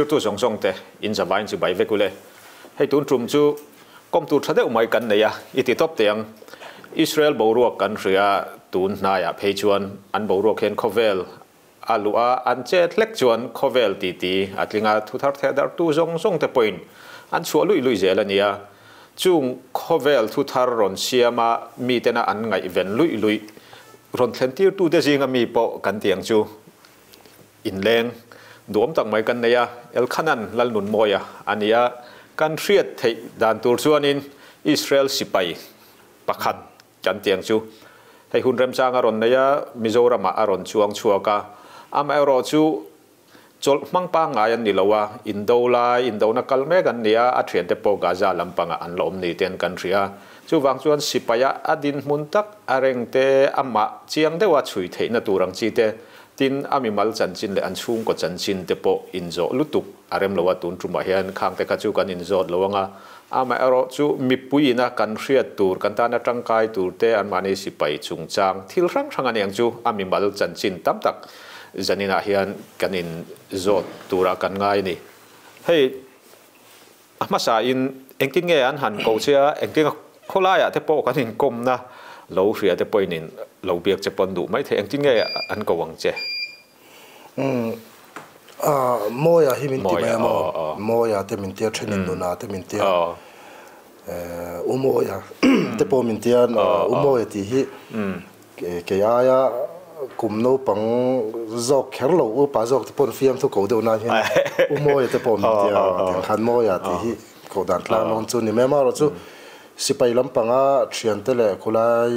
Thirtu zawng zawng te in zavaiin chu bai vek ule. Hei tun tum chu kawm tur tha deuh mai kan nei a, i ti tawp teh ang. Israel boruak kan hria tun hnaiah phei chuan an boruak hian khawvel a luh a, an chet hlek chuan khawvel titi a tling a, thu thar theh darh tu zawng zawng te pawhin an chhuah luih luih zel a nia. Chung khawvel thu thar rawn siama mitena an ngaihven luih luih rawn thlen tirtute zinga mi pawh kan ti ang chu. Inleng duam tak mai kan nei a, Elkhanan Lalnunmawia a ni a, kan hriat theih dan tur chuanin Israel sipai pakhat kan ti ang chu. Hei hun remchang a rawn nei a, Mizoramah a rawn chuang chhuak a, amaherawh chu chawlh hmang pangngai an ni lo a, indo lai, indona kal mek an ni a, a thiante pawh Gaza lampangah an la awm ni ten kan hria. Chuvang chuan sipaia a dinhmun tak a reng te, amah chiang deuha chhui theihna tur ang chi te, tin a mimal chanchin leh an chhungkaw chanchin te pawh inzawh lutuk a rem lo a, tun tumah hian khang te kha chu kan inzawt lo ang a, amaherawh chu mipui ina kan hriat tur, kan tana tangkai tur te anmahni sipai chungchang thil hrang hrang a ni ang chu a mimal chanchin tam tak zaninah hian kan inzawt turah kan ngai a ni. Hei. A hmasa in engtin nge an han ko che a, engtin a khawlaiah te pawh kan inkawmna lo hria te pawhin in lo biak che pawn duh mai thei, engtin nge an ko ang che? Umm Mawia hi min ti mai a maw? Mawia te min tia, thenin nuna te min tia, U Mawia te pawh min tia, U Mawia tih hi Kei aia kum naupang zawk kher lo upa zawk te pawn fiamthu ko deuh nan hian U Mawia te pawh min tia a, tiang khan Mawia tih hi koh dan tlang dawn chu ni mai. Amaherawh chu sipai lampanga thiante leh khulai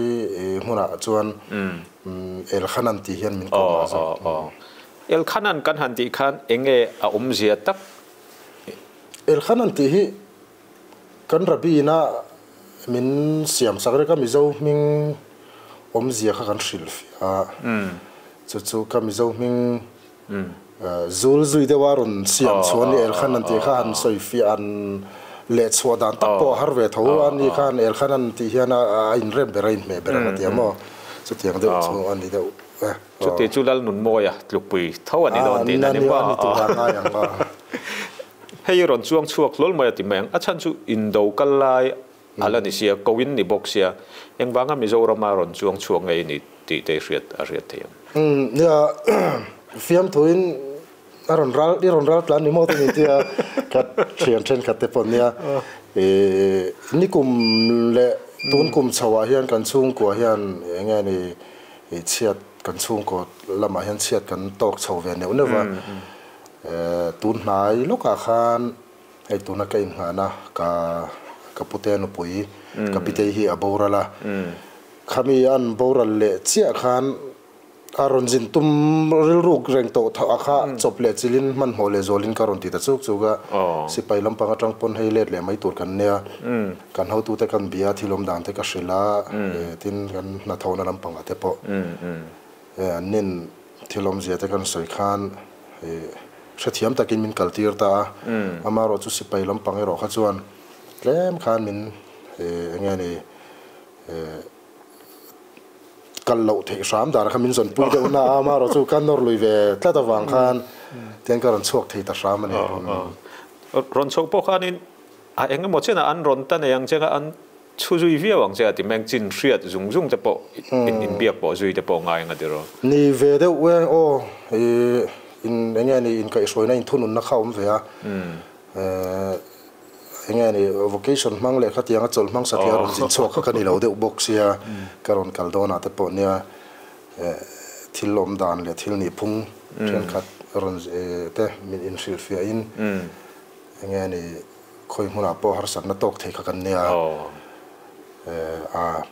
hmunah chuan Elkhanan tih hian min koh mah zawk. Elkhanan kan han tih khan eng nge a awmzia tak? Elkhanan tih hi Kan Rabbi-na min siam sak rek a, Mizo hming awmzia kha kan hrilh fiah a, chu chu ka Mizo hming zul zui deuha rawn siam chhuah a ni, Elkhan an tih kha han sawi fiah an leh chhuah dan tak pawh a har ve tho a ni khan Elkhan an tih hian a inrem ber a inhmeh ber ang a ti a maw, chutiang deuh chu a ni deuh e. Chuti chu Lalnunmawia tlukpui tho a ni dawn tihna ni maw? A ni tur a ngai ang a. Hei i rawn chuang chhuak hlawl mai a ti mai ang. A chhan chu indo kal lai a la ni sia, ko in ni bawk sia. Engvanga Mizorama rawn chuang chhuak nge i ni tih te i hriat a hriat thei ang. Nia, fiamthuin a rawn ral, i rawn ral tlan ni maw te min tia ka thian thenkhat te pawh nia. Nikum leh tun kum chho ah hian kan chhungkua hian eng nge ni chhiat kan chhungkaw lamah hian chhiat kan tawk chho ve neuh neuh va. Tun hnai lawkah khan hei tuna ka inngahna ka ka pute nupui ka pitei hi a boral a, khami an boral leh chiah khan a rawn zin tum rilruk reng tawh tho a kha chawp leh chilin hmanhmawh leh zualin ka rawn ti ta chuk chuk a, sipai lampang atang pawn hei let leh mai tur kan nia, kan hotute kan bia thil awm dan te ka hrilh a, tin kan hnathawhna lampangah te pawh an nin Thil awmzia te kan sawi khan hrethiam takin min kaltir ta a, amaherawh chu sipai lampang erawh kha chuan tlem khan min eng nge ni kal loh theih hram dan kha min zawnpui deuh na a, amaherawh chu ka nawr lui ve tlat avang khan tiang ka rawn chhuak thei ta hram a ni. Rawn chhoh pawh khanin a eng emaw chenah an rawn ta nei ang che kha an Chhu zui viau ang che a ti meng chin hriat zung zung te pawh in inbiak pawh zui te pawh ngai ang a ti rawh. Ni ve deuh e aw i in enge ni inkaihhruaina inthununna kha awm ve a enge ni vocation hmang leh khatianga chawlh hmang satliah rawn zin chhuak kha ka ni lo deuh bawk sia ka rawn kal dawnah te pawh nia thil awm dan leh thil nihphung thenkhat rawn te min inhrilhfiahin enge ni Khawi hmunah pawh harsatna tawk thei kha kan nia. A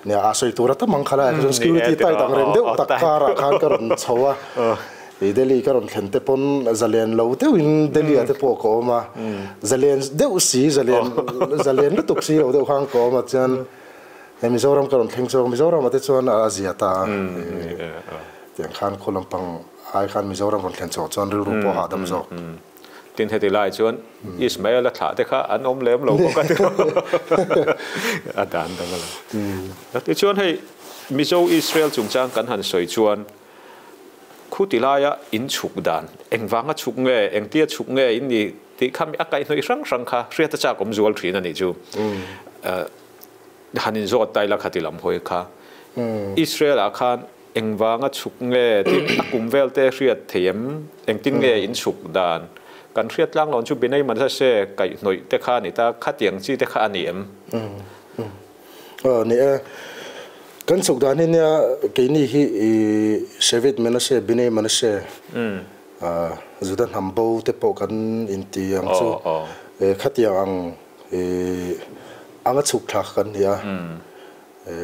nia a sawi tur a tam ang kha lai ah chuan security tight ang reng deuh tak car ah khan ka rawn chho a. I Delhi ka rawn thlen te pawn zalen lo deuhin Delhi ah te pawh ka awm a. Zalen deuh si zalen zalen lutuk si lo deuh khan ka awm a chuan hei Mizoram ka rawn thleng chhuak Mizoram ah te chuan a zia ta a. Tiang khan khaw lampang ai khan Mizoram rawn thlen chhuah chuan rilru pawh a hahdam zawk. Tin heti lai chuan Ismael a thlah te kha an awm lem lo bawk a ti a dan dang a lo. Tichuan hei Mizo Israel chungchang kan han sawi chuan khu Khu ti laia in chhuk dan, engvanga chhuk nge, engtia chhuk nge in ni tih kha mi a kaihhnawih hrang hrang kha hriat a chak awm zual thin a nih chu. Han in zawt ta ila kha ti lam hawi kha. Israel ah khan engvanga chhuk nge tin a kum vel te hriat thei em, engtin nge in chhuk dan kan hriat tlang lawn chu Binei Manashe kaihhnawih te kha a ni ta, khatiang chi te kha a ni em? Aw ni e, kan chhuk dan hi nia keini hi i Shevet Menashe, Binei Manashe, Juda hnam bo te pawh kan inti ang chu khatiang ang i anga chhuk thlak kan ni a.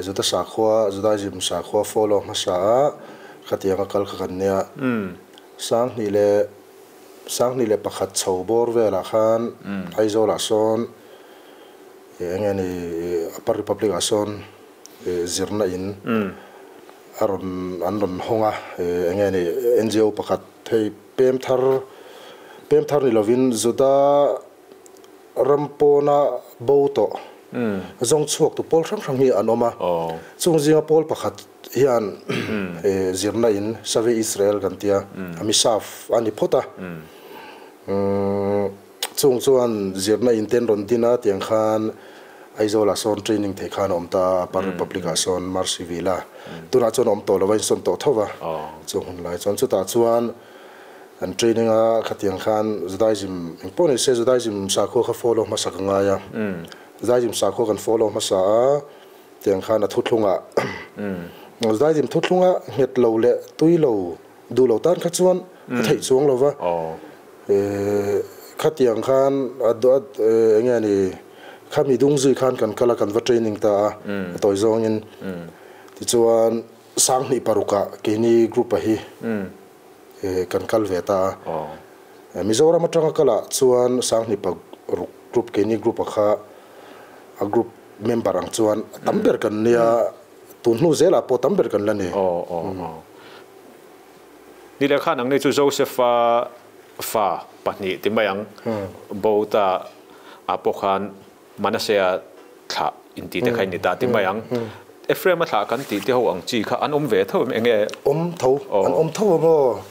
Juda sakhua, Judaism sakhua follow hmasa a khatiang a kal kha kan nia. Sanghnih leh 2001 chho bawr velah khan Aizawlah sawn Eng nge ni Upper Republic ah sawn zirna in a rawn an rawn hawng a, eng nge ni NGO pakhat hei pem thar pem thar ni lovin Juda ram pawna bo tawh zawng chhuak tu pawl hrang hrang hi an awm a, chung zinga pawl pakhat hian zirna in Save Israel kan tia a misaf a ni phawt a. Chung chuan zirna in ten rawn din a tiang khan Aizawl ah sawn training theih khan a awm ta a, Upper Republic ah sawn Mercy Villa tunah chuan a awm tawh lo a, insawn tawh tho va chung hun lai chuan chutah chuan an training a khatiang khan Judaism engpawh ni se Judaism sakhua kha follow hmasa ka ngai a, Judaism sakhua kan follow hmasa a tiang khan a thuthlung ah Judaism thuthlung a nghet lo leh tui lo Duh lo tan kha chuan a theih chuang lo va, khatiang khan a eng nge ni khami dung zui khan kan kal a, kan va training ta a, a tawi zawngin. Tichuan 2006 ah keini group a hi kan kal ve ta a. Mizoram atanga kal ah chuan 2006 group keini group a kha a group member ang chuan a tam ber kan nia. Tun hnu zelah pawh tam ber kan la ni. Aw aw aw. Ni leh khan ang ni chu Joseph-a fa pahnih ti mai ang. Bo ta ah pawh khan Manasseh-a thlah inti te kha in ni ta ti mai ang. Ephraim-a thlah kan tih te ho ang chi kha an awm ve tho em enge? Awm tho, an awm tho a maw?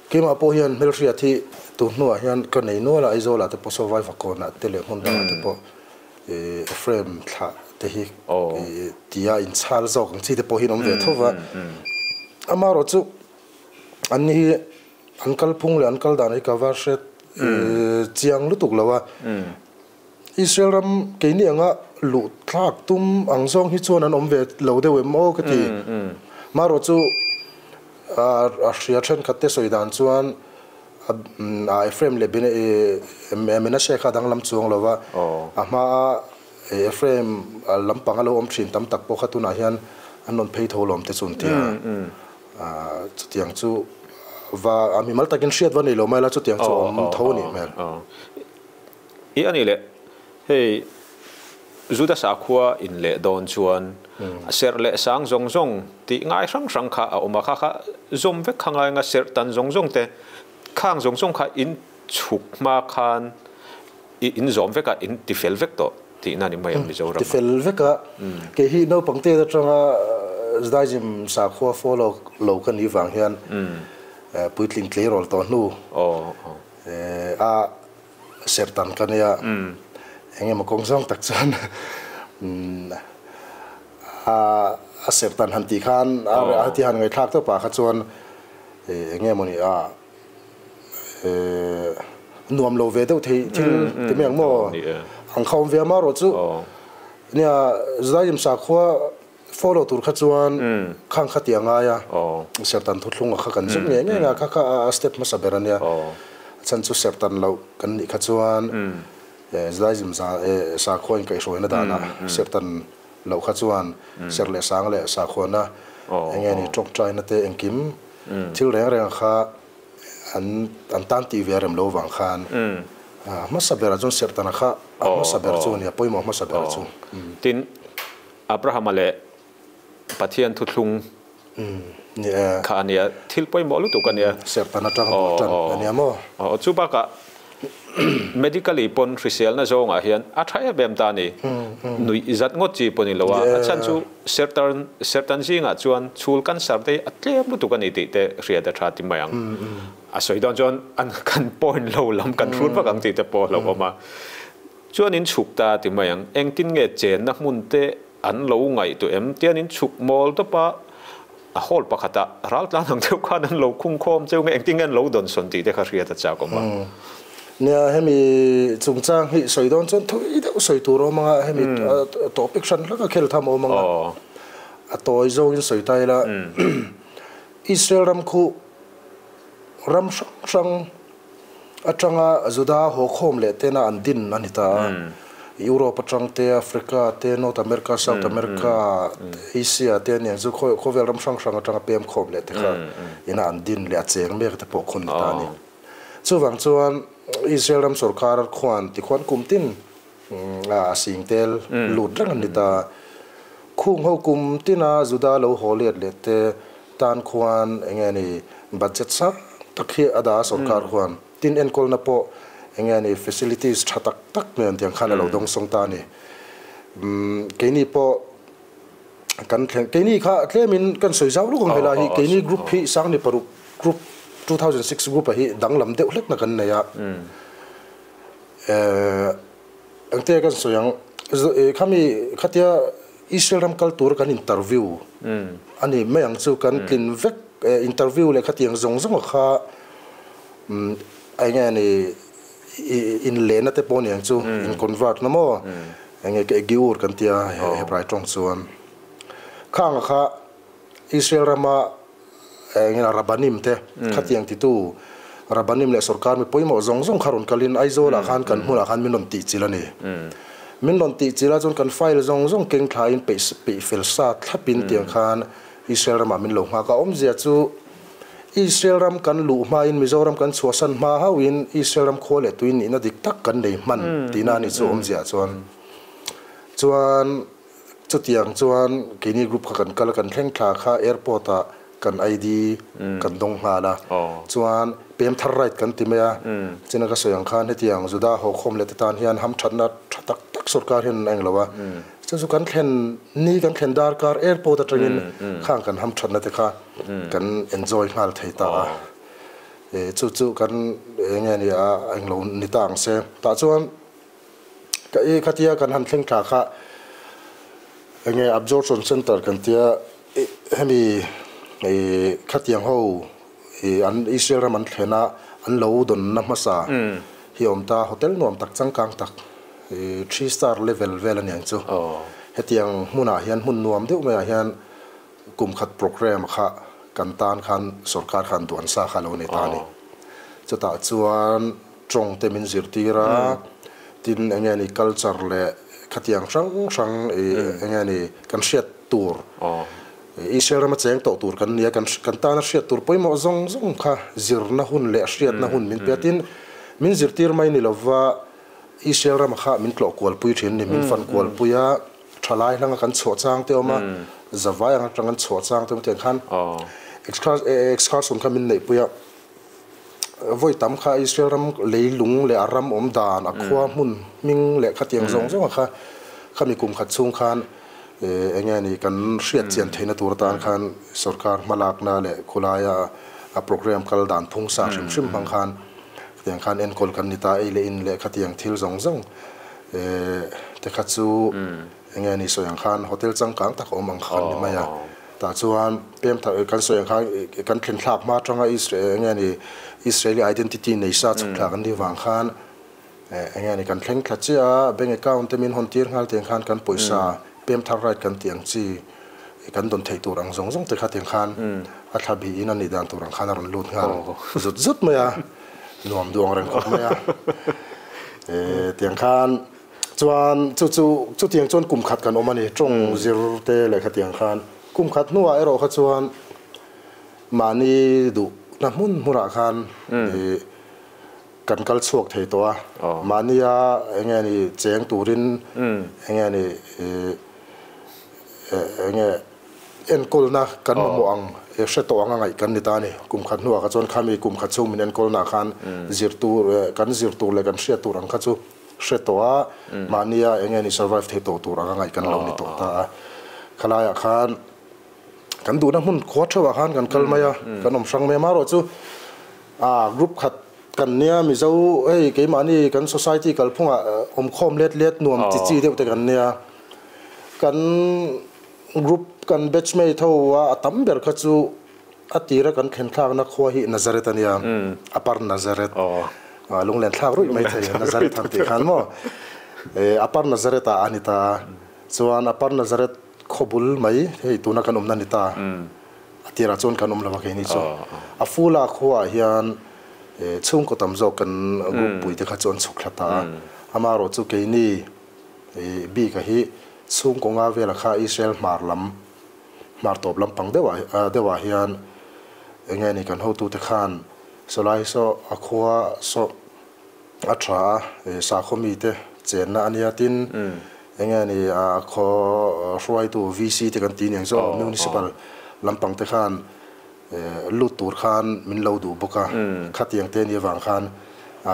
Keimah pawh hian hmelhriat hi tun hnuah hian ka nei nual a, Aizawlah te pawh saw Vaivakawnah te leh hmun dangah te pawh. Ephraim thlah te hi tia inchhal zawk ang chi te pawh hi an awm ve tho va. Amaherawh chu an ni hi an kalphung leh an kal dan hi ka va hre chiang lutuk lo a. Israel ram keini anga luh thlak tum ang zawng hi chuan an awm ve lo deuh em aw ka ti. Amaherawh chu a hria thenkhat te sawi dan chuan A Ephraim leh Menashe kha danglam chuang lo va, a hmaa Ephraim lampang a lo awm thin tam tak pawh kha tunah hian an rawn phei tho lawm te chu an ti a. Chutiang chu va a mimal takin hriat va nei lo mai la, chutiang chu awm tho a nih hmel. I a nih leh, hei Juda sakhua in leh dawn chuan serh leh sang zawng zawng tih ngai hrang hrang kha a awm a, kha kha zawm vek kha ngai anga serh tan zawng zawng te khang zawng zawng kha in chhuk hma khan i in zawm vek a, in ti fel vek tawh tihna ni mai ang Mizoram ah. Ti fel vek a, kei hi naupang te atanga Judaism sakhua follow lo ka nih vang hian puitling tleirawl tawh hnu a Sertan ka nia, eng emaw kawng zawng tak chuan a sertan han tih khan a ti han ngaihthlak tawp ah kha chuan eng emaw ni a nuam lo ve deuh thei thil ti mai ang maw ang kha awm ve a marawh chu nia Judaism sakhua Follow tur kha chuan khang kha tih a ngai a, sertan thuthlunga kha kan zuk ngei ngei a, kha kha a step hmasa ber a nia. A chhan chu sertan loh kan nih kha chuan Judaism sakhua inkaihhruaina danah sertan loh kha chuan ser leh sang leh sakhuana eng nge ni tawngtaina te engkim thil reng reng kha an an tan tih ve a rem lo vang khan a hmasa berah chuan sertana kha a hmasa ber chu a nia, pawimawh hmasa ber chu. Tin, Abrahama leh Pathian thuthlung kha a nia, thil pawimawh lutuk a nia. Serhtan atang bul tan a nia maw? Aw, chu bakah Medically pawn hriselna zawngah hian a tha em em ta a ni. Nuih zat ngawt chi pawh ni lo a, a chhan chu sertan sertan zingah chuan chhul cancer te hi a tlem lutuk a ni tih te hriat a tha ti mai ang. A sawi dawn chuan an kan point lo lam kan hrut vak ang tih te pawh a hlauhawm a. Chuan in chhuk ta ti mai ang, engtin nge chenna hmun te an lo ngaihtuah em? Tian in chhuk mawl tawp a, a hall pakhatah ral tlan ang deuh khan an lo khung khawm cheu nge engtin nge an lo dawnsawn tih te kha hriat a chak awm a. Nia, hemi chungchang hi sawi dawn chuan thui deuh sawi tur a awm ang a, hemi topic hran hlak a khel tham a awm ang a, a tawi zawngin sawi ta ila, Israel ram khu ram hrang hrang atanga Juda haw khawm leh tena an din a ni ta a. Europe atang te, Africa te, North America, South America, Asia te aniang chu khawvel ram hrang hrang atanga pem khawm leh te kha ina an din leh a cheng mek te pawh khawn ni ta a ni. Chuvang chuan Israel ram sorkar khuan tikhuan kum tin a sing tel lut reng an ni ta. Khung ho kum tina Juda lo haw let leh te tan khuan eng nge ni budget sang tak hi a dah a sorkar khuan tin enkawlna pawh eng nge ni facilities tha tak tak nen tiang khan a lo dawng sawng ta a ni. Keini pawh kan thleng keini kha tlemin kan sawi zau luk ang helai hi keini group hi Sangni paruk group 2006 group ah hi danglam deuh hlekna kan nei a. Engte kan sawi ang khami khatia Israel ram kal tur kan interview a ni mai ang chu kan tlin vek interview leh khatiang zawng zawng a kha eng nge ni inlehna te pawh a ni ang chu in convert na maw eng nge giur kan tia Hebrai tawng chuan khang a kha Israel rama eng nge Rabbanim te khatiang titu Rabbanim leh sorkar mi pawimawh zawng zawng kha rawn kalin Aizawlah khan kan hmunah khan min rawn tihchilh a ni. Min rawn tihchilh a chuan kan file zawng zawng keng thlain peih peih fel sa thlapin tiang khan Israel ramah min lo nghak a. Awmzia chu Israel ram kan luh hmain Mizoram kan chhuahsan hma hauhin Israel ram khua leh tui nihna dik tak kan nei hman tihna a ni chu awmzia chuan. Chuan Chutiang chuan keini group kha kan kal a, kan thleng thla kha airport ah kan ID kan dawng nghal a, chuan pem thar right kan ti mai a, china ka sawi ang khan hetiang Juda haw khawm leh te tan hian hamthatna tha tak tak sorkar hian an eng lo a, chu chu kan thlen ni kan thlen darkar airport atangin khang kan hamthatna te kha kan enjoy nghal thei ta a, chu chu kan eng nge ni a eng lo ni ta ang se tah chuan. Ka i khatia kan han thleng thla kha enge absorption center kan tia hemi i khatiang ho i an Israel ram an thlen a an lo dawnna hmasa hi awm ta hotel nuam tak changkang tak i three star level vel a niang chu hetiang hmunah hian hmun nuam deuh maiah hian kum khat program kha kan tan khan sorkar khan duan sa kha lo nei ta a ni chutah chuan Tawng te min zirtir a, tin eng nge ni culture leh khatiang hrang hrang i eng nge ni kan hriat tur Israel rama cheng tawh tur kan ni a, kan kan tana hriat tur pawimawh zawng zawng kha zirna hun leh hriatna hun min pe a, tin min zirtir mai ni lova Israel rama kha min tlawh kualpui thin a ni, min fan kualpui a, thalai hlanga kan chhuah chang te awm a, zavai ang atang kan chhuah chang te awm tiang khan excursion kha min neihpui a. Vawi tam kha Israel ram leilung leh a ram awm dan, a khua hmun hming leh khatiang zawng zawng a kha khami kum khat chhung khan eng nge ni kan hriat chian theihna tur atan khan sorkar hmalakna leh khulaia a program kal dan phung sa hrim hrim hmang khan khatiang khan enkawl kan ni ta, ei leh in leh khatiang thil zawng zawng te kha chu Eng nge ni sawi ang khan hotel changkang tak a awm ang kha kan ni mai a, tah chuan pem thar kan sawi ang khan kan thlen thlak hma atanga Israel eng nge ni Israeli identity nei sa chhuk thlak an nih vang khan eng nge ni kan thleng thla chiah a, bank account te min hawn tir nghal tiang khan kan pawisa pem thar right kan tih ang chi kan dawn theih tur ang zawng zawng te kha tiang khan a thla bihin a nih dan tur ang khan a rawn lut nghal zut zut mai a, nuam duh ang reng khawp mai a tiang khan. Chuan chu chu chutiang chuan kum khat kan awm a ni, tawng zir te leh khatiang khan. Kum khat hnuah erawh kha chuan mahni duhna hmun hmunah khan ih kan kal chhuak thei tawh a. Mahnia eng nge ni cheng turin eng nge ni ih eng nge. enkawlna kan mamawh ang hre tawh anga ngaih kan ni ta a ni. Kum khat hnuah kha chuan khami kum khat chhung min enkawlnaah khan zir tur kan zir tur leh kan hriat tur ang kha chu hre tawh a, mahnia eng nge ni survive thei tawh tur anga ngaih kan lo ni tawh ta a. Khalaiah khan kan duhna hmun khua theuhah khan kan kal mai a, kan awm hrang mai a. Amaherawhchu group khat kan nia Mizo hei keimahni kan society kalphungah awmkhawm let let nuam chi chi deuh te kan nia. Kan group kan batch mate ho a a tam ber kha chu a tira kan thlen thlakna khua hi Nazareth a nia, Upper Nazareth lunglen thlak ruih mai thei Nazareth han tih khan maw Upper Nazareth ah a ni ta a, chuan Upper Nazareth khaw bul mai hei tuna kan awmna a ni ta. A tirah chuan kan awm lo a keini chu. A Fula khuaah hian chhungkaw tam zawk kan group pui te kha chu an chhuk thla ta a. Amaherawh chu keini bika hi chhungkaw nga vela kha Israel hmar lam, hmar tawp lampang deuhah deuhah hian eng nge ni kan hotute khan sawlai saw a khua saw a tha a, sakhaw mite chenna a nia tin eng nge ni a khaw hruaitu VC te kan ti aniang chu municipal lampang te khan lut tur khan min lo duh bawk a, khatiang te nia vang khan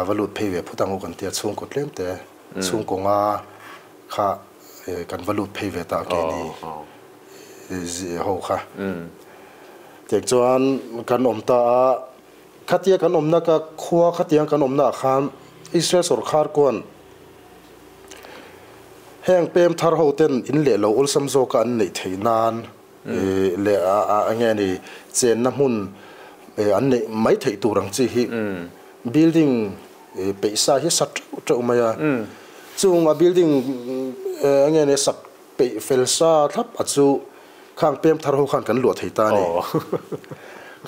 va lut phei ve phut ang u kan tia chhungkaw tlem te chhungkaw nga kha kan va lut phei ve ta keini ho kha tiang chuan kan awm ta a. Khatia kan awmna ka khua khatiang kan awmna ah khan Israel sawrkhar kuan heng pem thar ho ten in leh lo awlsam zawka an neih theih nan leh enge ni chenna hmun an neih mai theih tur ang chi hi building peih sa hi sa teuh teuh mai a. Chung a building enge ni sak Peih fel sa thlap a chu khang pem thar ho khan kan luah thei ta a ni.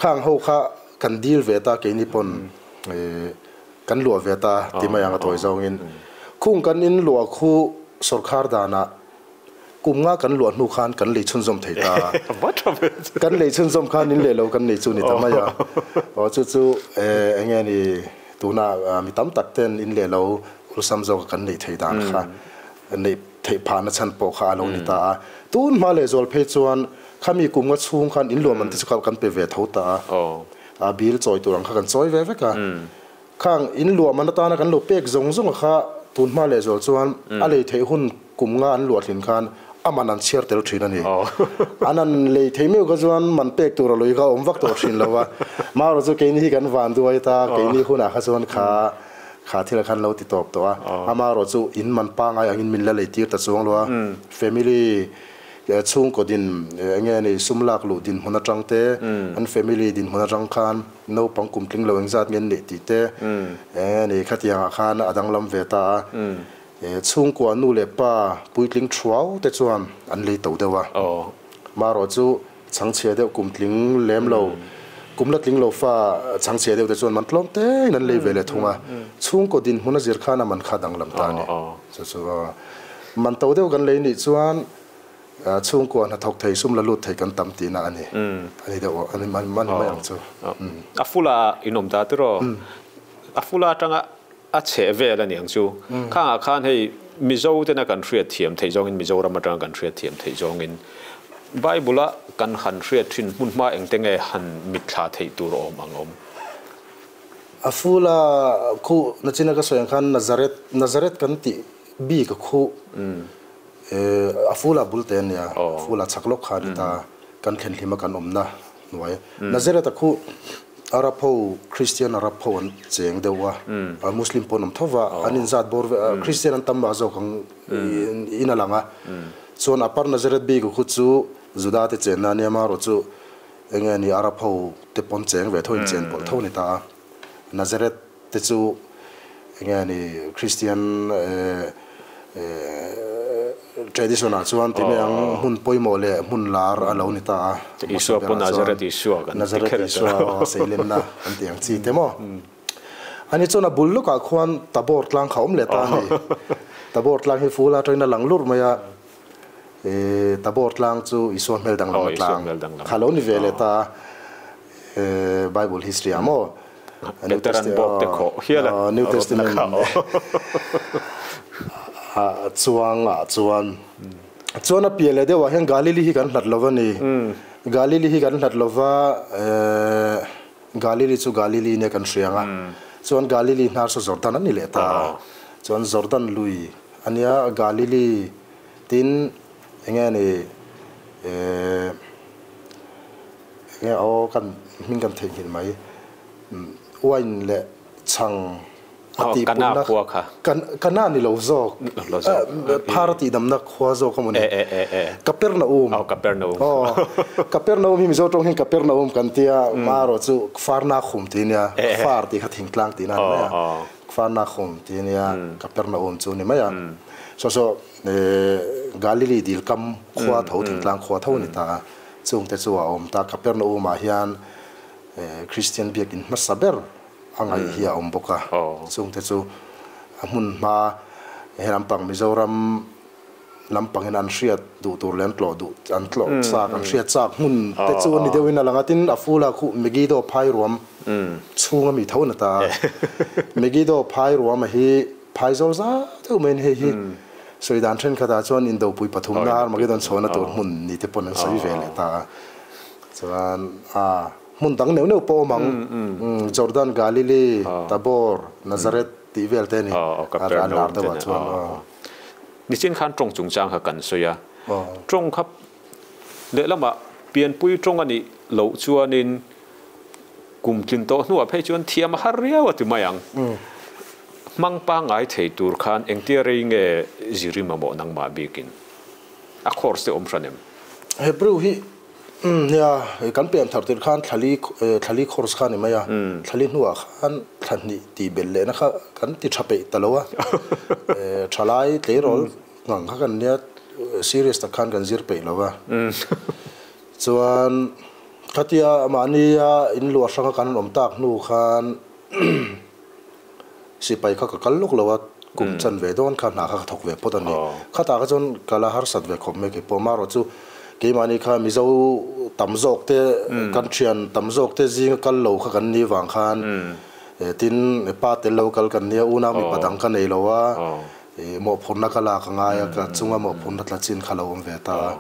Khang ho kha kan dil ve ta keini pawn kan luah ve ta ti mai ang a tawi zawngin. Khung kan in luah khu sawrkhar danah kum nga kan luah hnu khan kan lei chhunzawm thei ta. Kan lei chhunzawm khan in leh lo kan nei chu ni ta mai a. Aw chu chu eng nge ni tunah mi tam tak ten in leh lo awlsam zawk a kan neih thei dan kha neih theih phahna chhan pawh kha a lo ni ta a. Tun hma leh zual phei chuan khami kum nga chhung khan in luam an te chu kha kan pe ve tho ta a. A bill chawi tur ang kha kan chawi ve vek a. Khang in luam an atana kan lo pek zawng zawng a kha tun hma leh zual chuan a lei theih hun kum nga an luah thlin khan a man an chhiar tel thin a ni. An an lei thei meuh kha chuan man pek tur a lui kha a awm vak tawh thin lo a. Marawh chu keini hi kan van duai ta, keini hunah kha chuan kha Kha thil khan lo ti tawp tawh a, amaherawh chu in man pangai angin min la lei tir ta chuang lo a, family chhungkaw din eng nge ni sum lak luh dinhmun atang te, an family dinhmun atang khan naupang kum tling lo engzat nge an neih tih te eng nge ni khatiang ah khan a danglam ve ta a, chhungkua nu leh pa puitling thuau te chuan an lei to deuh a, amaherawh chu Chhangchhia deuh kum tling lem lo, kum la tling lo fa chhangchhia deuh te chuan man tlawm tein an lei ve leh thung a, chhungkaw dinhmun a zir khan a man kha danglam ta a ni. Chu chu man to deuh kan lei nih chuan chhungkua hnathawk thei sum la lut thei kan tam tihna a ni. A ni deuh a ni mai ang chu. A fula in awm ta tiraw? A fula atanga a chheh vel a ni ang chu. Khangah khan hei Mizo tena kan hriat thiam theih zawngin Mizoram atanga kan hriat thiam theih zawngin Bible-a kan han hriat thin hmun hma engte nge han mitthla theih tur awm ang awm? A full a khuh nachina ka sawi ang khan Nazareth, Nazareth kan tih bik a khuh a full a bul te a nia, a full a chak lawk kha a ni ta, kan thlen hlim a kan awmna hnuai. Nazareth a khuh Arab ho, Christian Arab ho an cheng deuh a, Muslim pawh an awm tho va, an inzat bawr ve a, Christian an tam mah zawk ang in a lang a. Chuan Upper Nazareth bik khu chu Juda te chenna a nia, amaherawh chu eng nge ni Arab ho te pawn cheng ve tho in chen pawlh tho a ni ta a. Nazareth te chu eng nge ni Christian tradition ah chuan ti mai ang hmun pawimawh leh hmun lar a lo ni ta a. Isua pawh Nazareth Isua kan ti kher a Nazareth Isua seilenna kan ti ang chi te maw. Ani chuan a bul lawkah khuan Tabor tlang kha a awm leh ta a ni. Tabor tlang hi ful atangin a lang lur mai a, Tabor tlang chu Isua hmel danglam a tlang kha a lo ni ve leh ta a. Bible history ah maw New Testament New Testament a chuang ah chuan. Chuan a piah leh deuhah hian Galili hi kan hlat lo a ni. Galili hi kan hlat lo va, Galili chu Galili nia kan hria ang a. Chuan Galili hnar saw Jordan a ni leh ta a. Chuan Jordan lui a nia, Galili tin eng nge ni eng nge aw kan hming kan theihnghilh mai. Wine leh chhang A Oh, tih Kana punna khua kha. Kan Kana ni lo zawk. Lo zawk. Phar a tihdamna khua zawk a maw ni? E, e, e, e. Kapernaum. Oh, Kapernaum. Oh, Kapernaum hi Mizo tawng hian Kapernaum kan tia, marawh chu Kfarnakhum tih nia. E, e. Kfar tih kha thingtlang tihna a ni mai a. Oh, oh. Kfarnakhum tih nia, Kapernaum chu a ni mai a. Saw saw Galili dil kam khua tho, thingtlang khua tho a ni ta a. Chungte chu a awm ta. Kapernaum-ah hian Kristian biakin hmasa ber a ngaih hi a awm bawk a, chungte chu a hmun hma he lampang Mizoram lampangin an hriat duh tur leh an tlawh duh an tlawh chak an hriat chak hmun te chu a ni deuhin a lang a, tin a fula khuh Megiddo phai ruam chhunga mi tho a ni ta a, Megiddo phai ruam a hi phai zawl zau deuh maiin hei hi sawi dan thenkhatah chuan Indopui pathumna Armageddon chhuahna tur hmun ni te pawn an sawi ve leh ta a, chuan a. Hmun dang neuh neuh pawh awm ang, Jordan, Galilee, Tabor, Nazareth tih vel te a ni. A lar deuh ah chuan. Nichin khan tawng chungchang kha kan sawi a, tawng kha lehlamah pianpui tawng a nih loh chuanin kum tlin tawh hnuah phei chuan thiam a har riau a ti mai ang. Hmang pangngai thei tur khan engtia rei nge zir i mamawh nangmah bikin? A course te awm hran em? Hebrew hi Umm nia, kan pian thar tirh khan thlali thlali course kha a ni mai a, thlali hnuah khan thla hnih tih belh lehna kha kan ti tha peih ta lo a, thalai tleirawl ngang kha kan nia serious tak khan kan zir peih lo a, chuan khatia mahnia in luah hranga kan awm tak hnu khan sipai kha ka kal lawk lo a, kum chan ve dawn kha hna kha ka thawk ve phawt a ni. Khatah kha chuan ka la harsat ve khawp mai keipawh. Amaherawh chu keimahni kha Mizo tam zawk te, kan thian tam zawk te zinga kal lo kha kan ni vang khan tin pa tel lo kal kan nia, unau mipa dang ka nei lo a, mawhphurhna ka lak a ngai a, ka chunga mawhphurhna tla chin kha lo awm ve ta a.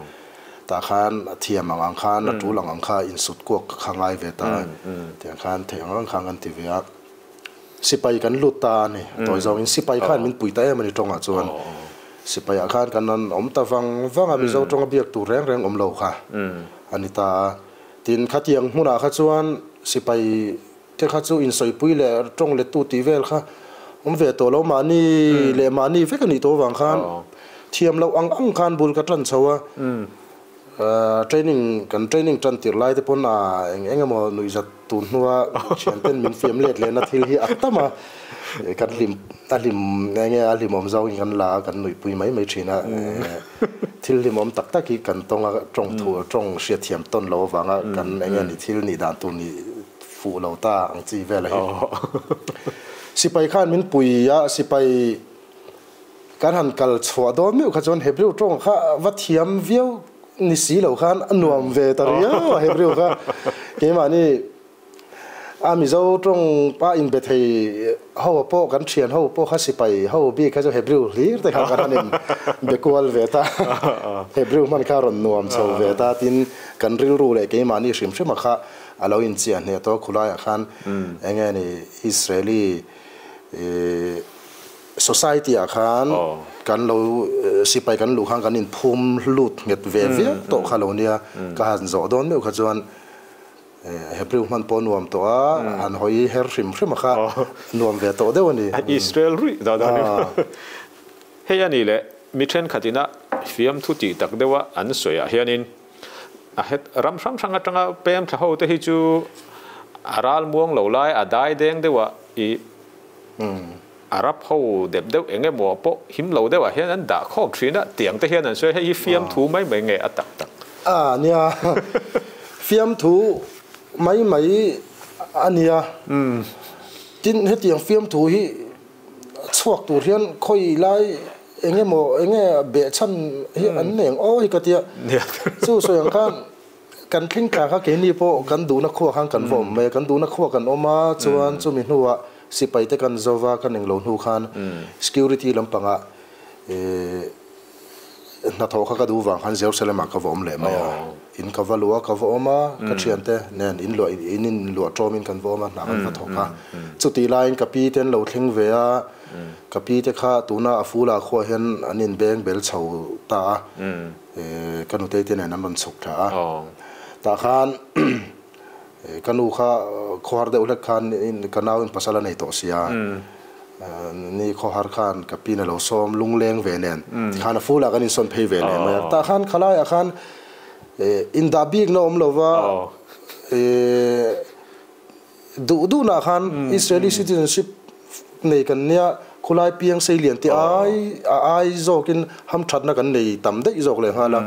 Tah khan a thiam ang ang khan a tul ang ang kha insut kuak kha ngai ve ta a, tiang khan theih ang ang khan kan ti ve a. Sipai kan lut ta a ni. Tawi zawngin sipai khan min pui ta em a ni tawngah chuan. Sipaiah khan kan an awm ta vang vang a, Mizo tawnga biak tur reng reng awm lo kha a ni ta a. Tin, khatiang hmunah kha chuan sipai te kha chu insawipui leh tawng lettu tih vel kha awm ve tawh lo, mahni leh mahni vek a nih tawh avang khan thiam loh ang ang khan bul ka tan chho a. Training kan training tan tirh lai te pawn a eng eng emaw nuihzat tun hnua thian ten min fiam let lehna thil hi a tam a, kan hlim a hlim eng nge a hlimawm zawngin kan la a kan nuihpui mai mai thin a, thil hlimawm tak tak hi kan tawng a tawng thu tawng hriatthiam tawn lo avanga kan eng nge ni thil nih dan tur nih fuh lo ta ang chi vel a hi. Sipai khan min pui a sipai Kan han kal chhuah dawn meuh kha chuan Hebrew tawng kha va thiam viau ni si lo khan a nuam ve ta riau a Hebrew kha. Keimahni a Mizo tawng pa inbe thei ho pawh kan thian ho pawh kha sipai ho bik kha chu Hebrew hlir te kha kan han in be kual ve ta. Hebrew hman kha a rawn nuam chho ve ta tin kan rilru leh keimahni hrim hrima kha a lo inchiah hneh tawh khulaiah khan eng nge ni Israeli Society ah khan kan lo sipai kan luh khan kan inphum lut nghet ve viau tawh kha lo nia, ka han zawh dawn meuh kha chuan Hebrew hman pawh nuam tawh a, han hawi her hrim hrim a kha nuam ve tawh deuh a ni. Israel ruih dah dah ni. Hei a ni le, mi thenkhat ina fiamthu tih tak deuha an sawi ah hianin a het ram hrang hrang atanga pem thla ho te hi chu a ral muang lo lai a dai deng deuh a i Arab ho dep deuh eng emaw pawh him lo deuhah hian an dah khawp thin a, tiang te hian an sawi a, hei hi fiamthu mai mai nge a tak tak? A nia, fiamthu mai mai a nia. Tin, hetiang fiamthu hi chhuak tur hian khawi lai eng emaw eng nge behchhan hi an nei ang aw hi ka tia. Chu sawi ang khan Kan thleng tla kha keini pawh kan duhna khuah khan kan va awm mai a, kan duhna khuah kan awm a, chuan chumi hnuah sipai te kan zo va, kan englo hnu khan security lampangah Hnathawh kha ka duh vang khan Jerusalem ah ka va awm leh mai a, in ka va luh a, ka va awm a, ka thiante nen in luah in in luah tawmin kan va awm a, hna kan va thawk a. Chutih laiin ka pi te an lo thleng ve a, ka pi te kha tuna a fula khuaah hian an inbeng bel chho ta a, ka nutei te nen an rawn chhuk thla a. Tah khan ka nu kha khawhar deuh hlek khan ka nau in pasal a nei tawh sia. Ni khawhar khan ka pin a lo sawm lungleng ve nen tikhan a fulah kan insawn phei ve leh mai a. Tah khan khalaiah khan indah bikna awm lova duh duhnah khan Israeli citizenship nei kan nia khulai piang sei lian te ai a ai zawkin hamthatna kan nei tam daih zawk leh nghal a.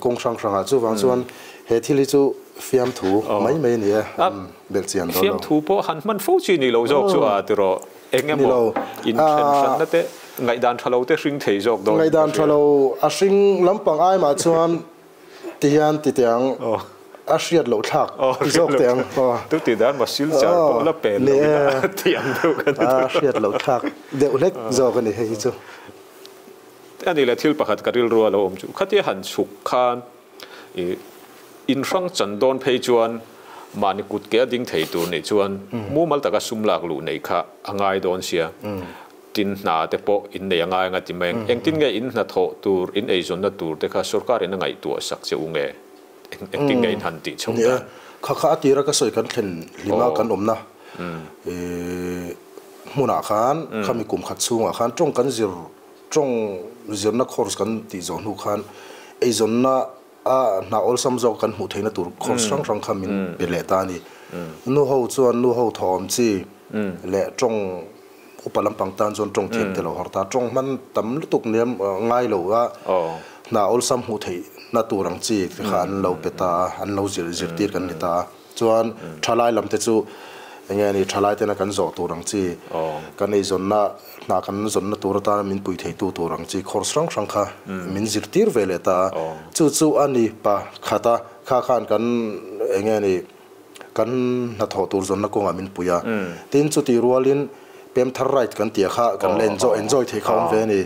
Kawng hrang hrangah chuvang chuan he thil hi chu fiamthu mai mai a ni e. Belhchian dawn lo. Fiamthu pawh han hman fo chi ni lo zawk chu a tiraw eng emaw inthen hranna te ngaihdan tha lo te hring thei zawk dawn. Ngaihdan tha lo a hring lampang ai mah chuan ti hian ti teh ang a hriat loh thlak ti zawk teh ang. Tu ti dan maw silchar pawh la pen lo in a ti ang deuh kan ni. A hriat loh thlak deuh hlek zawk a ni hei hi chu. A ni le thil pakhat ka rilru a lo awm chu khatia han chhuk khan I in hrang chan dawn phei chuan mahni kut ke a ding thei tur nih chuan mumal taka sum lak luh neih kha a ngai dawn sia. Tin hna te pawh in nei a ngai anga ti mai ang. Engtin nge in hna thawh tur, in eizawnna tur te kha sorkar in a ngaihtuah sak che u nge? Engtin nge in han tih chho dan? Nia, kha kha a tira ka sawi kan thlen hlima kan awmna hmunah khan khami kum khat chhungah khan tawng kan zir Tawng zirna course kan tih zawh hnu khan eizawnna a hna awlsam zawk kan hmuh theihna tur course hrang hrang kha min pe leh ta a ni. Nu ho chuan nu ho thawhawm chi leh tawng upa lampang tan chuan tawng thiam te lo har ta. Tawng hman tam lutuk nia ngai lo a hna awlsam hmuh theihna tur ang chi te kha an lo pe ta a, an lo zir zirtir kan ni ta a. Chuan thalai lam te chu enge ni thalai tena kan zawh tur ang chi, kan eizawnna hna kan zawnna tur atana min pui theitu tur ang chi course hrang hrang kha min zirtir ve leh ta a. Chu chu a ni pa khat a, kha khan kan enge ni kan hnathawh tur zawnna kawngah min pui a. Tin chutih rualin pemthar right kan tih kha kan la enjoy enjoy thei kha awm ve a ni.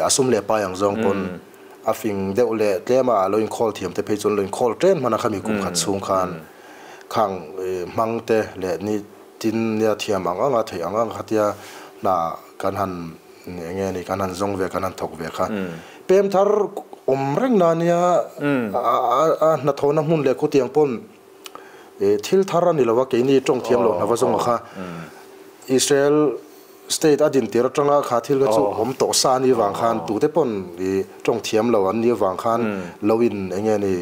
A sum leh pai ang zawng pawn. A fing deuh leh tlem a, a lo inkhawl thiam te phei chuan lo inkhawl ṭen hman a khami kum khat chhung khan khang hmang te leh ni tin nia thiam ang ang a theih ang ang khatia hna kan han eng nge ni kan han zawng ve kan han thawk ve kha pem thar awm reng na nia a hnathawhna hmun leh khutiang pawn thil thar a ni lo a keini tawng thiam lo hna va zawng a kha Israel State a dintir atanga kha thil kha chu awm tawh sa a nih vang khan tute pawn i tawng thiam lo an nih avang khan lo in eng nge ni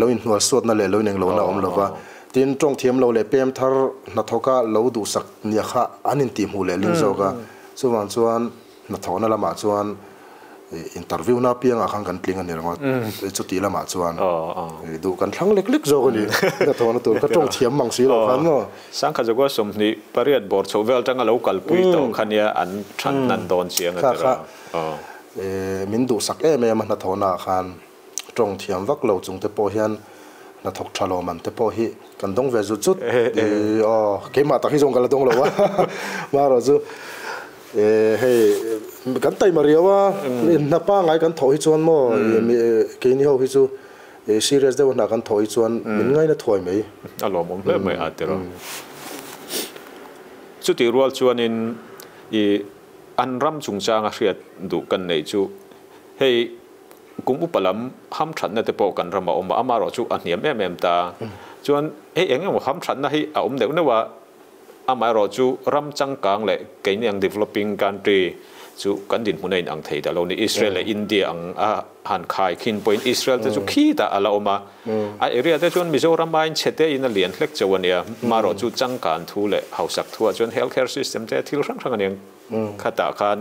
lo in hnual suatna leh lo in eng lohna a awm lo va. Tin, tawng thiam lo leh pem thar hnathawka lo duhsak nia kha an intihhmuh leh ling zawk a. Chuvang chuan hnathawhna lamah chuan Interview na piangah khan kan tling a ni ringawt. Chuti lamah chuan duh kan thlang lek lek zawk a ni. Ka thawhna tur ka tawng thiam mang si lo khan maw. Sangkhat Jaguar 28 bawr chhoh vel atanga lo kalpui tawh kha nia an than hnan dawn chiang a ti ra. Min duhsak em em a hnathawhnaah khan tawng thiam vak lo chung te pawh hian hnathawk tha lo man te pawh hi kan dawng ve zut zut. Aw keimah tak hi zawng ka la dawng lo a. Marawh chu Hei kan taima riau a, hna pangai kan thawh hi chuan maw keini ho hi chu serious deuh hna kan thawh hi chuan min ngaina thuai mai. A lawmawm hle mai a tiraw. Chutih rual chuanin i an ram chungchanga hriat duh kan neih chu hei kum upa lam hamthatna te pawh kan ram a awm a, amaherawh chu a hniam em em ta. Chuan hei eng emaw hamthatna hi a awm neuh neuh a, Amaherawh chu ram changkang leh keini ang developing country chu kan dinhmun a inang thei ta lo ni. Israel leh India ang a han khai khin pawhin Israel te chu khitah a la awm a. A area te chuan Mizoram aiin chhe te in a lian hlek chauh a nia. Amaherawh chu changkan thu leh hausak thuah chuan health care system te thil hrang hrang a nia. Khatah khan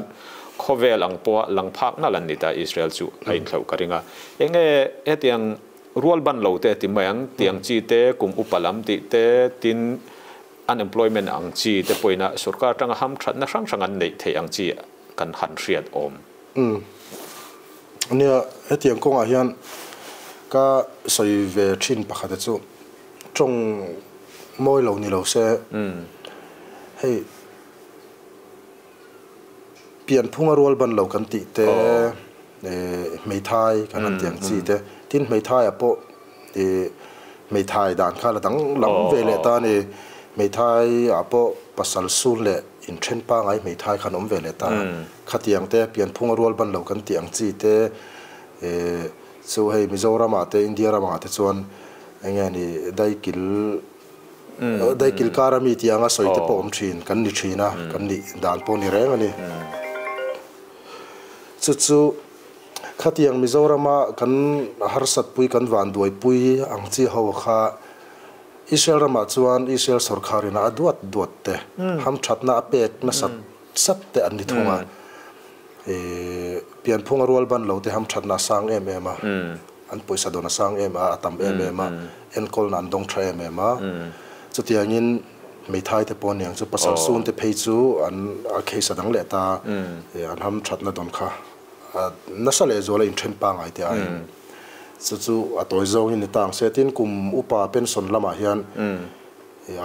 khawvel ang pawha lang phak nalh an ni ta Israel chu a inthlauh ka ring a. Enge hetiang Rual ban lo te ti mai ang, tiang chi te, kum upa lam tih te, tin unemployment ang chi te pawhin a sorkar atanga hamthatna hrang hrang an neih theih ang chi kan han hriat awm. Umm. Nia, hetiang kawngah hian ka sawi ve thin pakhat a chu tawng mawi lo ni lo se, hei pianphunga rual ban lo kan tih te, Hmeithai kan han tih ang chi te. Tin, hmeithaiah pawh ih hmeithai dan kha la danglam ve leh ta a ni. Hmeithaiah pawh pasal sun leh inthen pangai hmeithai khan awm ve leh ta. Khatiang te, pianphung a rual ban lo kan tih ang chi te ih chu hei Mizoramah te India ramah te chuan eng nge ni daikil daikil kar ami tih anga sawi te pawh awm thin kan ni thin a, kan nih dan pawh ni reng a ni. Chu chu khatiang Mizorama kan harsatpui kan vanduaipui ang chi ho kha Israel ramah chuan Israel sawrkharin a duat duat te, hamthatna a pek nasat sat te an ni thung a. Pianphung a rual ban lo te hamthatna a sang em em a, an pawisa dawn a sang em a, a tam em em a, enkawlna an dawng tha em em a. Chutiangin Hmeithai te pawh aniang chu pasal sun te phei chu an a case a dang leh ta, an ham thatna dawn kha nasa leh zual a inthen pangai te aiin chu chu a tawi zawngin ni ta ang se. Tin, kum upa pension lamah hian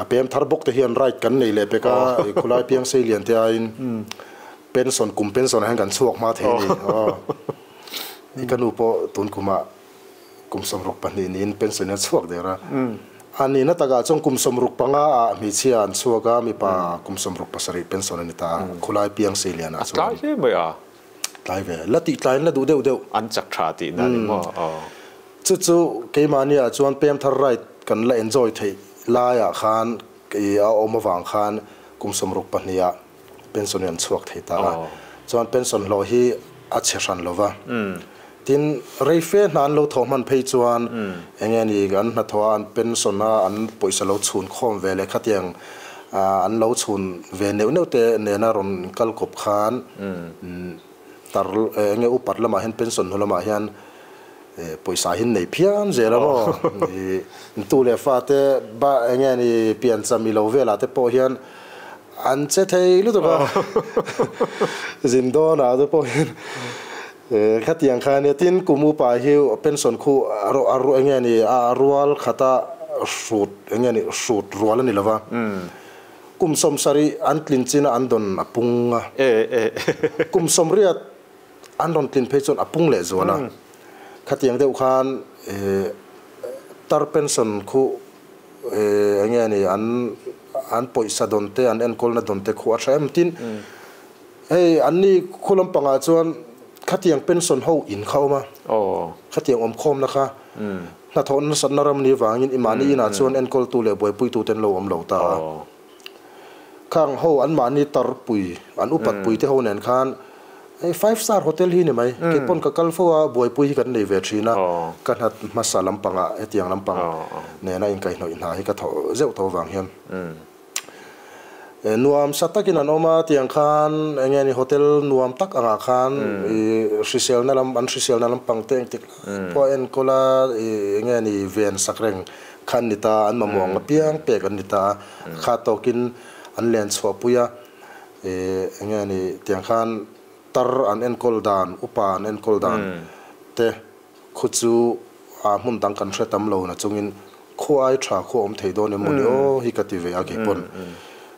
a pem thar bawk te hian right kan nei leh pek a, khulai piang sei lian te aiin pension kum pension ah hian kan chhuak hma thei a ni. I ka nu pawh tun kumah Kum 22 niin pension a chhuak der a. A nihna takah chuan kum 65 ah hmeichhia an chhuak a, mipa kum 67 pension a ni ta a, khulai piang sei lianah chuan. A tlai hle mai a. Tlai ve. La tih tlaiin la duh deuh deuh. An chak tha tihna a ni maw? Aw. Chu chu keimahniah chuan pemthar right kan la enjoy theih laiah khan a awm avang khan kum 62 ah pension hi an chhuak thei ta a, chuan pension hlawh hi a chhe hran lo va. Tin, rei fe hna an lo thawh hman phei chuan eng nge ni an hnathawh a, an pension a, an pawisa lo chhun khawm ve leh khatiang an lo chhun ve neuh neuh te nena rawn kal kawp khan tar eng nge upat lamah hian pension hnu lamah hian pawisa hi an nei phian zel a maw. Tu leh fate ba eng nge ni piancham i lo velah te pawh hian An che thei lutuk a, zin dawnah te pawhin khatiang kha ania. Tin, kum upa hi pension khu eng nge ni a rual khata hrut eng nge ni hrut rual a ni lova. Kum 70 an tlin china an dawn a pung a, kum 80 an rawn tlin phei chuan a pung leh zual a. Khatiang deuh khan tar pension khu Eng nge ni an an pawisa dawn te an enkawlna dawn te khu a tha em tin hei an ni khu lampangah chuan khatiang pension ho in kha awm a khatiang awm khawmna kha hnathawh nasatna ram ni vangin i mahni inah chuan enkawltu leh buaipuitu te an lo awm lo ta a khang ho an mahni tarpui an upat pui te ho nen khan Hei five star hotel hi ni mai, kei pawn ka kal fo a, buaipui hi kan nei ve thin a, ka hna hmasa lampangah hetiang lampang nena inkaihhnawih hna hi ka thawh zeuh tho vang hian nuam sa takin an awm a, tiang khan eng nge ni hotel nuam tak angah khan i hriselna lam an hriselna lampang te engtik lai pawh a enkawl a, i eng nge ni ven sak reng kha an ni ta, an mamawh ang apiang pek an ni ta a, kha tawkin an len chhuahpui a. Eng nge ni tiang khan tar an enkawl dan, upa an enkawl dan te khu chu a hmun dang kan hre tam lo na chungin khua ai tha khua awm thei dawn em mawni aw hi ka ti ve a kei pawn.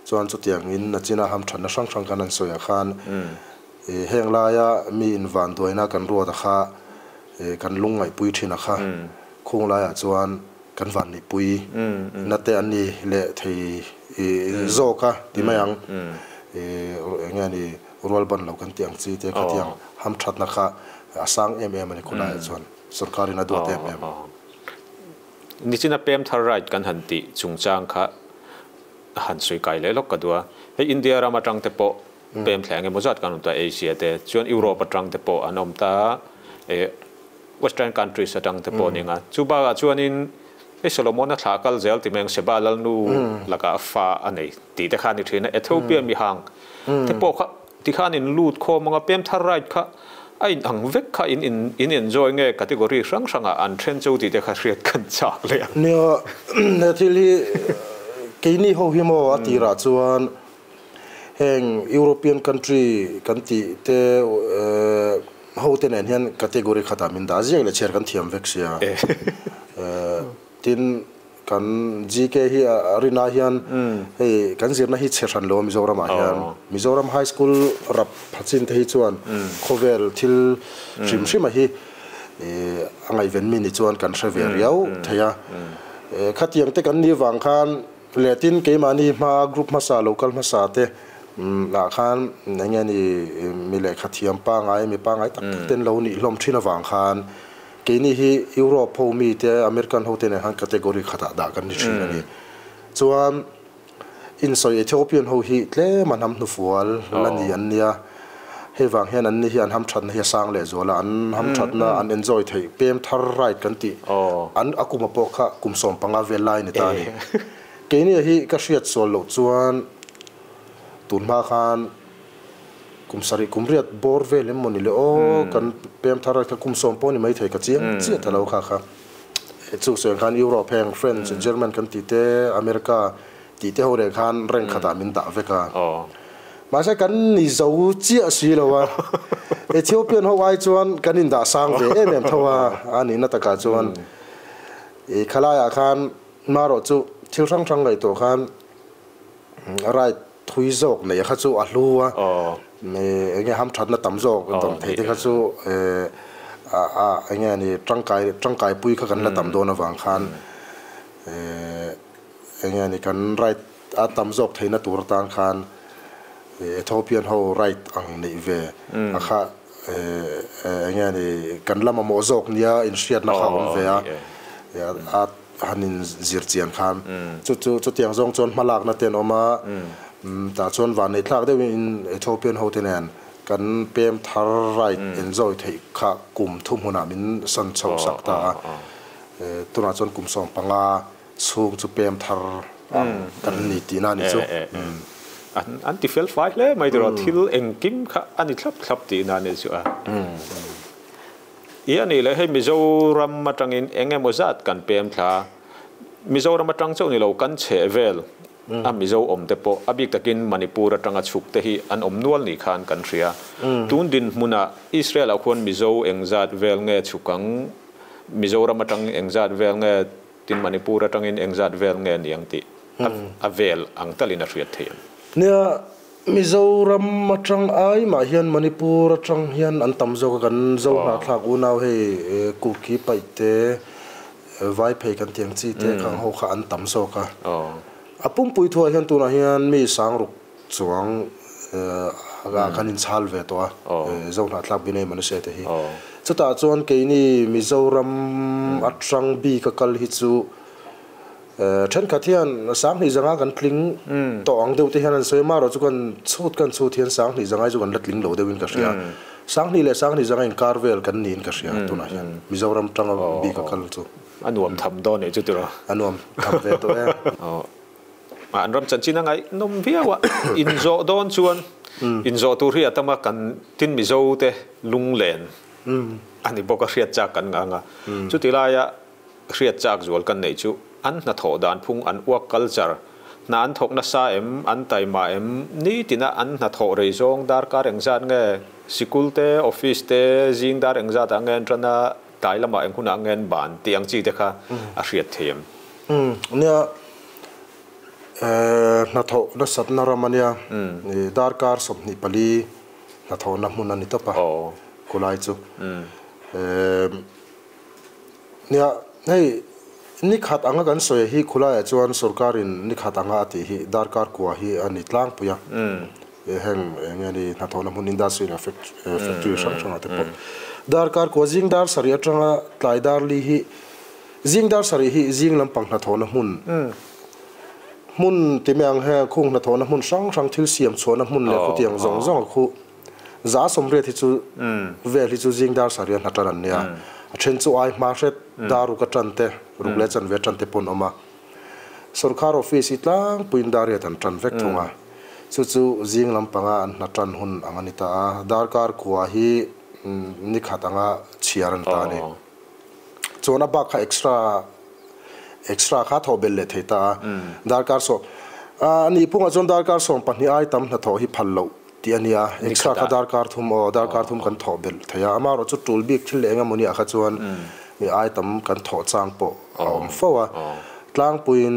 Chuan chutiang in nachina hamthatna hrang hrang khan an sawi ah khan heng laia mi invan duaina kan ruat a kha kan lungngaihpui thin a kha khung laiah chuan Kan vanneihpui na te an ni leh thei zawk a ti mai ang. Eng nge ni rual ban lo kan tih ang chi te khatiang hamthatna kha a sang em em a ni khulaiah chuan sorkarin a duat em em. Nichina pem thar right kan han tih chungchang kha han sawi kai leh lawk ka duh a. Hei India ram atang te pawh pem thleng emaw zat kan awm ta Asia te chuan Europe atang te pawh an awm ta Western countries atang te pawh a ni ang a. Chu bakah chuanin hei Solomon-a thlah kal zel ti mai ang Sheba lalnu lakah fa a nei tih te kha a ni thin a. Ethiopia mihang te pawh kha tikhan in lut khawm ang a, Pemthar right kha a in ang vek kha in in enjoy nge category hrang hrangah an then cheu tih te kha hriat kan chak leh ang. Nia, he thil hi keini ho hi maw a tirah chuan Heng European country kan tih te ho te nen hian category khatah min dah ziak leh chhiar kan thiam vek sia. Tin, kan GK hi a rinah hian hei kan zirna hi chhe hran lo a Mizoramah hian. Mizoram High School rap pha chin te hi chuan khawvel thil hrim hrim a hi. A ngaihven mi ni chuan kan hre ve riau thei a. Khatiang te kan nih vang khan leh tin keimahni hma group hmasa lo kal hmasa te ah khan eng nge ni mi lehkha thiam pangai mi pangai tak tak ten lo nih hlawm thin avang khan keini hi Europe ho mi te American ho te nen khan category khatah dah kan ni thin a ni. Chuan Insawi Ethiopian ho hi tlem an ham hnufual la ni an nia. Hei vang hian anni hi an hamthatna hi a sang lehzual a, an hamthatna an enjoy theih pem thar right kan tih an a kum a pawh kha kum 15 vel lai ni ta a ni. Keini hi ka hriat sual loh chuan tun hma khan kum sarih kum riat bawr vel em maw ni le aw kan pem thar right kha kum sawm pawh ni maithei ka chiang chiah ta lo kha kha. Chu sawi ang khan Europe heng French, German kan tih te, America tih te ho reng khan rank khatah min dah vek a. Mahse kan ni zo chiah si lo a. Ethiopian ho ai chuan kan indah sang ve em em tho a, a nihna takah chuan i khalaiah khan marawh chu thil hrang hrang ngaihtuah khan right thui zawk nei kha chu a hlu a, eng nge hamthatna tam zawk dawm thei te kha chu eng nge ni tangkai tangkaipui kha kan la tam dawn avang khan eng nge ni kan right a tam zawk theihna tur atan khan Ethiopian ho right ang neih ve a kha eng nge ni kan la mamawh zawk nia inhriatna kha a awm ve a. A han in zir chian khan chu chu chutiang zawng chuan hma lakna te an awm a, tah chuan vanneih thlak deuh in Ethiopian ho te nen kan pem thar right enjoy theih kha kum thu hmunah min san chhoh sak ta a, tunah chuan kum 15 chhung chu pem thar ang kan ni tihna a ni chu. An ti fel fai hle mai tiraw thil engkim kha a ni thlap thlap tihna a ni chu a. I a nih leh hei Mizoram atangin eng emaw zat kan pem thla. Mizoram atang chauh ni lo kan chheh vel a Mizo awm te pawh a bik takin Manipur atanga chhuk te hi an awm nual ni khan kan hria. Tun dinhmunah Israel ah khuan Mizo eng zat vel nge chhuk ang, Mizoram atang eng zat vel nge tin Manipur atangin eng zat vel nge niang tih a vel ang talin a hriat theih ang. Nia, Mizoram atang ai mah hian Manipur atang hian an tam zawk a, kan Zo hnahthlak unau hei Kuki paih te, Vai phei kan tih ang chi te khang ho kha an tam zawk a. A pumpui thuah hian tunah hian mi sang ruk chuang ah kan inchhal ve tawh a, Zo hnahthlak Binay Manushe te hi. Chutah chuan keini Mizoram atang bik a kal hi chu Thenkhat hian 20,500 kan tling tawh ang deuh te hian an sawi a, marawh chu kan chhut kan chhut hian 25,000 chu kan la tling lo deuhin ka hria. 20,000 leh 25,000 inkar vel kan niin ka hria tunah hian Mizoram tanga bik a kal chu. A nuam tham dawn eh chu tiraw? A nuam tham ve tawh e. An ram chanchin a ngaihnawm viau a, inzawh dawn chuan inzawh tur hi a tam a, kan tin Mizo te lunglen a ni bawk a, hriat chak kan ngah ang a, chuti laia Hriat chak zual kan neih chu an hnathawh dan phung an uak culture, hna an thawk nasa em, an taima em, nitina an hnathawh rei zawng darkar engzat nge, sikul te, office te, zing dar engzat ah nge an tan a, tlai lamah eng hunah nge an ban tih ang chi te kha a hriat thei em? Umm nia, hnathawh nasatna ram a nia, darkar 24 hnathawhna hmun a ni tawp a, khulai chu. Nia, hei ni khat anga kan sawi hi khulaiah chuan sorkarin ni khat anga a tih hi darkar kua hi a ni tlangpui a. Heng eng nge ni hnathawhna hmun industry leh factory hrang hrangah te pawh darkar kua zing dar sarih atanga tlai dar li hi zing dar sarih hi zing lampang hnathawhna hmun hmun ti mai ang heng khung hnathawhna hmun hrang hrang thil siam chhuahna hmun leh khutiang zawng zawng a khu 180 hi chu vel hi chu zing dar sarih a hna tan an nia. A then chu ai hma hret dar ruk a tan te, ruk leh chanve a tan te pawn awm a. Sorkar office hi tlangpuiin dar riat an tan vek thung a. Chu chu zing lampanga an hna tan hun ang a ni ta a. Darkar kua hi ni khat anga chhiar a ni ta a ni. Chuan a bak kha extra extra kha thawh belh leh thei ta a. Darkar sawm a nih phungah chuan darkar 12 ai tam hnathawh hi phal loh tih a nia. Extra kha darkar thum aw darkar thum kan thawh belh thei a. Amaherawh chu tul bik thil leh engemaw nia kha chuan mi ai tam kan thawh chang pawh a awm fo a. Tlangpuiin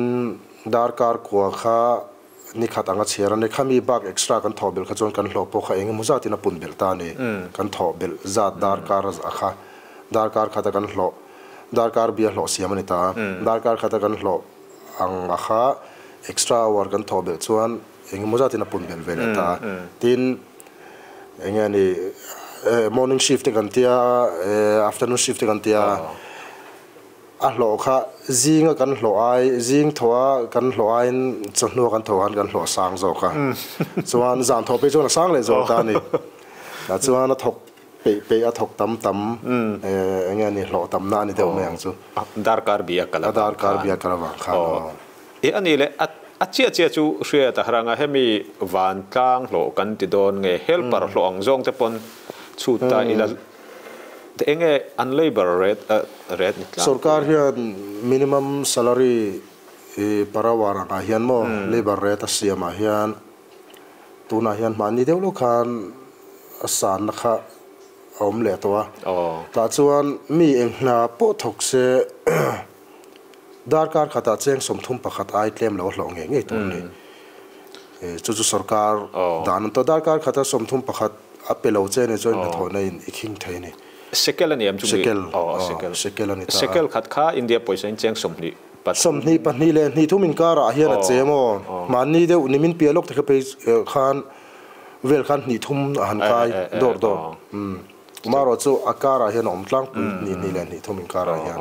darkar kua kha Ni khat anga chhiar a ni. Khami bak extra kan thawh belh kha chuan kan hlawh pawh kha eng emaw zatin a pun belh ta a ni. Kan thawh belh zat darkar a kha. Darkar khata kan hlawh, darkar bia hlawh siam a ni ta a. Darkar khata kan hlawh ang a kha extra hour kan thawh belh chuan eng emaw zatin a pun belh ve leh ta a. Tin, eng nge ni, morning shift te kan tia, afternoon shift te kan tia, a hlawh kha zinga kan hlawh ai, zing thawha kan hlawh aiin chawhnua kan thawh khan kan hlawh sang zawk a. Chuan zan thawh phei chuan a sang leh zawk ta a ni. Tah chuan a thawk peih peih a thawk tam tam eng nge ni hlawh tamna a ni deuh mai ang chu. Darkar bia kal avang khan. Darkar bia kal avang khan aw. E a ni le, a chiah chiah chu hriat a harang a, hemi vantlang hlawh kan ti dawn nge helper hlawh ang zawng te pawn chhut ta ila eng nge an labour rate rate ni tlang. Sorkar hian minimum salary per hour angah hian maw labour rate a siamah hian Tunah hian hmanni deuh loh khan a sanna kha a awm leh tawh a. Tah chuan mi eng hna pawh thawk se darkar khatah cheng 31 ai tlem lo a hlawh ngei ngei tur a ni. Chu chu sorkar dan an tawh. Darkar khata 31 a pe lo che ni chuan hnathawhna in i khing thei a ni. Shekel a ni em chu mi? Shekel, aw shekel a ni ta a. Shekel khat kha India pawisa in cheng 20. 22 leh hnih thum inkarah hian a che maw? Mahni deuh nimin piah lawk te kha phei khan vel khan hnih thum a han kai dawr dawr. Marawh chu a karah hian a awm tlangpui hnih hnih leh hnih thum inkarah hian.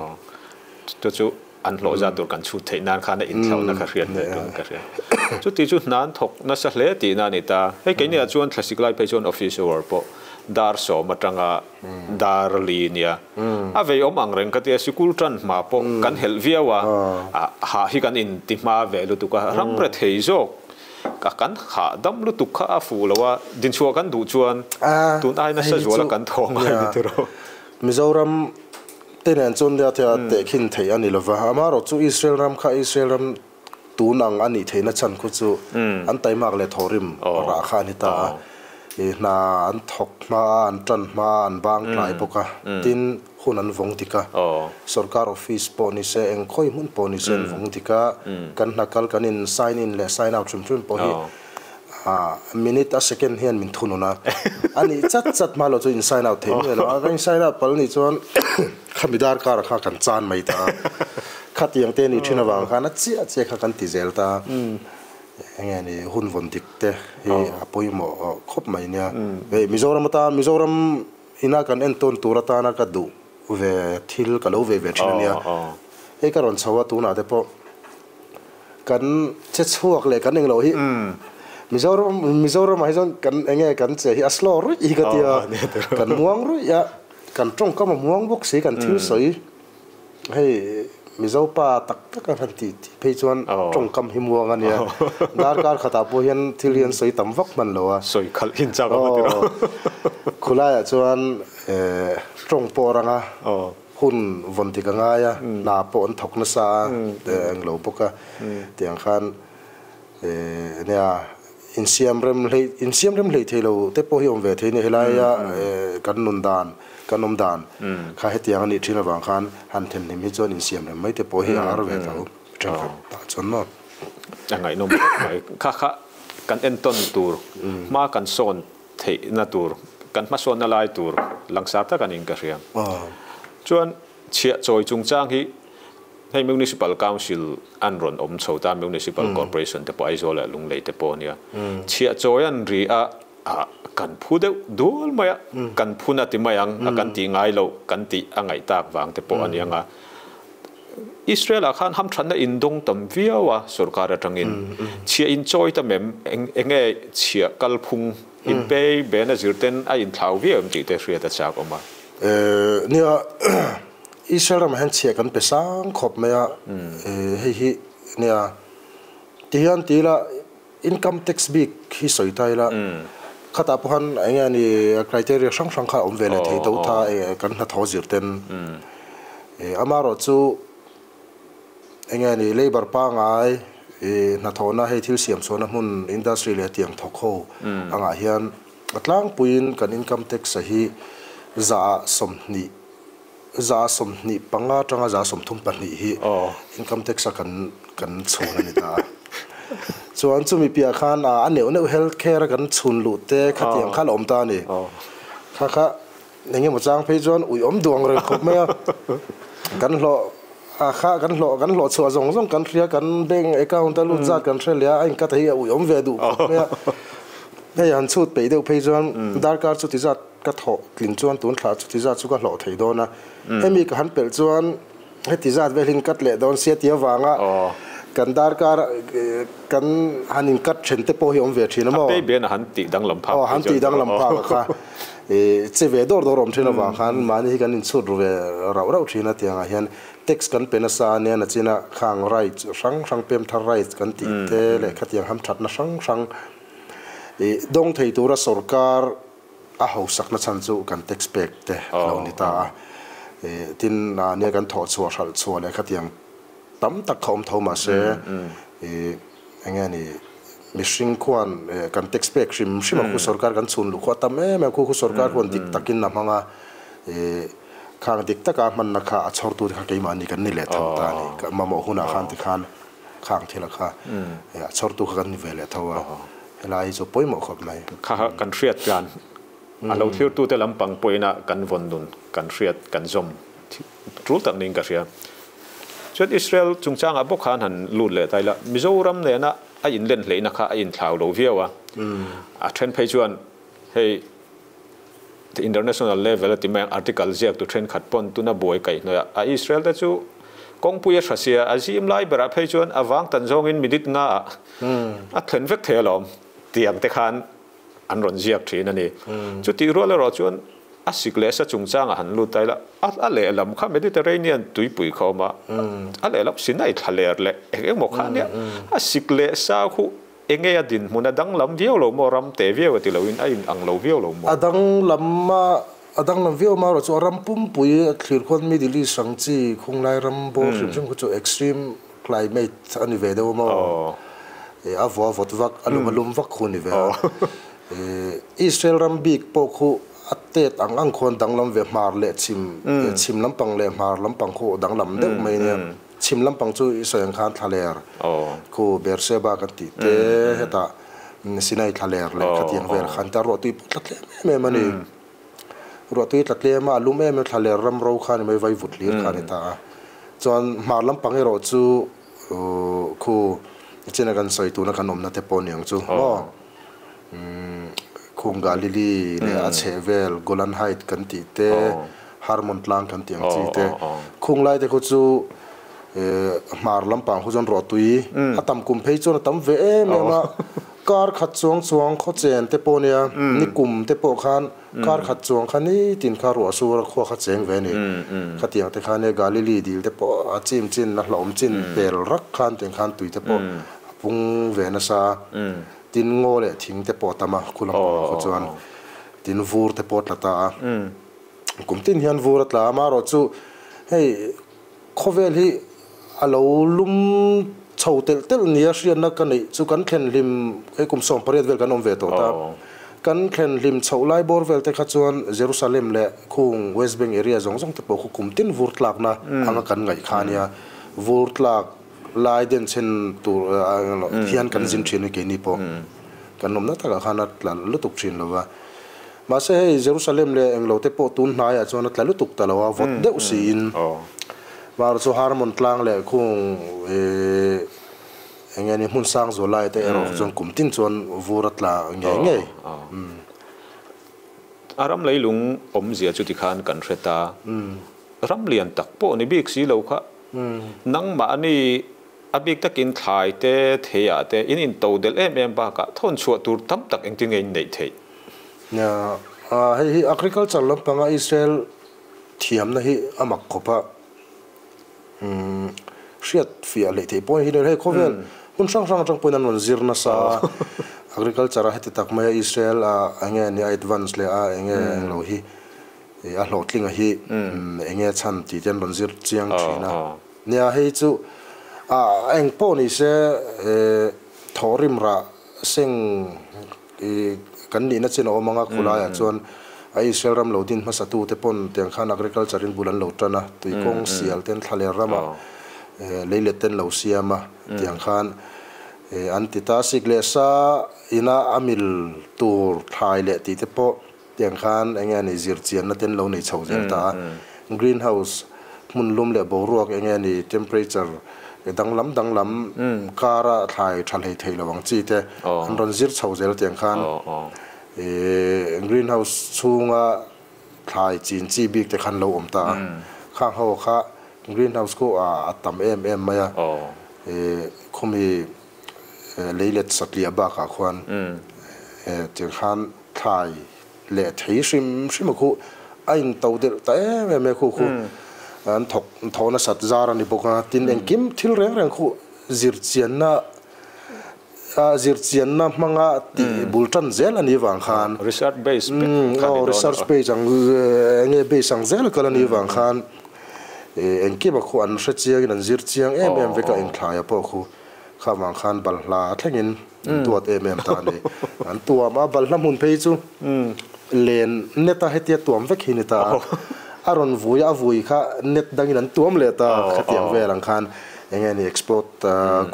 Chu chu an hlawh zat tur kan chhut theih nan khan a inthlauhna kha hriat ve tun ka hria. Chuti chu hna an thawk nasa hle tihna a ni ta. Hei keiniah chuan thlasik lai phei chuan office hour pawh dar 10 atanga dar li nia. A vei awm ang reng ka tia, sikul tan hma pawh kan helh viau a, hah hi kan inti hma ve lutuk a, ram re thei zawk a kan hah dam lutuk kha a fuh lo a, dinchhuah kan duh chuan tun ai nasa zuala kan thaw ngai ni tiraw. Mizoram te nen chuan nia thei a tehkhin theih a ni lova, amaherawh chu Israel ram kha Israel ram tun ang a nih theihna chhan khu chu an taimak leh thawhrim rah kha a ni ta a, hna an thawk hma a, an tan hma a, an bang tlai bawk a, tin hun an vawng dik a, sorkar office pawh ni se, eng khawi hmun pawh ni se an vawng dik a, kan hna kal kan in sign in leh sign out hrim hrim pawh hi minute a second hian min thunun a, a nih chat chat hma loh chu in sign out thei miah lo a, kan in sign out pal nih chuan khami darkar kha kan chan mai ta a. Khatiang te nih thin avang khan a chiah chiah kha kan ti zel ta. Enge ni hun vawn dik te hi a pawimawh khawp mai nia. Hei Mizoram atan Mizoram ina kan entawn tur atana ka duh ve thil ka lo ve ve thin ania. Hei ka rawn chho a tunah te pawh kan che chhuak leh kan englo hi Mizoram Mizoramah hi chuan kan enge kan che hi a slow ruih hi ka tia. Kan muang ruih a, kan tawngkam a muang bawk si kan thil sawi. Hei Mizo pa tak tak a han tih tih phei chuan tawngkam hi muang a nia. Darkar khatah pawh hian thil hi an sawi tam vak hman lo a. Sawi khalh hin chak a ti lo. Khulaiah chuan tawng pawh a rang a, hun vawn dik a ngai a, hna pawh an thawk nasa a, eng lo bawk a. Tiang khan nia insiam rem hlei insiam rem hlei thei lo te pawh hi awm ve thei a ni. Helaia kan nun dan Kan awm dan kha hetiang a nih thin avang khan han themhlim hi chuan insiam rem mai te pawh hi a har ve tho thenkhat tah chuan maw. A ngaihnawm khawp mai. Kha kha kan entawn tur, hma kan sawn theihna tur, kan hmasawnna lai tur langsar tak a niin ka hria. Chuan chhiah chawi chungchang hi hei Municipal Council an rawn awm chho ta, Municipal Corporation te pawh Aizawl leh Lunglei te pawh a nia. Chhiah chawi an ri a. Ah, kan phu deuh dual mai a, kan phun a ti mai ang, a kan tih ngai loh, kan tih a ngaih tak vang te pawh a ni ang a. Israel ah khan hamthatna in dawng tam viau a sorkar atangin. Chhiah in chawi ta mem, eng enge chhiah kalphung in pei bena zirten a inthlau viau em tih te hriat a chak awm a. Nia, Israel ramah hian chhiah kan pe sang khawp mai a, hei hi nia, tihian ti ila, Income tax bik hi sawi ta ila, khatah pawh khan eng nge ni criteria hrang hrang kha a awm ve leh thei tho ta kan hnathawh zir ten. Amaherawh chu eng nge ni labour pangngai hnathawhna hei thil siam chhuahna hmun industry leh tiang thawk ho angah hian a tlangpuiin kan income tax a hi 20% 25% atanga 32% hi income tax a kan kan chhun a ni ta a. Chuan chumi piah khan a neuh neuh health care a kan chhun luh te khatiang kha la awm ta a ni. Kha kha Engemaw chang phei chuan ui awm duh ang reng khawp mai a, kan hlawh a kha kan hlawh kan hlawh chhuah zawng zawng kan hria kan bank account a lut zat kan hre leh a, a inkat hi a ui awm ve duh khawp mai a. Hei han chhut peih deuh phei chuan darkar chuti zat ka thawh tlin chuan tun thlah chuti zat chu ka hlawh thei dawn a, hemi ka han pelh chuan heti zat vel hi in cut leh dawn sia tih avanga kan darkar kan han in cut then te pawh hi awm ve thin a maw? A pei bian a han tih danglam phak Aw han tih danglam phak a kha che ve dawr dawr awm thin avang khan mahni hi kan in chhut ru ve rauh rauh thin a tiangah hian tax kan pe nasa a nia nachina khang rights hrang hrang pem thar rights kan tih te leh khatiang hamthatna hrang hrang dawng thei tura sorkar A hausakna chhan chu kan tax pek te a lo ni ta a, tin nia kan thawh chhuah hralh chhuah leh khatiang tam tak kha awm tho mah se eng nge ni mihring khuan kan tax pek hrim hrim a khu sorkar kan chhun luh khu a tam em em a, khu khu sorkar khuan dik takin a hmang a, khang dik taka a hmanna kha a chhawrtu te kha keimahni kan ni leh tho ta a ni, mamawh hunah khan tikhan khang thil a kha a chhawrtu kha kan ni ve leh tho a. Helai hi chu pawimawh khawp mai. Kha kan hriat tlan a lo thirtute lampang pawhin a kan vawn nun kan hriat kan zawm tul tak niin ka hria. Chuan Israel chungchangah bawk khan han lut leh ta ila, Mizoram nena a inlen hleihna kha a inthlau lo viau a. A then phei chuan hei the international level a ti mai ang article ziaktu thenkhat pawn tuna buai kaihhnawih a, a Israel te chu kawngpui a hra sia, a zim lai berah phei chuan a vang tan zawngin minute nga ah a thlen vek thei alawm tiang te khan an rawn ziak thin a ni. Chutih rual erawh chuan a sik leh sa chungchangah han lut ta ila, a lehlam kha Mediterranean tuipui kha awm a, a lehlam Sinai thlaler leh eng eng maw kha ania, a sik leh sa khu Enge a dinhmun a danglam viau lo maw? Ram te viau a ti loin a in ang lo viau lo maw? A danglam a, a danglam viau marawh chu a ram pumpui a thlir khuan Middle East ang chi khunglai ram bawr hrim hrim khu chu extreme climate a ni ve deuh a maw? A vua vawt vak, a lum a lum vak khu a ni ve a. Israel ram bik pawh khu a tet ang ang khuan danglam ve hmar leh chhim, chhim lampang leh hmar lampang khu danglam deuh mai nia. Chhim lampang chu i sawi ang khan thlaler khu Beersheba kan tih te hetah Sinai thlaler leh khatiang vel khan te a ruahtui pawh tla tlem em em a ni. Ruahtui tla tlem a, a lum em em thlaler ram ro kha a ni mai, vaivut hlir kha a ni ta a. Chuan hmar lampang erawh chu khu china kan sawi tuna kan awmna te pawh a ni ang chu maw. Khung Galili leh a chheh vel Golan Height kan tih te, Hermon tlang kan tih ang chi te, khung lai te khu chu hmar lampang khu chuan ruahtui a tam kum phei chuan a tam ve em em a, kar khat chuang chuang khawchen te pawh nia, ni kum te pawh khan kar khat chuang kha nitin kha ruah sur a khua kha cheng ve a ni. Khatiang te khan nia Galili dil te pawh a chim chin a hlauhawm chin pel rak khan tiang khan tui te pawh a pung ve nasa. Tin ngaw leh thing te pawh a tam a, khu lam pangah khaw chuan tin vur te pawh a tla ta a. Kum tin hian vur a tla a, amaherawh chu hei khawvel hi a lo lum chho telh telh nia hriatna ka neih chu kan thlen hlim hei kum 18 vel kan awm ve tawh ta. Kan thlen hlim chhoh lai bawr vel te kha chuan Jerusalem leh khung West Bank area zawng zawng te pawh khu kum tin vur tlakna anga kan ngaih kha ania. Vur tlak Lai den chhen tur hian kan zin thin a keini pawh kan awmna takah khan a tla lutuk thin lo va. Mahse hei Jerusalem leh englo te pawh tun hnaiah chuan a tla lutuk ta lo a, vawt deuh siin Mar chu Hermon tlang leh khung eng nge ni hmun sang zual lai te erawh chuan kum tin chuan vur a tla ngei ngei. A ram leilung awmzia chu tikhan kan hre ta. Ram lian tak pawh ni bik si lo kha. Nangmahni a bik takin thlai te, theiah te in into delh em em bakah thawn chhuah tur tam tak engtin nge in neih theih? Nia, hei hi agriculture lampanga Israel thiamna hi a mak khawp a, hriat fiah leh theih pawh hi hei khawvel hmun hrang hrang atang pawhin an rawn zir nasa a, agriculture a heti tak maia Israel a enge nia advance leh a enge englo hi. A hlawhtlinga hi eng nge chhan tih te an rawn zir chiang thin a. Nia hei chu a eng pawh ni se thawhrim rah seng kan nihna chin a awm ang a, khulaiah chuan a Israel ram lo din hmasa tu te pawn tiang khan agriculture in bul an lo tan a, tuikawng sial ten thlaler ramah leilet ten lo siam a tiang khan an ti ta. Sik leh sa ina a mil tur thlai leh tih te pawh. Tiang khan enge ni zirchianna te an lo nei chho zel ta a. Greenhouse hmun lum leh boruak enge ni temperature danglam danglam kara thlai tha hlei thei lo ang chi te an rawn zir chho zel tiang khan greenhouse chhunga thlai chin chi bik te khan lo awm ta a. Khang ho kha greenhouse khu a tam em em mai a. Khumi leilet satliah bakah khuan tiang khan thlai leh thei hrim hrim a khuh a in to delh ta em em e khu khu an thawk thawh nasat zar a ni bawk a tin engkim thil reng reng khuh zirchianna a zirchianna hmanga tih bul tan zel a nih vang khan research base aw research base ang enge base ang zel kal a nih vang khan engkim a khuh an hre chiangin an zir chiang em em vek a engthlaia pawh khu Kha vang khan balhla thlengin an duat em em ta a ni. An tuam a, balhla hmun phei chu len net a hetia tuam vek hi ni ta a. A rawn vui a, a vui kha net dangin an tuam leh ta khatiang vel ang khan eng nge ni export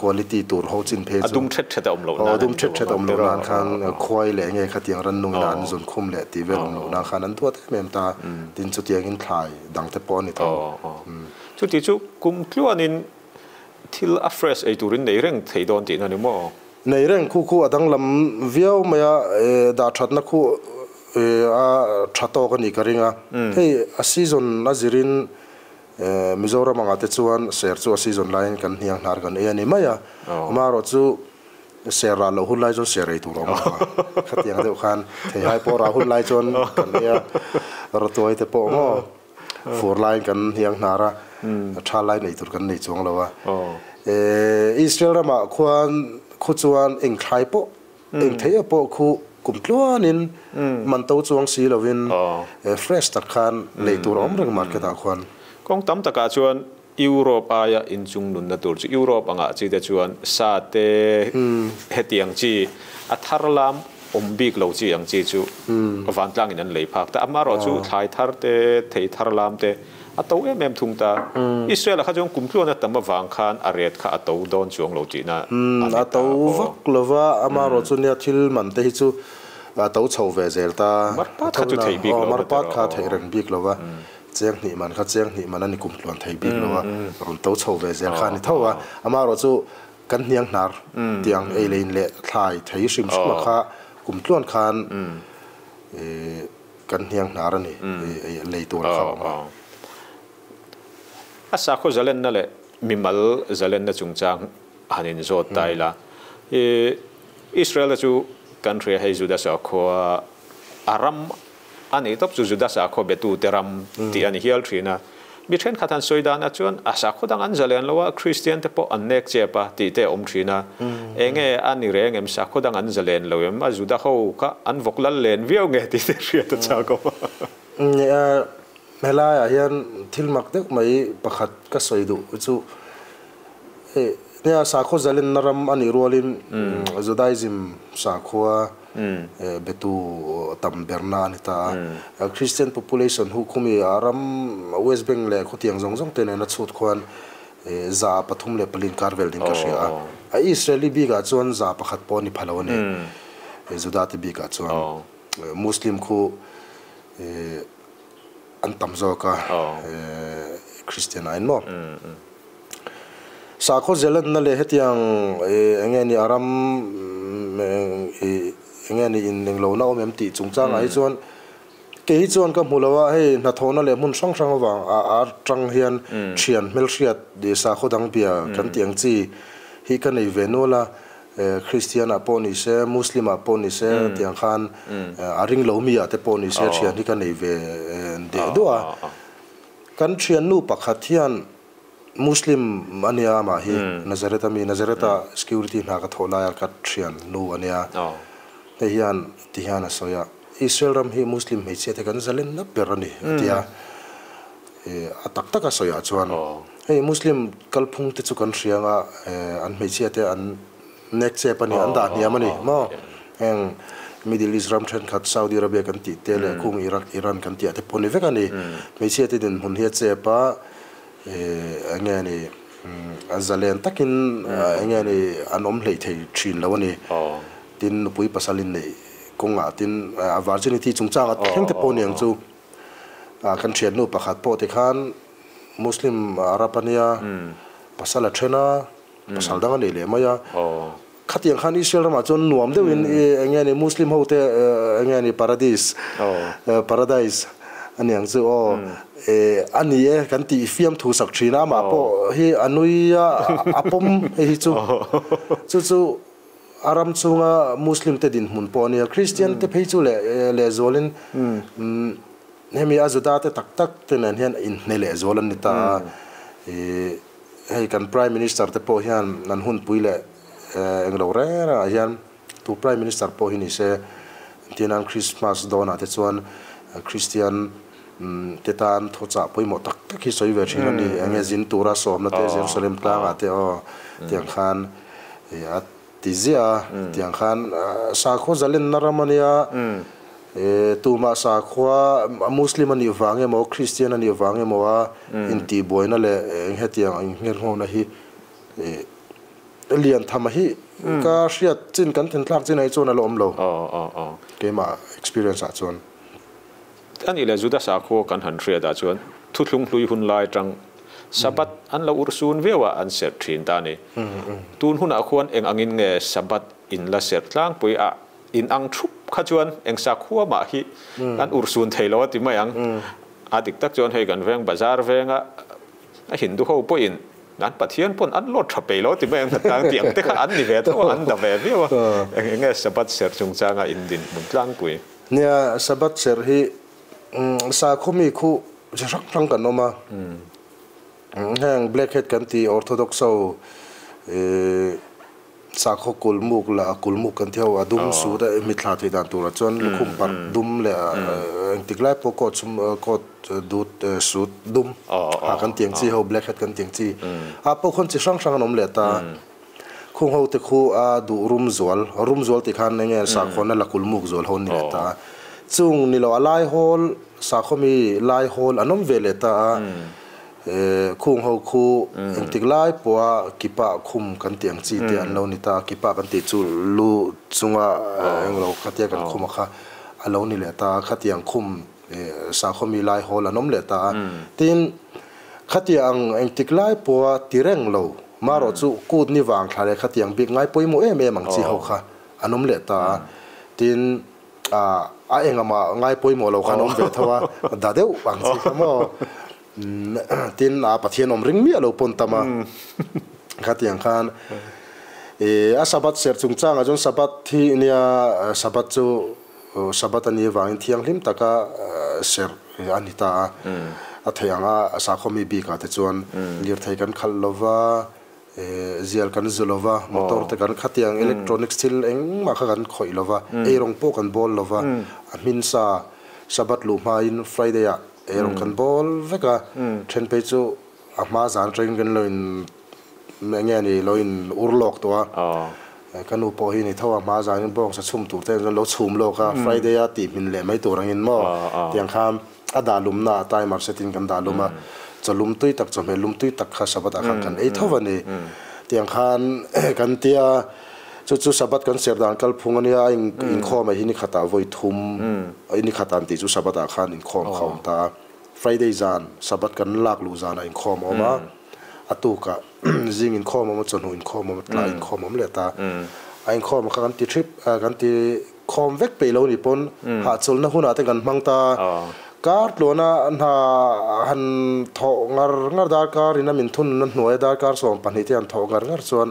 quality tur ho chin phei chu. A dum thet thet a awm loh nan. Aw, dum thet thet a awm loh nan khan khuai leh eng nge khatiang rannungin a an zun khum leh tih vel awm loh nan khan an duat em em ta. Tin chutiangin thlai dangte pawh a ni tho. Chuti chu kum tluanin Thil a fresh ei turin nei reng thei dawn tihna ni maw? Nei reng khu khu a danglam viau mai a, dah thatna khu a tha tawk a nih ka ring a. Hei a season a zirin Mizoram angah te chuan ser chu a season laiin kan hniang hnar kan ei a ni mai a. Amaherawh chu ser rah loh hun lai chuan ser ei tur a awm lo a, khatiang deuh khan theihai pawh rah hun lai chuan kan ei a, rawtuai te pawh maw? Fur laiin kan hniang hnar a, tha lai nei tur kan nei chuang lo a. Israel ramah khuan khu chuan eng thlai pawh, eng theih a pawh khu kum tluanin man to chuang si lovin fresh tak khan lei tur a awm reng market ah khuan. Kawng tam takah chuan Europe aia inchung nunna tur chu Europe angah chi te chuan sa te hetiang chi a thar lam awm bik lo chi ang chi chu vantlangin an lei phak ta. Amaherawh chu thlai thar te, thei thar lam te a to em em thung ta. Israel-ah kha chuan kum tluan a tam avang khan a ret kha a to dawn chuang lo tihna a ni ta. A to vak lo va, amaherawh chu nia thil man te hi chu a to chho ve zel ta. Marpat kha chu thei bik lo. Marpat kha a theih reng bik lo va. Cheng hnih man kha cheng hnih man a ni kum tluan thei bik lo a, rawn to chho ve zel kha a ni tho a. Amaherawh chu kan hniang hnar tiang ei lein leh thlai thei hrim hrim a kha kum tluan khan kan hniang hnar a ni lei tur a kha awm a. A sakhaw zalenna leh mimal zalenna chungchang han inzawt ta ila, Israel-a chu kan hria hei Juda sakhua a ram a nih tawp chu Juda sakhaw betute ram tih a ni hial thin a. Mi thenkhat han sawi danah chuan a sakhaw dang an zalen lo a, Kristian te pawh an nek chep a tih te a awm thin a. Enge a ni reng em, sakhaw dang an zalen lo em, a Juda ho kha an vawk lal len viau nge tih te hriat a chak awm a. Nia, helaiah hian thil mak deuh mai pakhat ka sawi duh chu hei nia sakhaw zalenna ram a nih rualin Judaism sakhua Betu tam berna a ni ta a. Christian population hu khumi a ram West Bank leh khawtiang zawng zawng te nena chhut khuan 304 inkar vel ding ka hria a. A Israeli bikah chuan 100 pawh a ni pha lo a ni. Juda te bikah chuan Muslim khu an tam zawk a, Christian aiin maw. Sakhaw zelanna leh hetiang eng nge ni a ram eng nge ni in englohna awm em tih chungchangah hi chuan kei hi chuan ka hmu lo a, hei hnathawhna leh hmun hrang hrang avang a atang hian thian hmelhriat sakhaw dang bia kan tih ang chi hi ka nei ve nual a, Kristian ah pawh ni se, Muslim ah pawh ni se tiang khan a ring lo mi ah te pawh ni se thian hi ka nei ve deh duah a. Kan thiannu pakhat hian Muslim a nia amah hi Nazareth a mi, Nazareth ah security hna ka thawh laia ka thiannu a nia. Hei hian ti hian a sawi a, Israel ram hi Muslim hmeichhia te kan zalen na ber a ni a ti a. A tak tak a sawi ah chuan hei Muslim kalphung te chu kan hria anga an hmeichhia te an Nek chep a ni, an dah hniam a ni maw? Heng Middle East ram thenkhat Saudi Arabia kan tih te leh khung Iraq, Iran kan tih ah te pawh ni vek a ni. Hmeichhia te dinhmun hi a chep a, eng nge ni, a zalen takin eng nge ni an awm hleih thei thin lo a ni. Tin, nupui pasal inneih kawngah tin a virginity chungchanga thleng te pawh aniang chu kan thiannu pakhat pawh tikhan Muslim Arab ania pasal a then a, pasal dang a nei leh mai a. Khatiang khan Israel ramah chuan nuam deuhin eng nge ni Muslim ho te eng nge ni paradis paradise aniang chu aw a ni e kan tih fiam thu sak thin a amah pawh hi a nui a a pawm hei hi chu chu chu a ram chhunga Muslim te dinhmun pawh a nia Christian te phei chu leh lehzualin hemi a Juda te tak tak te nen hian inhne lehzual an ni ta a ih Hei kan Prime Minister te pawh hian an hunpui leh englo reng rengah hian tu Prime Minister pawh hi ni se tinan Christmas dawnah te chuan Christian te tan thuchah pawimawh tak tak hi sawi ve thin a ni. Enge zin tura sawmna te Jerusalem tlangah te aw tiang khan a ti ziah a, tiang khan sakhaw zalenna ram a nia, tumah sakhua Muslim a nih vang emaw Christian a nih vang emaw a intihbuaina leh eng hetiang innghelhngawna hi lian tham a hi ka hriat chin kan thenthlak chin ah hi chuan a la awm lo keimah experience ah chuan. A nih leh Juda sakhua kan han hriat ah chuan thuthlung hlui hun lai atang Sabbath an lo urhsun viau a an serh thin ta a ni. Tun hunah khuan eng angin nge Sabbath in la serh tlangpui a in ang thup kha chuan eng sakhua mah hi an urhsun thei lo a ti mai ang. A dik tak chuan hei kan veng bazar venga a Hindu ho pawhin an Pathian pawn an lawt tha pei lo a ti mai ang hnatlang tih ang te kha an ni ve tho a an da ve viau a. Eng enge Sabbath serh chungchanga in dinhmun tlangpui? Nia, Sabbath serh hi Sakhaw mi khu chi hrang hrang kan awm a, heng Black Hat kan tih Orthodox ho sakhaw kulmuk lah kulmuk kan tih ho a dum sut a mitthla theih dan turah chuan lukhum parh dum leh engtik lai pawh coat sum coat dut sut dum ha kan tih ang chi ho Black Hat kan tih ang chi ah pawh khawn chi hrang hrang an awm leh ta. Khung ho te khu a duh rum zual, rum zual tih khan enge sakhawna la kulmuk zual ho an ni leh ta a. Chung ni lo a lai hawl, sakhaw mi lai hawl an awm ve leh ta a. Khung ho khu engtik lai pawha kipa khum kan tih ang chi te an lo ni ta a, kipa kan tih chu lu chunga englo khatia kan khum a kha a lo ni leh ta a, khatiang khum sakhaw mi lai hawl an awm leh ta a. Tin, khatiang engtik lai pawha ti reng lo Marawh chu kut ni vang thla leh khatiang bik ngai pawimawh em em ang chi ho kha an awm leh ta a, tin a engah ngai pawimawh lo kha an awm ve tho a, da deuh ang chi kha maw tin a Pathian awm ring miah lo pawn tam a, khatiang khan a Sabbath serh chungchangah chuan Sabbath hi nia Sabbath chu Sabbath a nih avangin thianghlim taka serh a ni ta a. A theih ang a, sakhaw mi bikah te chuan lirthei kan khalh lo va, zial kan zu lo va, motor te kan khatiang electronics thil engmah kha kan khawih lo va, eirawng pawh kan bawl lo va, a hmin sa Sabbath luh hmain Friday ah eirawng kan bawl vek a, then phei chu a hma zan atangin kan lo in Enge nge ni lo in ur lawk tawh a, ka nu pawh hi ni tho a hma zanin bawngsa chhum tur te chuan lo chhum lawk a, Friday a tih hmin leh mai tur angin maw tiang khan a dah lumna ah timer set in kan dah lum a, chaw lum tui tak chawhmeh lum tui tak kha Sabbath ah khan kan ei tho a ni. Tiang khan kan tia chu chu Sabbath kan ser dan kalphung a nia, a inkhawm ah hi ni khatah vawi thum ni khat an tih chu Sabbath ah khan inkhawm kha a awm ta a, Friday zan Sabbath kan lak luh zanah inkhawm a awm a. A tukah zing inkhawm awm a, chawhnu inkhawm awm a, tlai inkhawm awm leh ta. A inkhawm kha kan ti thrip, kan ti khawm vek peih lo nih pawn hahchawlhna hunah te kan hmang ta. Kar tluana hna han thawh ngar ngar darkar in a min thunna hnuaia darkar 12 te han thawh ngar ngar chuan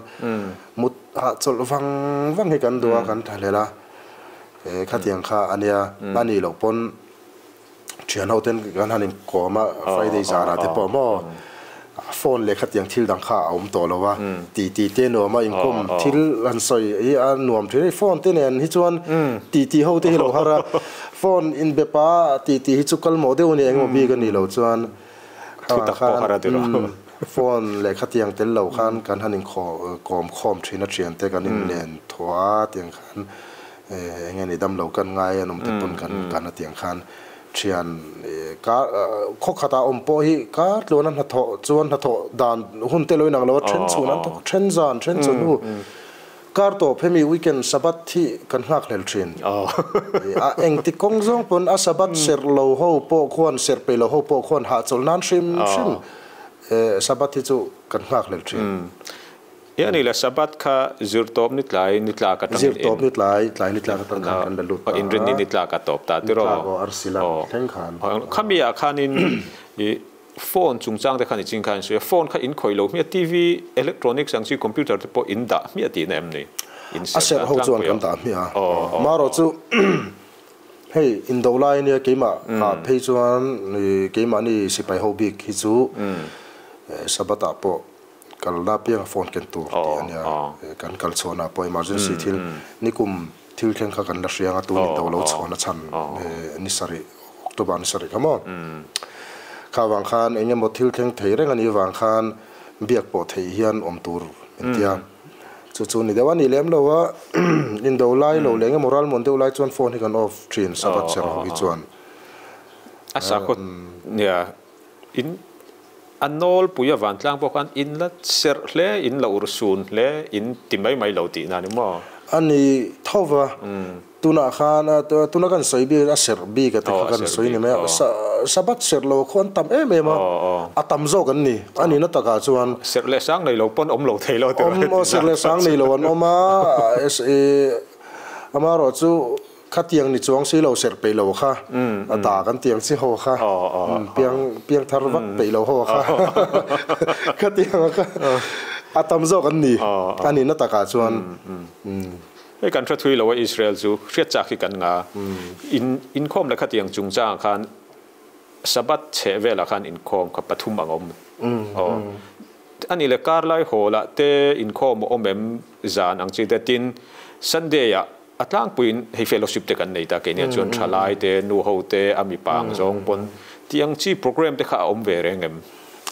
mut hahchawlh vang vang hi kan duh a, kan tha hlel a. Khatiang kha a nia, a nih loh pawn Thian ho ten kan han inkawm a, Friday zanah te pawh maw phone leh khatiang thil dang kha a awm tawh lo a, ti ti te nuam a inkawm thil han sawi hi a nuam thin a ni. Phone te nen hi chuan ti ti ho te hi lo har a, phone inbe pa ti ti hi chu kal mawh deuh a ni engemaw bik a nih loh chuan phone leh khatiang tel lo khan kan han inkawm khawm thin a, thiante kan inlen thaw a tiang khan. Eng nge ni dam lo kan ngai an awm te pawn kan kan a tiang khan thian ka khaw khatah awm pawh hi ka tluan a hnathawh chuan hnathawh dan hun te lo inang lo a then chhun an thawk then zan then chhun hu Kar tawp hemi weekend Sabbath hi kan nghakhlel thin. A engti kawng zawng pawn a Sabbath serh lo ho pawh khuan serh peih lo ho pawh khuan hahchawlh nan hrim hrim Sabbath hi chu kan nghakhlel thin. I a ni le, Sabbath kha zirtawp ni tlai ni tlak atangin in. Zirtawp ni tlai tlai ni tlak atang khan kan la lut ta a. Inrinni ni tlak a tawp ta tiraw? Ni tlak aw arsi lan thleng khan. Khami ah khanin i phone chungchang te khan i ching khan in sawi a, phone kha in khawih lo hmiah, TV, electronics ang chi computer te pawh in dah hmiah tihna em ni? In A serh ho chuan kan dah hmiah a. Marawh chu hei indo lai ania keimah ah phei chuan keimahni sipai ho bik hi chu Sabbath ah pawh Kalna pianga phone ken tur tih a nia. Kan kal chhuahna pawh emergency thil nikum thil thleng kha kan la hria anga tun in do lo chhuahna chhan ni sarih October ni sarih kha maw. Kha vang khan eng emaw thil thleng thei reng a nih vang khan biak pawh theih hian awm tur min tia. Chu chu ni deuh a nih lem lo a indo lai lo leh eng emaw ralmuan deuh lai chuan phone hi kan off thin Sabbath serh ho hi chuan. A sakhaw nia in. A nawlpui a vantlang pawh khan in la serh hle, in la urhsun hle, in ti mai mai lo tihna a ni maw? A ni tho va, tunah khan tuna kan sawi bik a serh bik a te kha kan sawi ni mai a, Sabbath serh lo khaw an tam em em a, a tam zawk an ni, a nihna takah chuan. Serh leh sang nei lo pawn awm lo thei lo tih Awm, serh leh sang nei lo an awm a, amaherawhchu Khatiang ni chuang si lo serh peih lo kha a da kan tiang chi ho kha piang piang thar vak peih lo ho kha khatiang kha a tam zawk an ni a nihna takah chuan. Hei kan hre thui lo a Israel chu hriat chak hi kan nga in inkhawm leh khatiang chungchangah khan Sabbath chheh velah khan inkhawm kha pathum ang awm aw a nih leh kar lai hawlah te inkhawm a awm em zan ang chi te tin Sunday ah A tlangpuiin hei fellowship te kan nei ta keiniah chuan thalai te, nu ho te, a mipa ang zawng pawn tih ang chi program te kha a awm ve reng em?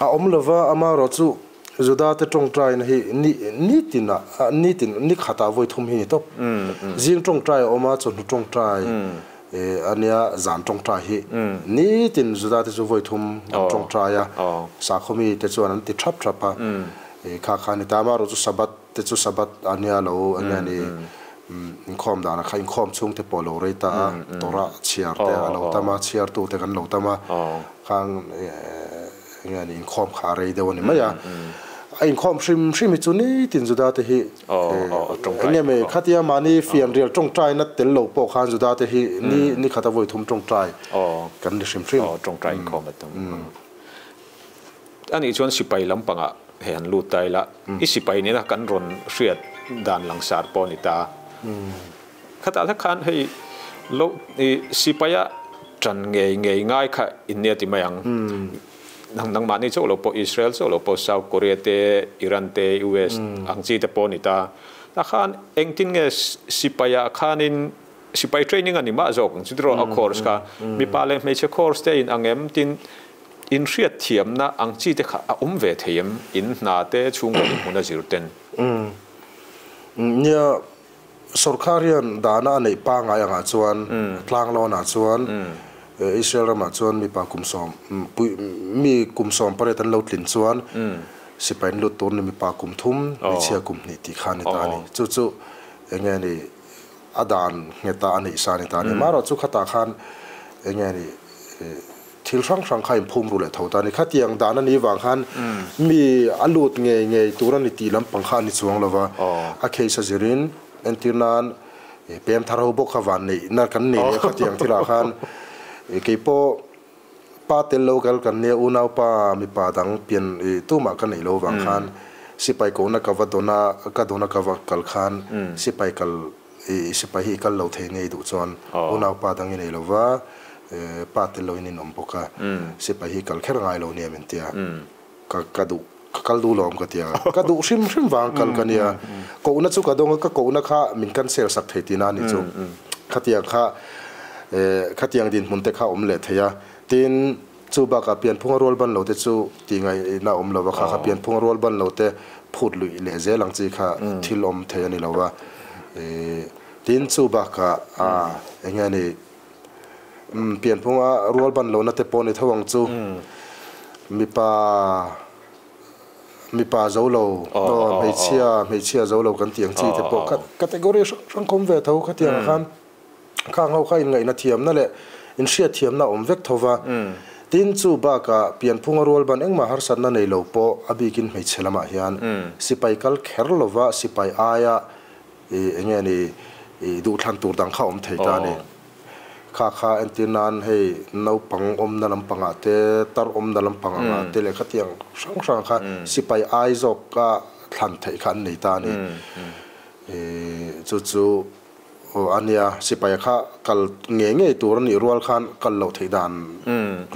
A awm lova, amaherawh chu Juda te tawngtaina hi ni nitin ah nitin ni khatah vawi thum hi ni tawp. Zing tawngtai a awm a, chawhnu tawngtai a nia, zan tawngtai hi nitin Juda te chu vawi thum an tawngtai a, sakhawmi te chuan an ti thap thap a, kha kha a ni ta. Amaherawh chu Sabbath te chu Sabbath a nia lo a nia ni inkhawm danah kha inkhawm chhung te pawh a lo rei ta a, Torah chhiar te a lo tam a, chhiartu te kan lo tam a, khang enge ni inkhawm kha a rei deuh a ni mai a. A inkhawm hrim hrim hi chu nitin Juda te hi enge mai khatia mahni fianrial tawngtaina tel lo pawh khan Juda te hi ni ni khata vawi thum tawngtai kan ni hrim hrim. Tawngtai inkhawm a tam. A nih chuan sipai lampangah hei han lut ta ila, i sipai nena kan rawn hriat dan langsar pawh a ni ta. Khatah hlek khan hei lo i sipaia ṭan ngei ngei ngai kha in nia ti mai ang. Nangmahni chauh lo pawh Israel chauh lo pawh South Korea te, Iran te, US ang chi te pawh a ni ta. Tah khan engtin nge sipaiah khanin sipai training a ni mah zawk ang chu tiraw a course kha. Mipa leh hmeichhe course te in ang em tin In hriatthiamna ang chi te kha a awm ve thei em? In hna te chhungkaw in hmun a zir ten. Umm. Nia, sorkar hian dana a neih pangngai angah chuan, tlanglawnah chuan, Israel ramah chuan mipa kum sawm, mi kum sawm pariat an lo tlin chuan sipai an lut tur ni mipa kum thum, hmeichhia kum hnih tih kha a ni ta a ni. Chu chu enge ni a dan ngheta a neih sa a ni ta a ni. Amaherawh chu khatah khan enge ni Thil hrang hrang kha inphum ru leh tho ta a ni. Khatiang dan a nih vang khan mi a lut ngei ngei tur a ni tih lampang kha a ni chuang lo va. A case a zirin entir nan pem thar ho bawk kha van neihna kan nei leh khatiang thilah khan kei pawh pa tel lo kal kan nia unaupa mipa dang pian tumah ka neih lo vang khan sipai kohna ka va dawn a ka dawn a ka va kal khan sipai kal I sipai hi i kal lo thei ngei duh chuan unaupa dang i nei lo va, pa tel loin in awm bawk a, sipai hi i kal kher ngai lo nia min tia, ka ka duh ka kal duh lawm ka tia, ka duh hrim hrim vang kal ka nia, kohna chu ka dawng a, ka kohna kha min cancel sak thei tihna a nih chu, khatiang kha khatiang dinhmun te kha awm leh thei a, tin chu bakah pianphunga rual ban lo te chu tih ngaihna awm lo va, kha kha pianphunga rual ban lo te phut luih leh zel ang chi kha thil awm thei a ni lo va, tin chu bakah eng nge ni pianphunga rual ban lohna te pawh ni tho ang chu mipa. Mipa zo lo, aw hmeichhia, hmeichhia zo lo kan tih ang chi te pawh kha category hrang hrang kawm ve tho khatiang ah khan khang ho kha inngaihna thiamna leh inhriat thiamna a awm vek tho va. Tin, chu bakah pianphunga rual ban engmah harsatna nei lo pawh a bikin hmeichhe lamah hian sipai kal kher lova sipai aia eng nge ni duhthlan tur dang kha a awm thei ta a ni. Kha kha entir nan hei naupang awmna lampangah te, tar awmna lampang angah te leh khatiang hrang hrang kha sipai ai zawka thlan theih kha an nei ta a ni. Chu chu a nia, sipai kha kal ngei ngei tur a nih rual khan kal loh theih dan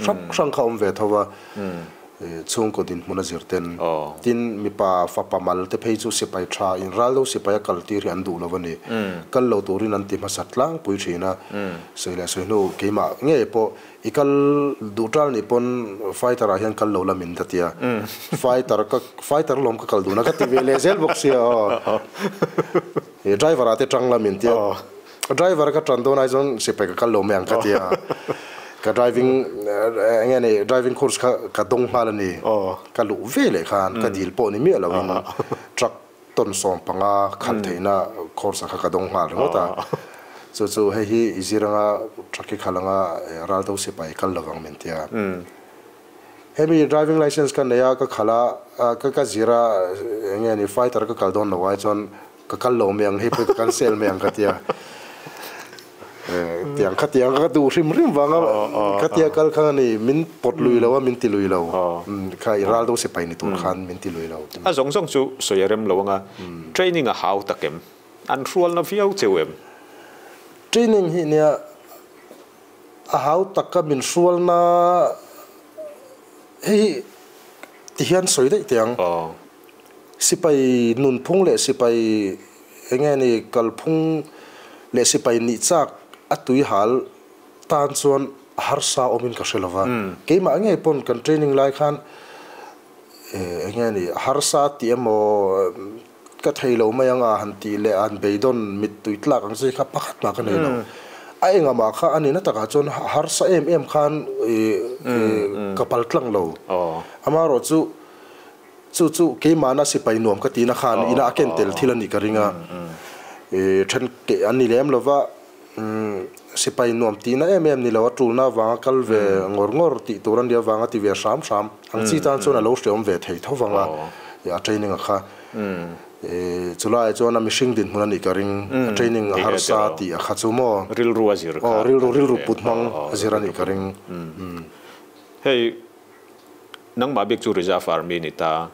hrang hrang kha awm ve tho va. Chhungkaw dinhmun a zir ten. Tin, mipa fapa mal te phei chu sipai tha in ral lo sipai a kal tir hi an duh lo a ni. Kal lo turin an ti hmasa tlangpui thin a. Sawi leh sawi hnu keimah ngei pawh i kal duh tal nih pawn fighter ah hian kal lo la min ta tia. Fighter ka fighter lawm ka kal dun a ka ti ve leh zel bawk sia aw. Driver ah te tang la min tia. Driver ka tan dawn ai chuan sipai ka kal lo mai ang ka ti a, ka driving eng nge ni driving course kha ka dawng nghal a ni, ka luh ve leh khan ka dil pawh ni miah lo in truck tawn 15 khalh theihna course ah kha ka dawng nghal ringawt a, chu chu hei hi i zir anga truck i khalh anga ral do sipai kal lovang min ti a, hemi driving license ka nei a ka khalh a ka zir a eng nge ni fighter ka kal dawn lo ai chuan Ka kal lo mai ang, hei pawh ka cancel mai ang ka tia. Tiang kha tiang ka duh hrim hrim vanga ka tia kal kha ni min pawt lui lo a, min ti lui lo. Kha i ral do sipai ni tur khan min ti lui lo. A zawng zawng chu sawi a rem lo anga training a hau tak em? An hrualna viau cheu em? Training hi nia a hau taka min hrualna hei tihian sawi daih teh ang. Sipai nunphung leh sipai eng nge ni kalphung leh sipai nih chak a tui hal tan chuan a harsa awmin ka hre lo va. Keimah ngei pawn kan training lai khan eng nge ni harsa tih emaw ka thei lo mai anga han tih leh han beidawn mittui tlak ang chi kha pakhat mah ka nei lo. A engamah kha a nihna takah chuan harsa em em khan ka pal tlang lo. Amaherawhchu chu Chu chu keimahna sipai nuam ka tihna khan ina a ken tel thil a nih ka ring a, then keh an ni lem lova, sipai nuam tihna em em ni lo, a tulna avanga kal ve ngawr ngawr tih tur a nih avanga ti ve hram hram ang chi tan chuan a lo hreawm ve thei tho vang a, a training a kha. Chulaiah chuan a mihring dinhmun a nih ka ring, a training a harsa tih a kha chu maw? Rilru a zir kha. Aw, rilru rilru put hmang a zir a nih ka ring. Hei. Nangmah bik chu Reserve Army ni ta.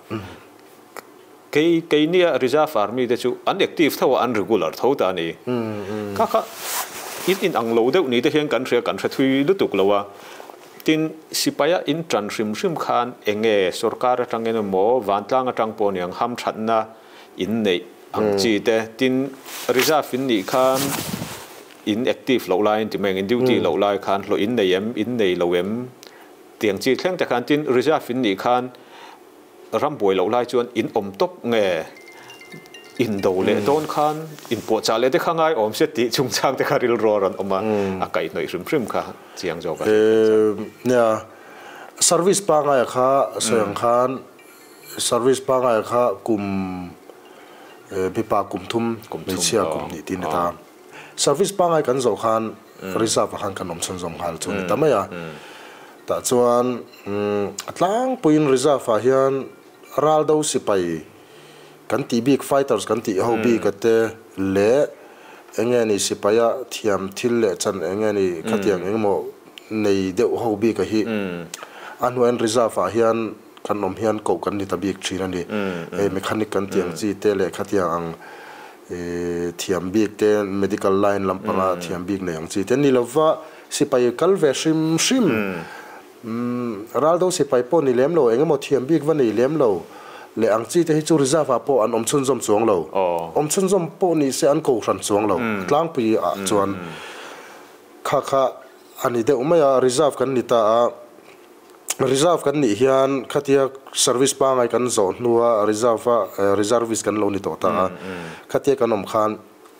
Kei keinia Reserve Army te chu an active tho a, an regular tho ta a ni. Kha kha in in ang lo deuh ni te hian kan hria, kan hre thui lutuk lo a. Tin, sipaia in tan hrim hrim khan eng nge sorkar atangin emaw vantlang atang pawh niang hamthatna in neih ang chi te. Tin, Reserve in nih khan in active loh laiin ti mai ang, in duty loh lai khan hlawh in nei em, in nei lo em? Tiang chi thleng te khan tin reserve in nih khan ram buai loh lai chuan in awm tawp nge in do leh dawn khan in puahchah leh te kha ngai awm se tih chungchang te kha rilru a rawn awm a, a kaihhnawih hrim hrim kha chiang zawk a. Nia, service pangaia kha sawi ang khan service pangaia kha kum mipa kum thum hmeichhia kum hnih tih a ni ta. Service pangai kan zawh khan reserve ah khan kan awm chhunzawm nghal chu a ni ta mai a. Tah chuan a tlangpuiin reserve ah hian raldo sipai kan tih bik fighters kan tih ho bik a te leh eng nge ni sipaia thiam thil leh chan eng nge ni khatiang eng emaw nei deuh ho bik a hi a hnuaiin reserve ah hian kan awm hian koh kan ni ta bik thin a ni. Hei mechanic kan tih ang chi te leh khatiang ang thiam bik te medical line lampanga thiam bik nei ang chi te ni lova sipai kal ve hrim hrim raldo sipai pawh ni lem lo eng emaw thiam bik va nei lem lo leh ang chi te hi chu reserve ah pawh an awm chhunzawm chuang lo awm chhunzawm pawh ni se an ko hran chuang lo tlangpui ah chuan kha kha a ni deuh mai a reserve kan ni ta a. Reserve kan nih hian khatia service pangai kan zawh hnua reserve a reservist kan lo ni tawh ta a, khatia kan awm khan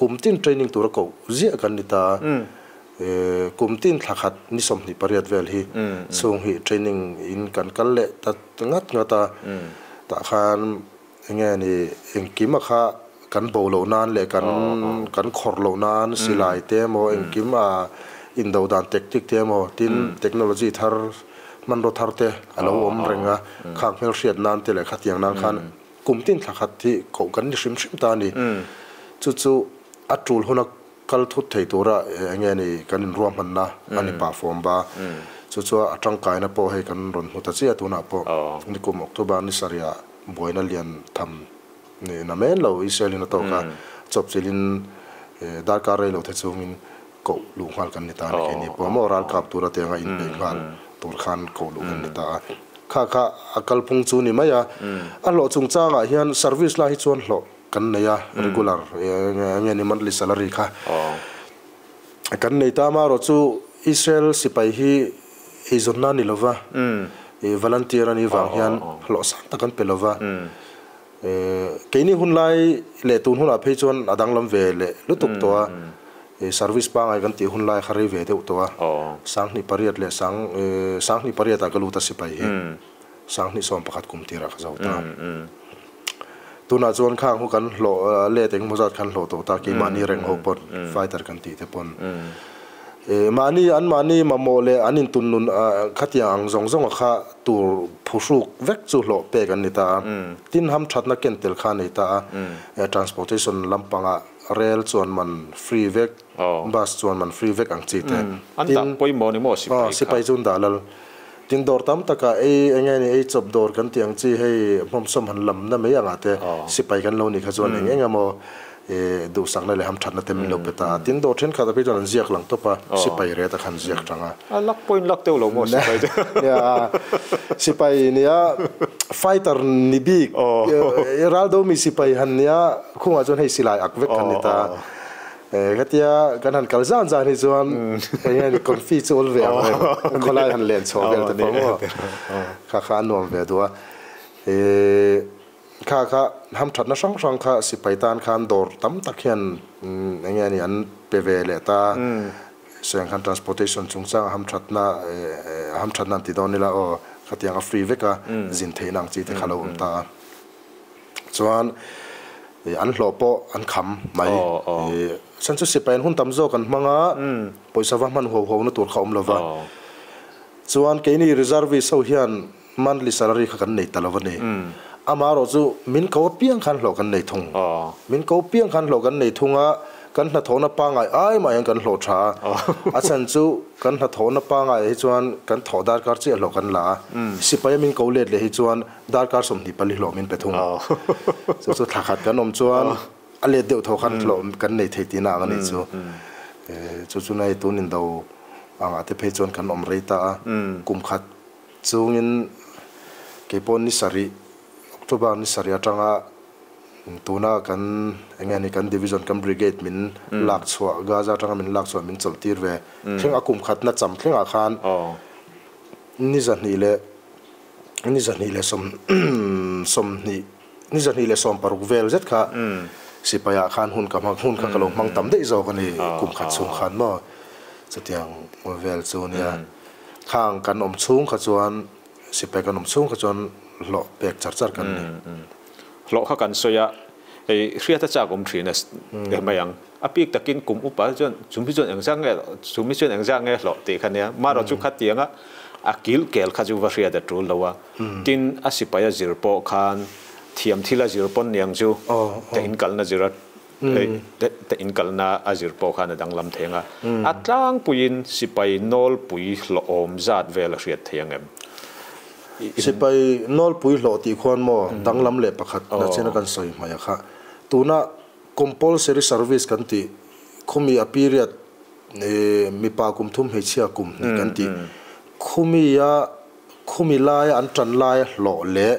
kum tin training tura koh ziah kan ni ta a, kum tin thla khat ni 28 vel hi chhung hi training in kan kal leh ta ngat ngat a, Tah khan enge ni engkim a kha kan bo loh nan leh kan kan khawrh loh nan silai te emaw engkim a indo dan tactic te emaw tin technology thar hmanraw thar te a lo awm reng a, khang hmelhriat nan te leh khatiang nan khan kum tin thla khat hi koh kan ni hrim hrim ta a ni. Chu chu a tul huna kal thut thei tura enge ni kan inruahmanna a ni pah fawm ba. Chu chu a tangkaina pawh hei kan rawn hmu ta chiah tunah pawh nikum October ni sarihah buaina lian tham ni na men lo Israel in a tawk a, chawpchilhin darkar rei lo the chungin koh luh nghal kan ni ta a ni keini pawh maw ralkap tura tianga inpeih nghal tur khan koh luh kan ni ta a. Kha kha a kalphung chu ni mai a, a hlawh chungchangah hian service lai hi chuan hlawh kan nei a, regular enge ni monthly salary kha kan nei ta amaherawh chu Israel sipai hi eizawnna a ni lova, volunteer a nih vang hian hlawh sang tak an pe lova. Keini hun lai leh tun hunah phei chuan a danglam ve leh lutuk tawh a, service pangngai kan tih hun lai kha rei ve deuh tawh a, 2008 leh sang 2008 ah ka lut a sipai hi, 2011 kum tirah ka zo ta. Tunah chuan khang hu kan hlawh let engemaw zat khan hlawh tawh ta, keimahni reng ho pawn fighter kan tih te pawn. Mahni an mahni mamawh leh an intun nun khatiang ang zawng zawnga kha tur phuhruk vek chu hlawh pek an ni ta a. Tin ham thatna ken tel kha a nei ta a. Transportation lampangah rel chuan man free vek, bus chuan man free vek ang chi te. An dah pawimawh ni maw sipai kha? Sipai chu an dah lal. Tin dawr tam takah ei eng nge ni ei chawp dawr kan tih ang chi hei hmawmsawm han lam na mai angah te sipai kan lo nih kha chuan eng eng emaw duhsakna leh hamthatna te min lo pe ta a. Tin dawr thenkhat ah phei chuan an ziak lang tawp a, sipai ret a khan ziak tang a. A lak pawhin lak deuh lo maw sipai chu? Nia, sipai nia fighter ni bik raldo mi sipai han nia khungah chuan hei silai ak vek kan ni ta. Hetia kan han kal zan zan hi chuan eng nge ni confi chu awl ve ang reng khawlai han len chhuah vel te pawh maw kha kha a nuam ve duh a. Kha kha ham thatna hrang hrang kha sipai tan khan dawr tam tak hian eng nge ni an pe ve leh ta. Sawiang khan transportation chungchang ham thatna ham thatna an ti dawn ila aw khatiang a free vek a zin theihna ang chi te kha lo awm ta a. Chuan an hlawh pawh an kham mai. Chhan chu sipai an hun tam zawk an hmang a, pawisa va hman huau huau na tur kha awm lo va. Chuan keini reservist ho hian monthly salary kha kan nei ta lo a ni. Amaherawh chu min ko apiang khan hlawh kan nei thung. Min ko apiang khan hlawh kan nei thung a, kan hnathawhna pangngai ai mah hian kan hlawh tha a. A chhan chu kan hnathawhna pangngai hi chuan kan thawh darkar chiah hlawh kan la a. Sipaia min ko let leh hi chuan Darkar 24 hlawh min pe thung. Chu chu thla khat kan awm chuan a let deuh tho khan hlawh kan nei thei tihna ang a nih chu. Chu chu nai tun indo angah te phei chuan kan awm rei ta a. Kum khat chungin kei pawh ni sarih, October ni sarih atanga tuna kan eng nge ni kan division kan brigade min lak chhuah Gaza atanga min lak chhuah min chawlh tir ve thleng a kum khatna cham thlengah khan ni zahnih leh ni 22 20 ni 26 vel zet kha sipai ah khan hun ka hmang hun kha ka lo hmang tam daih zawk a ni kum khat chhung khan maw chutiang vel chu nia khang kan awm chhung kha chuan sipai kan awm chhung kha chuan hlawh pek char char kan ni. Hlawh kha kan sawi a hei hriat a chak awm thin a mai ang a pik takin kum upa chuan chumi chuan engzah nge chumi chuan engzah nge hlawh tih kha nia marawh chu khatianga A kil kel kha chu va hriat a tul lo a, tin a sipai a zir pawh khan thiam thil a zir pawn niang chu te in kalna zir a te in kalna a zir pawh khan a danglam thei ang a, a tlangpuiin sipai nawlpui hlawhawm zat vel a hriat thei ang em? Sipai nawlpui hlawh tih khuan maw danglam leh pakhat na chena kan sawi hmai a kha tuna compulsory service kan tih khumi a period Mipa kum thum hmeichhia kum hnih kan tih. Khumia khumi laia an tan laia hlawh leh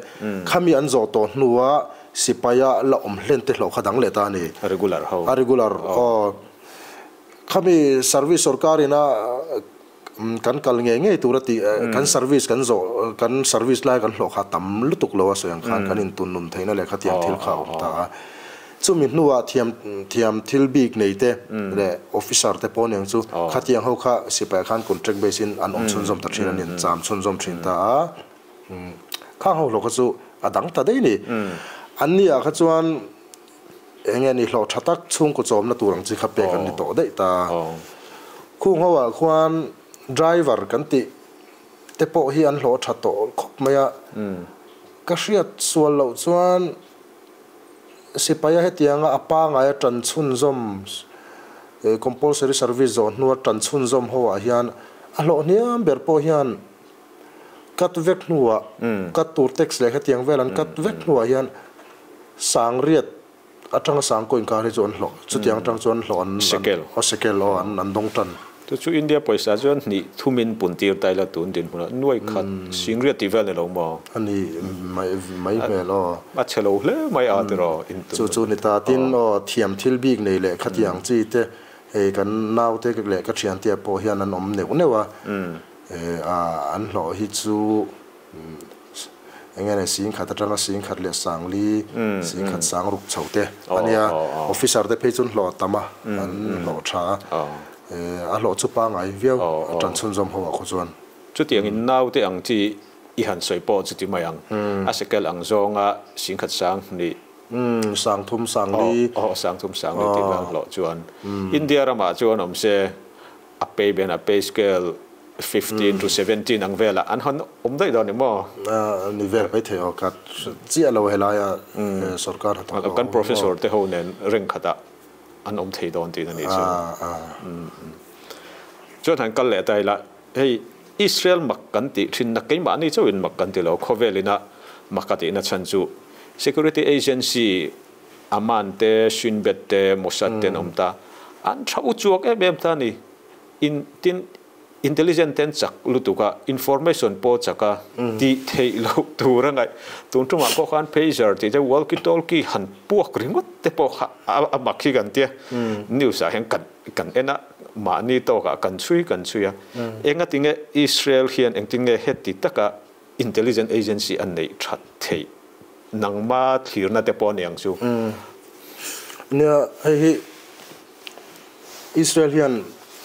khami an zawh tawh hnua sipaia la awm hlen te hlawh kha dang leh ta a ni. A regular ho. A regular aw. Khami service sorkarina kan kal ngei ngei tura tih kan service kan zawh kan service laia kan hlawh kha tam lutuk lo a sawi ang khan kan intun nun theihna leh khatiang thil kha a awm ta a. Chumi hnuah thiam thiam thil bik nei te leh officer te pawh aniang chu khatiang ho kha sipai khan contract base in an awm chhunzawm ta thin a ni, an cham chhunzawm thin ta a. Khang ho hlawh kha chu a dang ta daih a ni. An ni ah kha chuan eng nge ni hlawh tha tak chhungkaw chawmna tur ang chi kha pek an ni tawh daih ta. Khung ho ah khuan driver kan tih te pawh hi an hlawh tha tawh khawp mai a. Ka hriat sual loh chuan sipaia hetianga a pangaia tan chhunzawm compulsory service zawh hnua tan chhunzawm ho ah hian a hlawh hniam ber pawh hian cut vek hnuah cut tur tax leh hetiang vel an cut vek hnuah hian sangriat atanga sangkaw inkar hi chu an hlawh chutiang atang chuan hlawh an Shekel. Aw shekel aw an an dawng tan. Chu chu India pawisa chuan hnih thumin pun tir ta ila tun dinhmunah nuai khat singriat tih vel ni lo maw? A ni mai mai hmel aw. A chhe lo hle mai a tiraw in tun. Chu chu ni ta tin aw thiam thil bik nei leh khatiang chi te hei kan naute leh ka thiante ah pawh hian an awm neuh neuh a. An hlawh hi chu eng nge singkhat atanga singkhat leh sangli, singkhat sangruk chho te a nia. Officer te phei chuan hlawh a tam a, an hlawh tha a, a hlawh chu pangngai viau a tan chhunzawm ho ah khaw chuan. Chutiangin naute ang chi i han sawi pawh chuti mai ang, a sekel ang zawnga singkhat sang hnih. Sangthum sangli. Aw, sangthum sangli tih vel hlawh chuan India ramah chuan awm se. A pay ben a pay scale 15 to 17 ang velah an han awm daih dawn ni maw? Ni vel mai thei aw ka chiah lo helaia sorkar hnathawk lo. Kan professor te ho nen reng khatah an awm thei dawn tihna nih chu. Chuan han kal leh ta ila hei Israel mak kan tih thinna keimahni chauhin mak kan ti lo khawvelina mak a tihna chhan chu security agency Aman te, Shin Bet te, Mossad te an awm ta. An tha u chuak em em ta a ni. In tin intelligent te an chak lutuk a, information pawh chak a, tih theih loh tur a ngaih. Tun tumah pawh khan pager tih te walkie talkie han puak ringawt te pawh kha a mak hi kan tia. News ah hian kan kan en a, mahni tawkah kan chhui kan chhui a. Engatinge Israel hian engtin nge heti taka Intelligent agency an neih that theih nangma thlirna te pawh a ni ang chu. Nia, hei hi Israel hian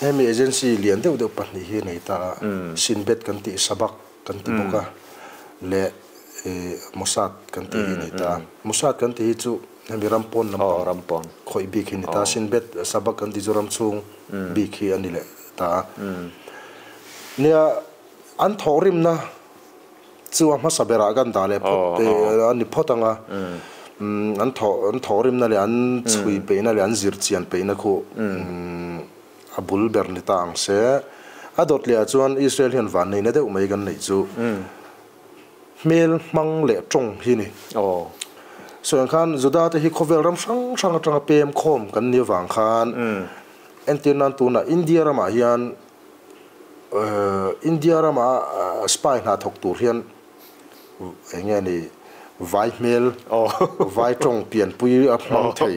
hemi agency lian deuh deuh pahnih hi a nei ta a, Shin Bet kan tih, Shabak kan ti bawk a, leh Mossad kan tih hi a nei ta a. Mossad kan tih hi chu hemi ram pawn lampang khawih bik hi a ni ta a, Shin Bet, Shabak kan tih chu ram chhung bik hi a ni leh ta a. Nia. An thawhrimna chu a hmasa berah kan dah leh phawt a ni phawt ang a, an thawh an thawhrimna leh an chhui peihna leh an zir chian peihna khu a bul ber ni ta ang se. A dawt lehah chuan Israel hian vanneihna deuh mai kan neih chu hmel hmang leh tawng hi ni. Sawi ang khan Juda te hi khawvel ram hrang hrang atanga pem khawm kan ni avang khan entir nan tunah India ramah hian India rama spy hna thawk tur hian eng nge ni vai hmel, vai tawng pianpui a hmang thei,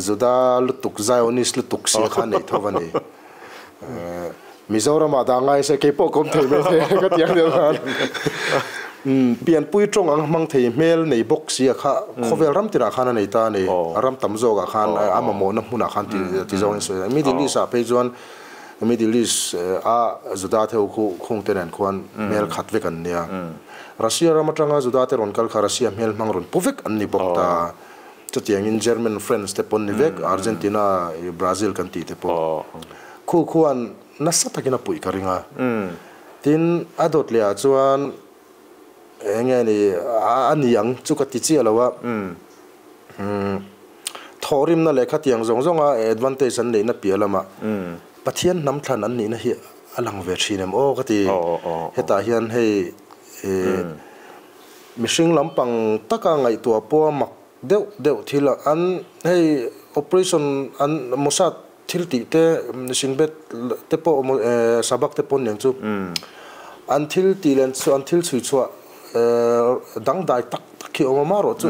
Juda lutuk, Zionist lutuk sia kha nei tho a ni. Mizorama dah ngai se kei pawh ka awm thei mai thei ka ti ang deuh khan. Pianpui tawng ang hmang thei hmel nei bawk sia kha khawvel ram tinah khan a nei ta a ni. Ram tam zawkah khan a mamawhna hmunah khan ti zawngin sawi a. Middle East ah phei chuan Middle East a Juda te ho khu khung te nen khuan hmel khat vek an nia. Russia ram atanga Juda te rawn kal kha Russia hmel hmang rawn pu vek an ni bawk ta. Chutiangin German, French te pawn ni vek, Argentina, Brazil kan tih te pawh. Khu khuan nasa takin a puih ka ring a. Tin, a dawt leh ah chuan eng nge ni a ni ang chu ka ti chiah lo a. Thawhrimna leh khatiang zawng zawnga advantage an neihna piah lamah Pathian hnam thlan an nihna hi a lang ve thin em aw ka ti. Hetah hian hei mihring lampang taka ngaihtuah pawha mak deuh deuh thil an hei operation an Mossad thil tih te Shin Bet te pawh Shabak te pawh nen chu an thil tih leh an thil chhui chhuah dangdai tak tak hi awm a marawh chu.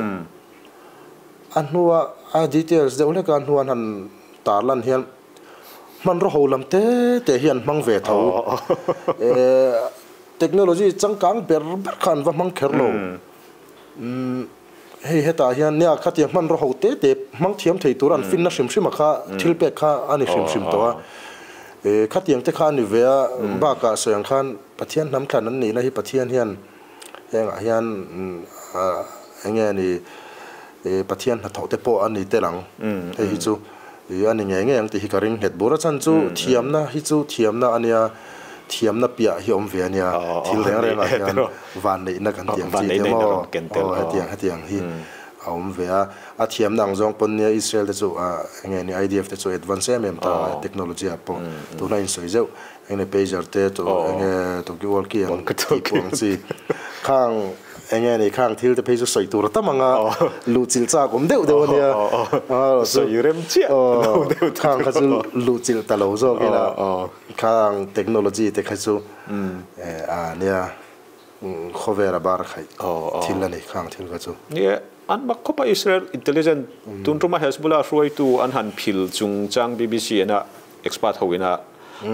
A hnua a details deuh hlek a hnua an han tar lan hian hmanraw ho lam te te hi an hmang ve tho. Technology changkang ber ber kha an va hmang kher lo. Hei hetah hian nia khatiang hmanraw ho te te hmang thiam thei tur an finna hrim hrim a kha thil pek kha a ni hrim hrim tawh a. Khatiang te kha a ni ve a, bakah sawi ang khan Pathian hnam thlan an nihna hi Pathian hian hengah hian. enge ni Pathian hnathawh te pawh a ni tel ang. Hei hi chu a ni ngei ngei ang tih hi ka ring nghet bur a chan chu thiamna hi chu thiamna a nia, thiamna piah hi awm ve a nia, thil reng reng ah hian vanneihna kan tih ang chi te maw aw hetiang hetiang hi a awm ve a, a thiamna ang zawng pawn nia Israel te chu enge ni IDF te chu advance em em ta technology ah pawh tuna insawi zeuh enge pager te chu enge talkie walkie ang tih pawh ang chi khang Enge ni khang thil te phei chu sawi tur a tam anga luhchilh chak awm deuh deuh a nia. Sawi rem chiah lo deuh tur. Khang kha chu luhchilh ta lo zawk ila khang technology te kha chu a nia khawvel a bar khaih thil a ni khang thil kha chu. Nia an mak khawp a Israel intelligent tun tuma Hezbollah hruaitu an han phil chungchang BBC ena expert ho ina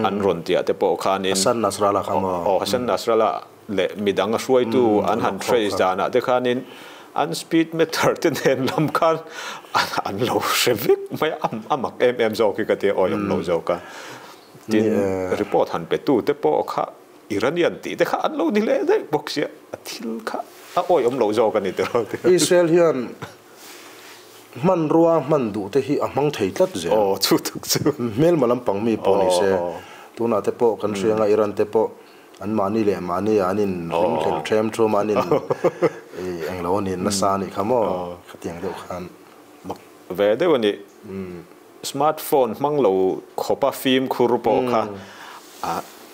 an rawn tiah te pawh khanin Hassan Nasrallah kha maw? Aw Hassan Nasrallah leh midang a hruaitu an han trace danah te khanin an speed meter te nen lam khan an lo hre vek mai a, a mak em em zawk hi ka tia awi awm lo zawk a. Tin, report han pe tu te pawh kha Iranian tih te kha an lo ni leh daih bawk sia, a thil kha a awi awm lo zawk a ni tiraw. Israel hian hmanrua hman duh te hi a hmang thei tlat zel. Aw, chu tak chu. Hmelma lampang mi pawh ni se, tunah te pawh kan hria anga Iran te pawh An mahni leh mahni an in ringhlel ṭhem ṭhum a, an in englo a nin nasa a nih kha maw? Khatiang deuh khan. Mak ve deuh a ni. Smartphone hmang lo khawpa fimkhur pawh kha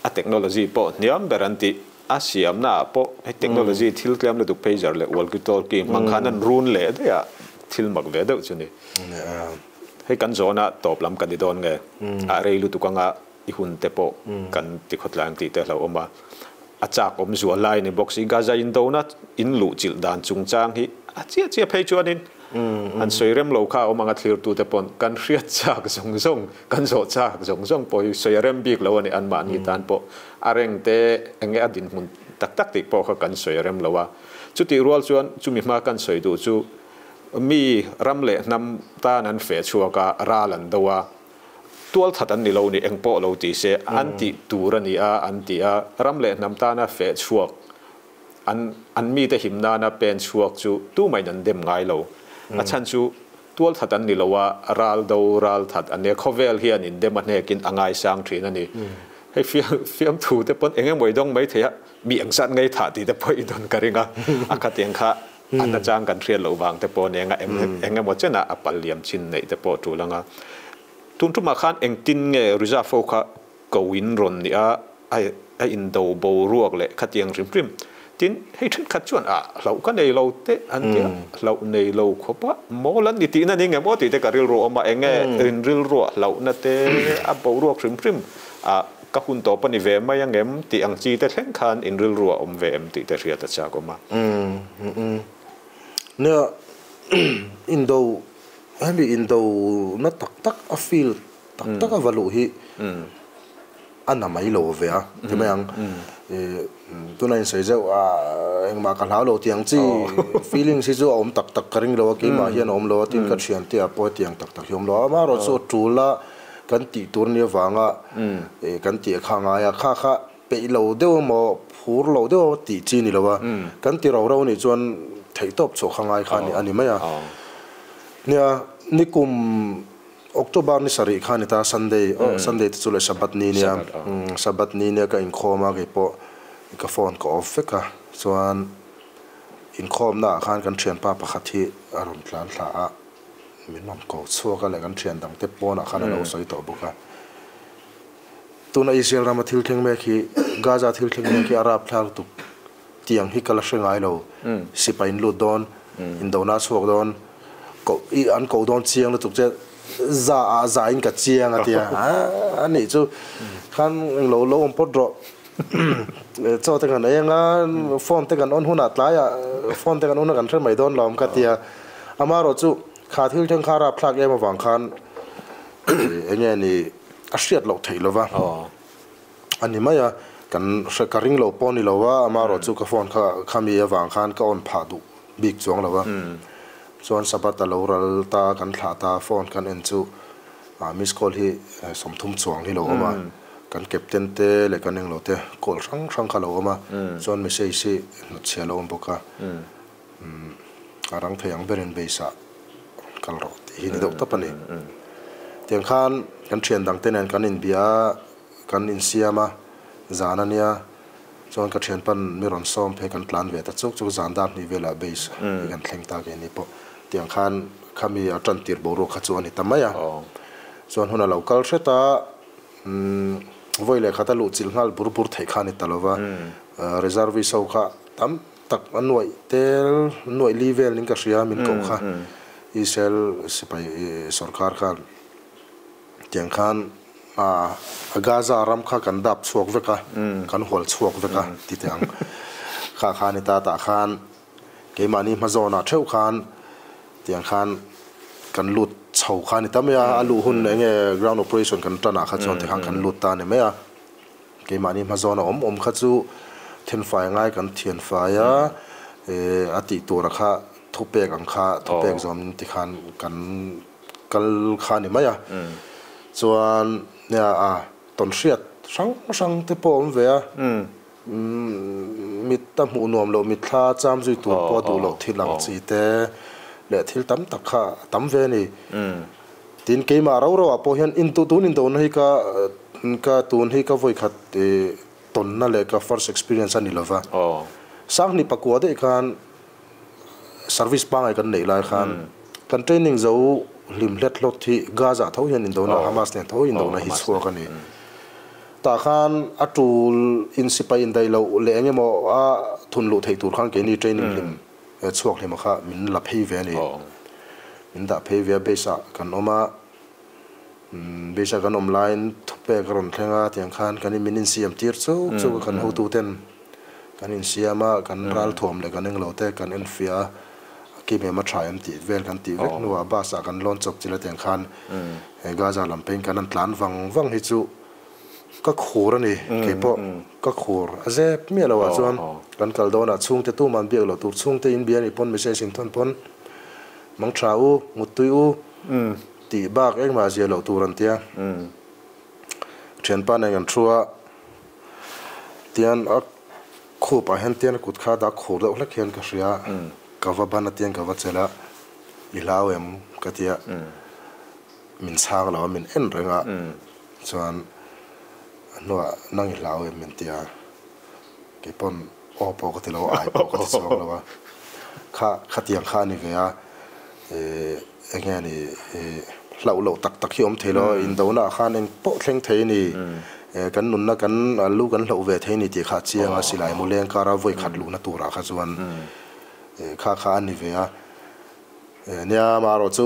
a technology pawh hniam ber an tih. A siamna ah pawh hei technology thil tlem lutuk pager leh walkie talkie hmang khan an run leh daih a, thil mak ve deuh chu ni. Hei kan zawna tawp lam kan ni dawn nge? A rei lutuk anga I hun te pawh kan ti khawtlang tih te hlauhawm a, a chak awm zual lai ni bawk si. Gaza indona in luh chilh dan chungchang hi a chiah chiah phei chuanin han sawi rem lo kha a awm ang a thlirtu te pawn kan hriat chak zawng zawng, kan zawh chak zawng zawng pawh hi sawi a rem bik lo a ni. Anmahni tan pawh a reng te enge a dinhmun tak tak tih pawh kha kan sawi a rem lo a. Chutih rual chuan chumi hma kan sawi duh chu mi ram leh hnam tan an feh chhuak a, ral an do a. Tual that an ni lo ni, eng pawh lo ti se, an tih tur a ni a, an ti a. Ram leh hnam tana feh chhuak, an an mite him nana pen chhuak chu tumahin an dem ngai lo. A chhan chu tual that an ni lo a, ral do ral that an nia, khawvel hian in dem a hnekin a ngaisang thin a ni. Hei fiamthu te pawn eng emaw i dawng mai thei a, mi eng zat ngei thah tih te pawh i dawn ka ring a, a khatiang kha a nachang kan hriat loh vang te pawh nia eng emaw chenah a pal liam chin neih te pawh tul anga. Tun tumah khan engtin nge reserve ho kha ko in rawn nih a, a indo boruak leh khatiang hrim hrim. Tin, hei thenkhat chuan ah hlauh ka nei lo te an ti a, hlauh nei lo khawp a mawl an ni tihna ni nge maw tih te ka rilru a awm a, eng nge in rilruah hlauhna te a boruak hrim hrim ah ka hun tawp a ni ve mai angem tih ang chi te thleng khan in rilruah awm ve em tih te hriat a chak awm a. Nia, indo Hemi indo na tak tak a feel tak tak a va luh hi a na mai lo ve a ti mai ang. Tuna insawi zeuh a engmah ka hlau lo tih ang chi feelings hi chu a awm tak tak ka ring lo a, keimah hian a awm lo a tin ka thiante ah pawh hetiang tak tak hi a awm lo a. Amaherawhchu a tul a kan tih tur nia vanga kan tih kha a ngai a, kha kha peih lo deuh emaw phur lo deuh emaw tih chi ni lo a, kan ti ro ro nih chuan theihtawp chhuah kha ngai kha a ni mai a. Nia, nikum October ni sarih kha a ni ta, Sunday, aw Sunday te chu leh Sabbath ni nia, Sabbath ni nia ka inkhawm a, kei pawh ka phone ka off vek a, chuan inkhawmna ah khan kan thianpa pakhat hi a rawn tlan thla a, min rawn ko chhuak a leh kan thian dang te pawnah khan a lo sawi tawh bawk a. Tuna Israel rama thil thleng mek hi, Gaza thil thleng mek hi a rapthlak lutuk tiang hi ka la hre ngai lo. Sipai in lut dawn, indona a chhuak dawn, koh i an koh dawn chiang lutuk che za ah za in ka chiang a tia. A nih chu khan englo lo awm pawt rawh. Chaw te kan ei anga phone te kan on hunah tlaiah phone te kan on a kan hre mai dawn lo ka tia. Amaherawhchu kha thil thleng kha a rapthlak em avang khan enge ni A hriat loh theih lova a ni mai a, kan hre ka ring lo pawh a ni lo a, amaherawh chu ka phone kha khami avang khan ka on phah duh bik chuang lo a. Chuan Sabbath a lo ral ta, kan thlah ta, phone kan en chu miss call hi 30 chuang hi lo awm a, kan captain te leh kan englo te call hrang hrang kha lo awm a, chuan message hi hnutchhiah a lo awm bawk a. A rang thei ang berin base ah rawn kal rawh tih hi ni deuh tawp a ni. Tiang khan kan thian dang te nen kan inbia a, kan insiam a, zan a nia chuan ka thianpan mi rawn sawm phei kan tlan ve ta chuk chuk zan dar hnih velah base hi kan thleng ta ke ni pawh. Tiang khan khami a tan tir boruak kha chu a ni ta mai a. Chuan hun a lo kal hret a, vawi leh khat a luhchilh nghal bur bur theih kha a ni ta lo va, reservist ho kha tam tak a nuaih tel nuaih li vel ning ka hria min koh kha Israel sipai sorkar khan tiang khan a Gaza ram kha kan dap chhuak vek a kan hual chhuak vek a ti teh ang kha kha ni ta tah khan keimahni hma zawnah theuh khan tiang khan kan lut chho kha ni ta mai a a luh hun enge ground operation kan tan ah kha chuan tikhan kan lut ta a ni mai a. Keimahni hmazawn a awm awm kha chu thenfai ngai kan thianfai a, a tih tura kha thupek ang kha thupek zawmin tikhan kan kal kha a ni mai a. Chuan nia a tawnhriat hrang hrang te pawh a awm ve a, mit a hmuh nuam loh mitthla cham zui tur pawh a duh loh thil ang chi te leh thil tam tak kha a tam ve a ni. Tin, keimah rau rauah pawh hian in tun indona hi ka ka tun hi ka vawikhat tawnna leh ka first experience a ni lova. Sanghnih pakua daih khan service pangai kan neih lai khan kan training zo hlim hlet hlawt hi Gaza tho hian indona Hamas nen tho indona hi chhuak a ni. Tah khan a tul in sipai indaih loh leh eng emaw a thun luh theih tur khan keini training hlim chhuak hlima kha min la phei ve a ni. Min dah phei ve a, base ah kan awm a, base ah kan awm laiin thupek a rawn thleng a, tiang khan kan in min insiam tir chuk chuk a, kan hotu ten kan insiam a, kan ral thuam leh kan englo te kan enfiah a, a kim em a tha em tih vel kan tih vek hnuah bus ah kan lawn chawp chilh a, tiang khan he Gaza lam peng kan han tlan vang vang hi chu Ka khur a ni, kei pawh ka khur a zep miah lo ah chuan kan kal dawn ah chhungte tuman biak loh tur chhungte in bia ni pawn message in thawn pawn mang tha u, muttui u tih bak engmah zia loh tur an tia. Thianpa nen kan thu a, tian a khup ah hian tian a kut kha dak khur deuh hlek hian ka hria, ka va ban a tian ka va chelh a, i hlau em ka tia, min chhang lo a min en reng a. Chuan a hnuah nang i hlau em min ti a, kei pawn aw pawh ka ti lo a, ai pawh ka ti chhuak lo a, kha khatiang kha a ni ve a, ih eng nge ni ih hlauh loh tak tak hi awm thei lo a, indona ah khan eng pawh thleng thei a ni, kan nunna kan lu kan hloh ve thei a ni tih kha a chiang a, silai mu leng kara vawi khat luhna turah kha chuan kha kha a ni ve a, nia amaherawh chu.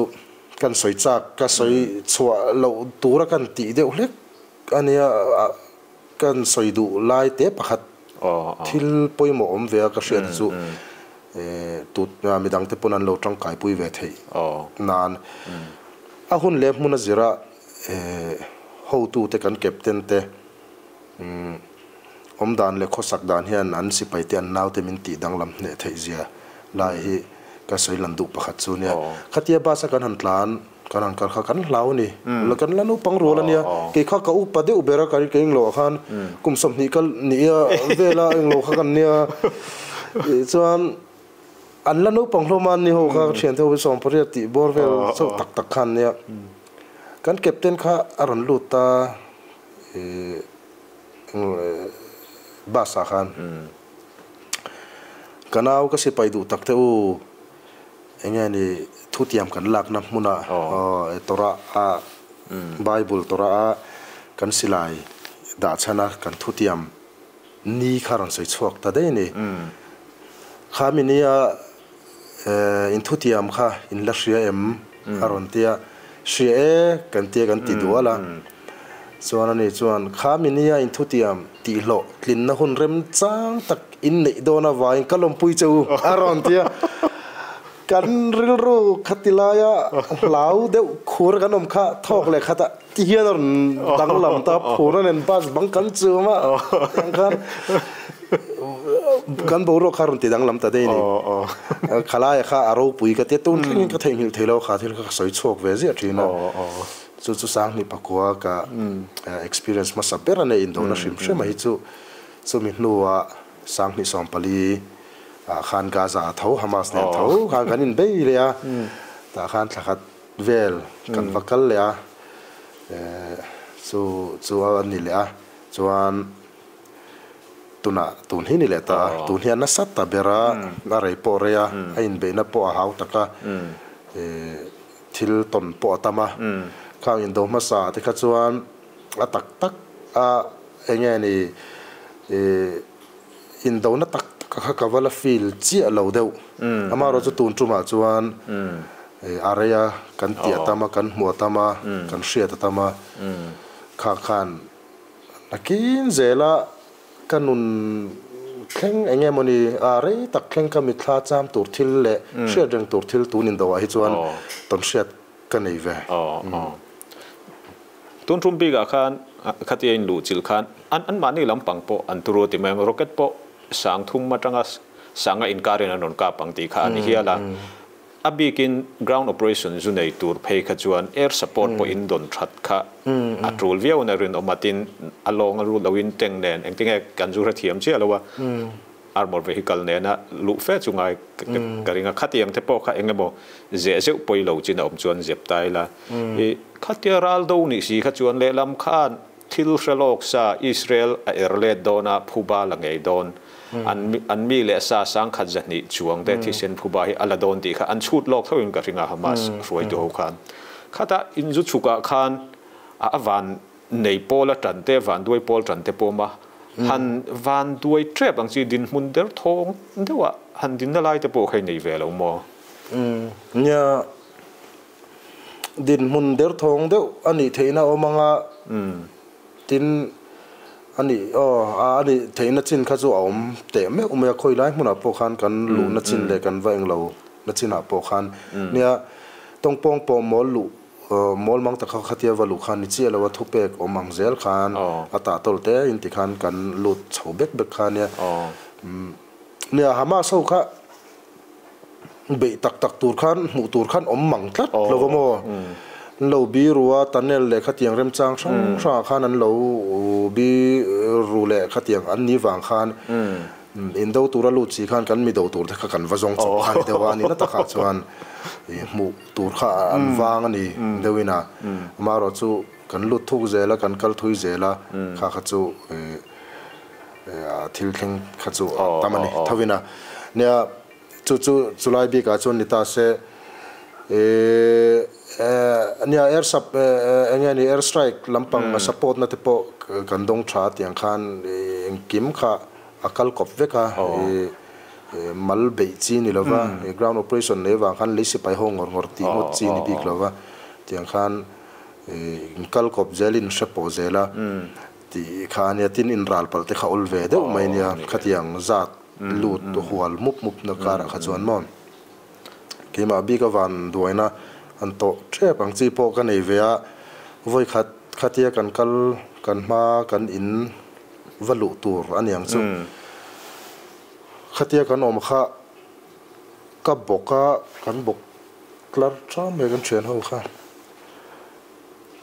Kan sawi chak, ka sawi chhuah loh tura kan tih deuh hlek a nia, kan sawi duh lai te pakhat thil pawimawh awm ve a ka hriat chu tut midang te pawn an lo tangkaipui ve theih nan a hun leh hmun a zira hotute kan captain te Awmdan leh khawsak dan hian an sipai te an naute min tih danglam hneh theih zia lai hi ka sawi lan duh pakhat chu nia. Khatia bus a kan han tlan, kan han kal kha kan hlau a ni. Kan la naupang rual a nia. Kei kha ka upa deuh ber a, ka englo ah khan kum 20 ka nih a vel a englo kha kan nia. Chuan an la naupang hlawm a, ni ho kha ka thiante ho hi 18 tih bawr vel chauh tak tak khan nia. Kan captain kha a rawn lut a, Bus ah khan ka nau ka sipai duh tak te u eng nge ni thutiam kan lakna hmuna Torah a Bible Torah a kan silai dah chhan a kan thutiam ni kha rawn sawi chhuak ta daih a ni. Khami nia in thutiam kha in la hria em? A rawn ti a, Hria e, kan tia kan ti dual a. Chuan ani chuan, Kha mi nia in thutiam tihhlawh tlinna hun remchang tak in neih dawn avangin ka lawmpui che u, a rawn ti a. Kan rilru khati laia hlau deuh khur kan awm kha thawk leh khat a ti hian a rawn danglam ta, phur a nen bus bang kan chum a, tiang khan Kan boruak kha rawn ti danglam ta daih a ni. Khalaia kha a ropui ka tia tun thlengin ka theihnghilh thei lo kha thil kha ka sawi chhuak ve ziah thin a. Chu chu Sanghnih pakua ka experience hmasa ber a nei indona hrim hrim a hi chu chumi hnua Sanghnih 14 Ah khan Gaza tho Hamas nen tho khan kan in bei leh a, tah khan thla khat vel kan va kal leh a, chu chu a ni leh a, chuan tunah tun hi ni leh ta a, tun hi a nasa ta ber a, a rei pawh a rei a, a inbeihna pawh a hau tak a, thil tawn pawh a tam a, khang indo hmasa te kha chuan a tak tak a eng nge ni ih Indona tak tak kha ka va la feel chiah lo deuh. Amaherawh chu tun tumah chuan a rei a, kan tih a tam a, kan hmuh a tam a, kan hriat a tam a. Kha khan nakin zela ka nun thleng eng nge mawni a rei tak thleng ka mitthla cham tur thil leh hriat reng tur thil tun indoah hi chuan tawn hriat ka nei ve. Tun tum bikah khan khatia in luh chilh khan an anmahni lampang pawh an turu ti mai ang, rocket pawh sang thum atanga sanga inkarin an rawn kap ang tih kha a ni hial a. A bikin ground operation zu nei tur phei kha chuan air support pawh in dawn that kha a tul viau na rinawm a, tin a lawng a lut loin tank nen engtinge kan zu hrethiam chiah lo a. Armour vehicle nena luh fe chu ngai ka ring a, khatiang te pawh kha eng emaw zeh zeuh pawi lo chin a awm chuan zep ta ila. I khatia ral do nih si kha chuan lehlam khan thil hre lawk sa Israel a er let dawn a, phuba la ngei dawn, an an mi leh sa sangkhat zahnih chuang te thisen phuba hi a la dawn tih kha an chhut lawk tho in ka ring a Hamas hruaitu ho khan. Khatah inzu chhukah khan a van Nei pawl a tan te, vanduai pawl tan te pawm a, han vanduai tep ang chi dinhmun der thawng deuh a han dinna lai te pawh kha i nei ve lo maw? Nia, dinhmun der thawng deuh a nih theihna awm anga tin a nih aw a nih theihna chin kha chu a awm teh meuh mai a, khawi lai hmunah pawh khan kan luhna chin leh kan va englo na chinah pawh khan nia tawngpawng pawh mawl luh Mawl mang tak kha khatia va luh khan ni chiah lo a thupek awm ang zel khan a tah tawl te in ti khan kan lut chho bek bek kha nia. Nia Hamas ho kha beih tak tak tur khan hmuh tur khan awm mang tlat lo va maw. An lo bi ru a tunnel leh khatiang remchang hrang hrang ah khan an lo bi ru leh khatiang an ni vang khan Indo tura lut si khan kan mi do tur te kha kan va zawng chawp kha ni deuh a, a nihna takah chuan hmuh tur kha an vang a ni deuhin a, amaherawh chu kan lut thuk zel a, kan kal thui zel a, kha kha chu thil thleng kha chu a tam a ni thovin a. Nia chu chu chulai bikah chuan ni ta se nia air sup eng nge ni air strike lampang support na te pawh kan dawng tha tiang khan engkim kha A kal kawp vek a, i mal beih chi ni lova, i ground operation nei vang khan lei sipai ho ngawr ngawr tih ngawt chi ni bik lova, tiang khan in kal kawp zel in hre pawh zel a tih kha a nia, tin in ral palh te kha awl ve deuh mai nia, khatiang zat lut hual mup mup na karah kha chuan maw keimah bik a van duaina an tawh tep ang chi pawh ka nei ve a, vawikhat khatia kan kal kan hma kan in. Va luh tur a niang chu. Khatia kan awm kha ka bawk a, kan bawk tlar ṭam mai kan ṭhian ho kha.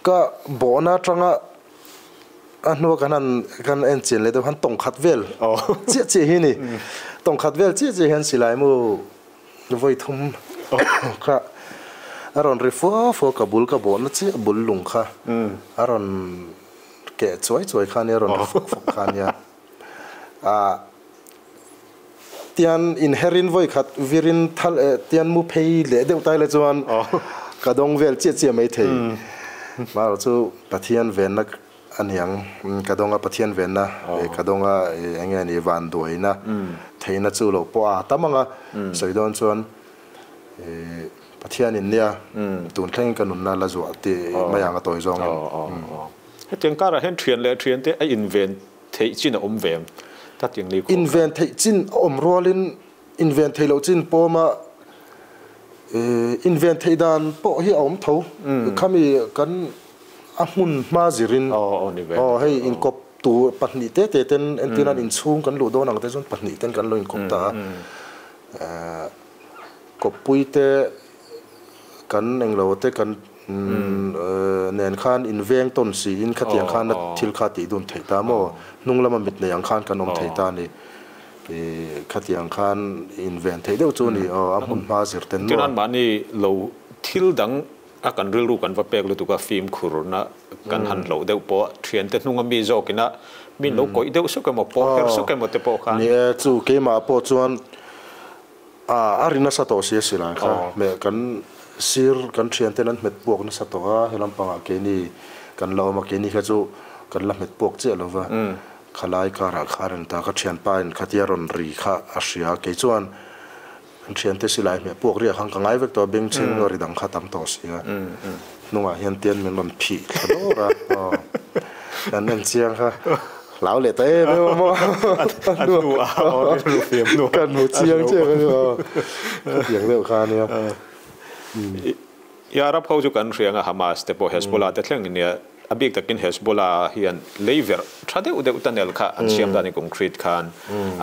Ka bawhna aṭanga a hnua kan han kan en chian leh deuh khan tawng khat vel chiah chiah hi a ni. Tawng khat vel chiah chiah hian silai mu vawi thum kha a rawn ri fua fua ka bul ka bawhna chiah bul lung kha a rawn Keh chuai chuai kha nia rawn ri fuk fuk kha nia. Ah tian inherin vawi khat virin thal eh tian mu phei leh deuh tai le chuan ka dawng vel chiah chiah mai thei. Marawh chu Pathian venna a niang ka dawng a Pathian venna ka dawng a eng nge ni vanduaina theihna chu lo pawh a tam ang a sawi dawn chuan Pathianin nia tun thlengin ka nunna la zuah tih mai ang a tawi zawngin. Hetiang karah hian thian leh thiante a inven theih chin a awm ve em? Ta tiang ni khawp. Inven theih chin a awm rualin inven theih loh chin pawma inven theih dan pawh hi a awm tho. Khami kan a hmun hma zirin aw hei inkawp tur pahnih te te ten entirnan inchhung kan luh dawn ang te chuan pahnih ten kan lo inkawp ta a. Kawppui te kan englo te kan nen khan inveng tawn siin khatiang khan a thil kha tih dun theih ta maw? Hnung lama mit nei ang khan kan awm thei ta a ni. Khatiang khan inven theih deuh chu a ni aw, a hmun hma zir ten maw. Tin anmahni lo thil dang a kan rilru kan va pek lutuk a, fimkhurna kan han hloh deuh pawh a, thiante hnunga mi zawkina min lo kawih deuh suk emaw, pawh her suk emaw te pawh khan. Ni e, chu keimah pawh chuan a ri nasa tawh si a si lai kha, hmeh kan sir kan thianten an hmet puak nasa tawh a, he lampangah keini kan la awm a, keini kha chu kan la hmet puak chiah lo va. Khalai karah khan an ta ka thianpa in khatia rawn ri kha a hria kei chuan an thiante silai hmeh puak riah khan ka ngai vek tawh a bengchheng ri dang kha tam tawh si a hnungah hian tian min rawn phih thla dawr a aw kan en chiang kha hlau leh ta em em a maw a hnu a aw rilru fiam hnu kan hmu chiang chiang a ni aw khatiang deuh kha a nia. I Arab ho chu kan hria anga Hamas te pawh Hezbollah te thleng nia, a bik takin Hezbollah hian lei verh tha deuh deuh tunnel kha an siam dan in concrete khan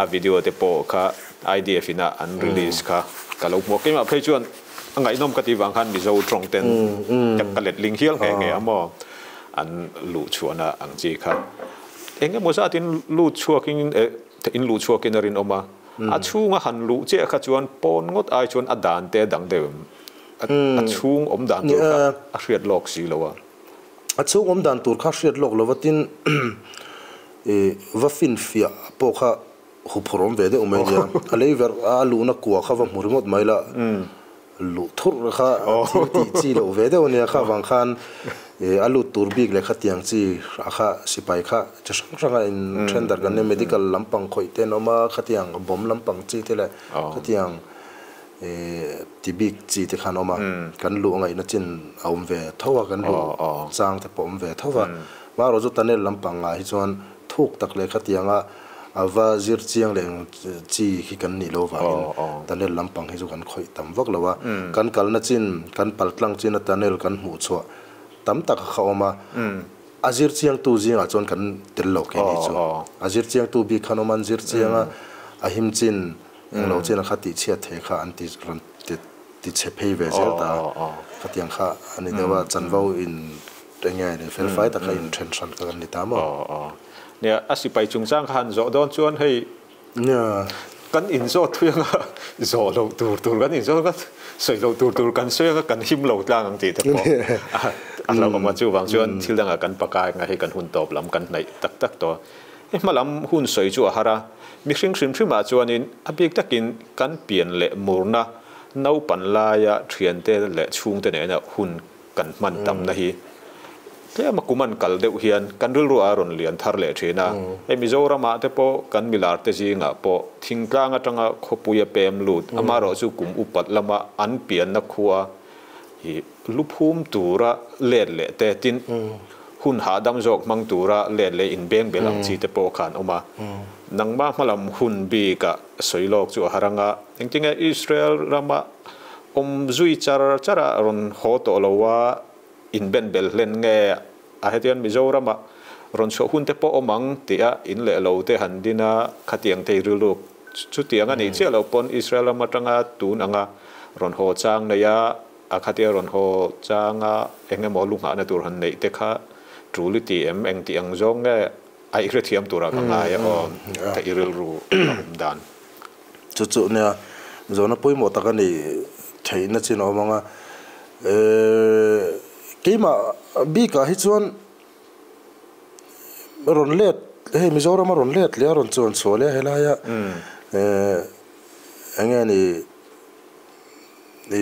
a video te pawh kha IDF in a an release kha ka lo hmu a, keimah phei chuan a ngaihnawm ka tih vang khan Mizo tawng ten ka letling hial nghe nghe a maw an luh chhuahna ang chi kha eng emaw zat in lut chhuak in in luh chhuak in a rinawm a, a chhunga han luh chiah kha chuan pawn ngawt ai chuan a dan te a dang deuh em? A chhung awm dan tur kha a hriat lawk si lo a. A chhung awm dan tur kha hriat lawk lo va tin va finfiah pawh kha huphurh awm ve deuh mai nia. A lei verh a luhna kua kha va hmu ringawt mai la, luh thurh kha thil tih chi loh ve deuh ania kha vang khan a lut tur bik leh khatiang chi a kha sipai kha chi hrang hranga in then darh kan nia medical lampang khawih te an awm a khatiang bomb lampang chi te leh khatiang Ti bik chi te khan awm a, kan luh ngaihna chin a awm ve tho a, kan luh chang te pawh awm ve tho a. Marawh chu tunnel lampang ngah hi chuan thuk tak leh khatianga a va zir chiang leh eng chi khi kan nih lo vangin tunnel lampang hi chu kan khawih tam vak lo a. Kan kalna chin, kan pal tlang china tunnel kan hmuh chhuah tam tak kha awm a, a zir chiangtu zingah chuan kan tel lo kei ni chu. A zir chiangtu bik khan awm a, an zir chiang a, a him chin Englo chian a kha tih chhiat thei kha an ti rawn ti ti chhe phei ve zel ta a, khatiang kha a ni deuh a, chanvo in eng nge ni fel fai taka in then hran kha kan ni ta maw? Aw nia, a sipai chungchang kha han zawh dawn chuan hei kan in zawt thui anga zawh loh tur tur kan in zawt anga sawi loh tur tur kan sawi anga kan him lo tlang ang tih te pawh a hlauhawm a, chuvang chuan thil dangah kan pakai anga hei kan hun tawp lam kan hnaih tak tak tawh a. I hma lam hun sawi chu a har a, mihring hrim hrimah chuanin a bik takin kan pian leh murna naupan laia thiante leh chhungte nena hun kan hman tamna hi tlema kum an kal deuh hian kan rilru a rawn lian thar leh thin a. Hei Mizoramah te pawh kan milarte zingah pawh thingtlang atanga khawpui a pem lut, amaherawhchu kum upat lama an pianna khua hi Luphum tura let leh te, tin hun hahdam zawk hmang tura let leh inbeng belh ang chi te pawh kha an awm a. Nangmah hmalam hun bika sawi lawk chu a har anga, engtinge Israel rama awm zui char char a rawn haw tawh lo a, inben bel hlen nge a hetiang Mizorama rawn chhuah hun te pawh awm ang tih a in leh lo te han din a, khatiang thei rilruk chutiang a nih chiah loh pawn Israel ram atanga tun anga rawn haw chang nei a, A khatia rawn haw changa eng emaw lu nghahna tur han neih te kha tul i ti em? Eng tih ang zawng nge a i hrethiam turah ka ngai a aw, ka i rilru a awm dan. Chu chu nia, zawhna pawimawh tak a nih theihna chin a awm ang a. Keimah bikah hi chuan rawn let, hei Mizoram a rawn let leh a rawn chuan chhuah leh a helaia eng nge ni, I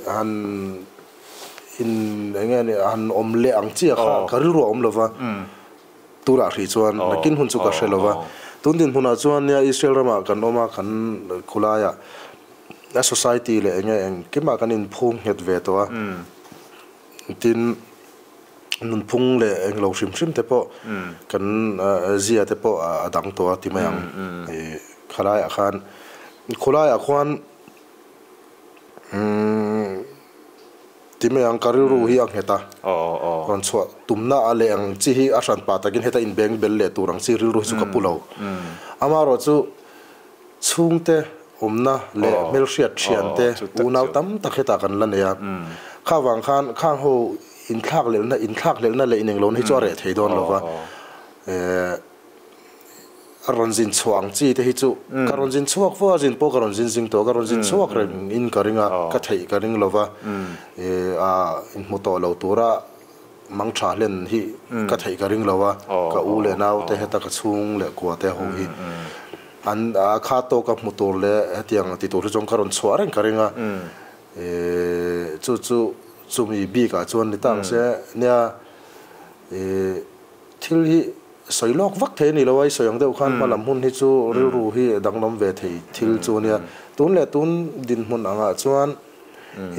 han in eng nge ni han awm leh ang chiah kha ka rilru a awm lo va, tunah hrih chuan nakin hun chu ka hre lo va. Tun dinhmunah chuan nia Israel ramah kan awm a, kan khulaiah a society leh eng nge engkimah kan inphum nghet ve tawh a, tin nunphung leh englo hrim hrim te pawh kan zia te pawh a dang tawh a ti mai ang. I khalaiah khan khulaiah khuan. Umm ti mai ang ka rilru hi a nghet a, rawn chhuah tumna a leh ang chi hi a hran pah takin heta inbeng bel leh tur ang chi rilru hi chu ka pu lo. Amaherawh chu chhungte awmna leh hmelhriat thiante unau tam tak hetah kan la nei a, kha vang khan khang ho inthlak lelna inthlak lelna leh inenglohna hi chu a reh thei dawn lo va. rawn zin chhuah ang chi te hi chu ka rawn zin chhuak fo a, zin pawh ka rawn zin zing tawh a, ka rawn zin chhuak reng in ka ring a, ka theih ka ring lo va, a inhmu tawh lo tura mang tha hlen hi ka theih ka ring lo a, ka u leh nau te heta ka chhung leh kua te ho hi an a kha tawka hmu tur leh hetiang ti tur hi chuan ka rawn chhuah reng ka ring a, chu chu chumi bikah chuan ni ta ang se nia thil hi sawi lawk vak thei a ni lo a, i sawi ang deuh khan hma lam hun hi chu rilru hi a danglam ve thei thil chu a nia. Tun leh tun dinhmun angah chuan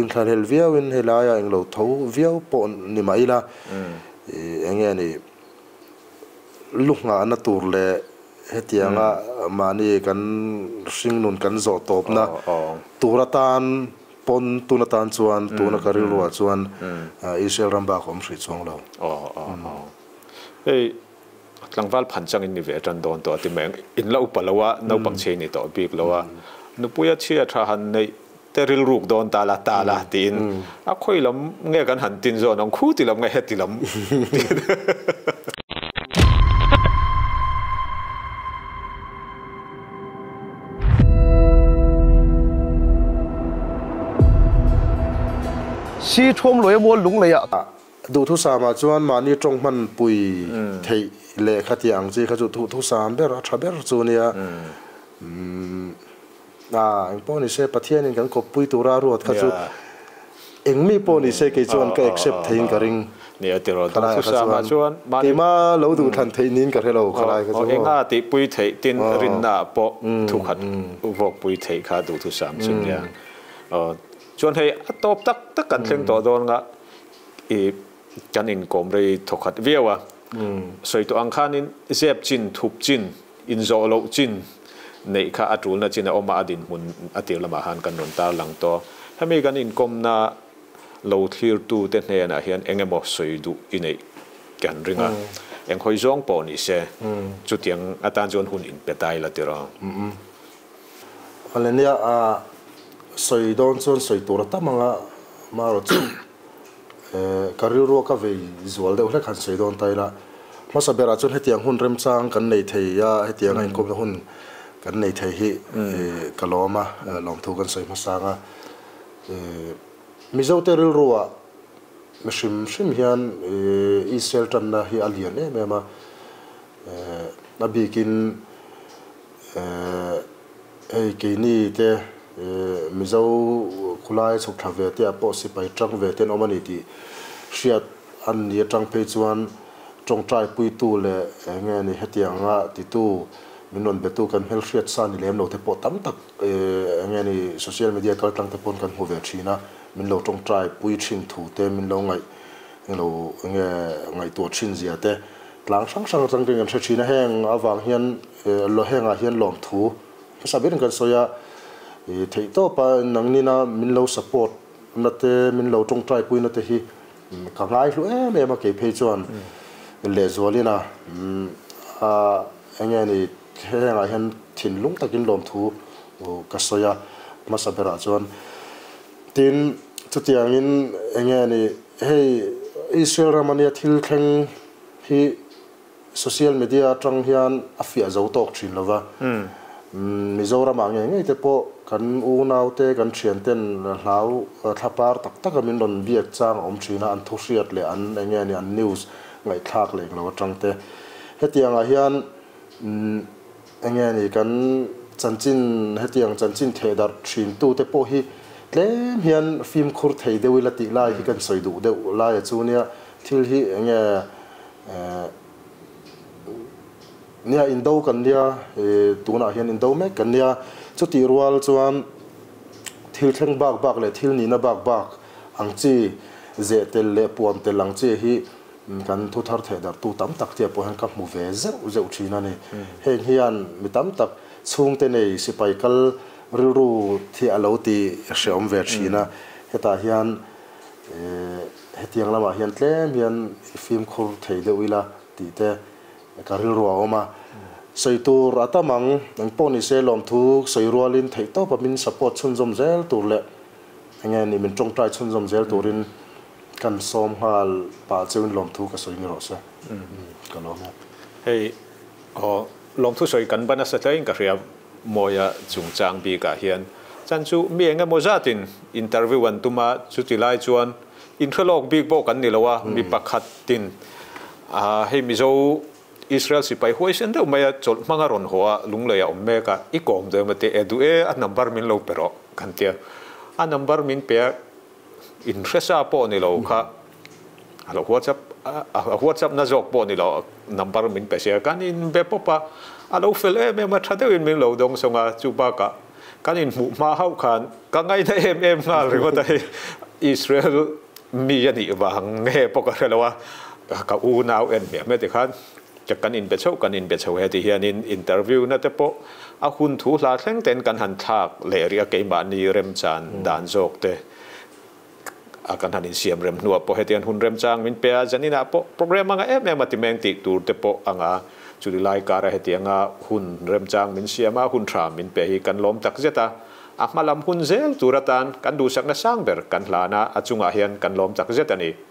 inthlahlel viauin helaia englo tho viau pawh ni mah ila eng nge ni lu nghahna tur leh hetianga mahni kan hringnun kan zawh tawpna tur atan Pawn tun atan chuan tuna ka rilruah chuan Israel ram bak a awm hrih chuang lo. Aw aw aw. Hei tlangval phan changin ni ve tan dawn tawh a ti mai ang. In la upa lo a, naupang chhia ni tawh bik lo a. Nupui a chhia tha han neih te rilruk dawn ta la ta la tiin a khawi lam nge kan han tin zawn ang khu ti lam nge heti lam tiin. Si thuam luai mual lung lei ah. Duhthusam ah chuan mahni tawng hman pui theih leh kha tih ang chi kha chu duhthusam ber a tha ber chu nia. A engpawh ni se Pathian in kan kawppui tura a ruat kha chu engmi pawh ni se kei chuan ka accept theiin ka ring. Nia tiraw duhthusam ah chuan mahni Keima lo duhthlan theih niin ka hre lo khalai kha chu aw. Enga tihpui theih tin rinna ah pawh thukhat vawkpui theih kha duhthusam chu nia. Aw chuan hei a tawp tak tak kan thleng tawh dawn nga i kan inkawm rei thawkhat viau a. Sawi tawh ang khanin zep chin thup chin Inzawh loh chin neih kha a tulna chin a awm a, a dinhmun a tir lamah khan kan rawn tarlang tawh. Hemi kan inkawmna lo thlirtute hnenah hian eng emaw sawi duh i neih kan ring a, eng hawi zawng pawh ni se, chutiang atan chuan hun inpe ta ila tiraw? Alenia a sawi dawn chuan sawi tur a tam ang a, marawh chu Ka rilrua ka vei zual deuh hlek han sawi dawn ta ila, hmasa berah chuan hetiang hun remchang kan nei thei a, hetiang a inkawmna hun kan nei thei hi ka lawm a, lawmthu kan sawi hmasa ang a. Mizote rilruah mi hrim hrim hian Israel tanna hi a lian em em a, a bikin Hei keini te Mizo khulai chhuk thla ve te ah pawh sipai tang ve te an awm a ni tih hriat an ni atang phei chuan tawngtai puitu leh eng nge ni hetianga titu min rawn betu kan hmelhriat sa ni lem lo te pawh tam tak eng nge ni social media kal tlang te pawn kan hmu ve thin a, min lo tawngtai pui thin thu te min lo ngaih lo eng nge ngaihtuah thin zia te tlang hrang hrang atang te kan hre thin a, heng avang hian Lohengah hian lawmthu hmasa berin kan sawi a, theihtawpa nangnina min lo support na te, min lo tawngtai pui na te hi ka ngai hlu em em a, kei phei chuan lehzualin a eng nge ni hengah hian thinlung takin lawmthu ka sawi a hmasa berah chuan. Tin, chutiangin eng nge ni hei Israel ram ania thil thleng hi Social media atang hian a fiah zo tawk thin lo va. Mizoramah ngei ngei te pawh kan unaute, kan thianten hlau thlapar tak taka min rawn biak chang a awm thin a, an thu hriat leh an eng nge ni an news ngaihthlak leh englo atang te. Hetiangah hian eng nge ni kan chanchin hetiang chanchin thehdarh thin tute pawh hi tlem hian fimkhur thei deuh ila tih lai hi kan sawi duh deuh lai a chu nia. Thil hi eng nge Nia indo kan nia, tunah hian indo mek kan nia. Chutih rual chuan thil thleng bak bak leh thil nihna bak bak ang chi, zeh tel leh puan tel ang chi hi kan thu thar theh darhtu tam tak tia pawh hian ka hmu ve zeuh zeuh thin a ni. Heng hian mi tam tak chhungte nei sipai kal rilru thi a lo ti hreawm ve thin a, hetah hian Hetiang lamah hian tlem hian i fimkhur thei deuh ila tih te ka rilru a awm a. Sawi tur a tam ang, eng pawh ni se lawmthu sawi rualin theihtawpa min support chhunzawm zel tur leh enge ni min tawngtai chhunzawm zel turin kan sawm nghal pah cheuin lawmthu ka sawi ni rawh se. Ka lawm e. Hei aw. Lawmthu sawi kan ban nasa tlain ka hria Mawia chungchang bikah hian. Chan chu mi eng emaw zatin interview an tum a, chuti lai chuan inhrelawk bik pawh kan ni lo a, mi pakhatin hei Mizo Israel sipai huaisen deuh mai a chawlh hmang a rawn haw a, Lunglei a awm mek a, i kawm deuh emaw tih e duh e, a number min lo pe rawh kan tia. A number min pe a, inhresa pawh ni lo kha a lo WhatsApp a WhatsApp na zawk pawh ni lo number min pe sia, kan inbe pawp a, a lo fel em em a, tha deuhin min lo dawng sawng a, chu bakah kan inhmuh hma hauh khan ka ngaihna em em nghal ringawt a hei Israel mi a nih vang nge pawh ka hre lo a, ka unau en hmiah hmiah tikhan kan inbe chhoh kan inbe chho he ti hianin interview na te pawh a hun thu hla thleng ten kan han thlak leh rih a keimahni remchan dan zawk te a kan han insiam rem hnuah pawh hetiang hun remchang min pe a, zaninah pawh program anga em em a ti meng tih tur te pawh anga chuli lai kara hetianga hun remchang min siam a, hun tha min pe hi kan lawm tak zet a, a hma lam hun zel tur atan kan duhsakna sang ber kan hlan a, a chungah hian kan lawm tak zet a ni.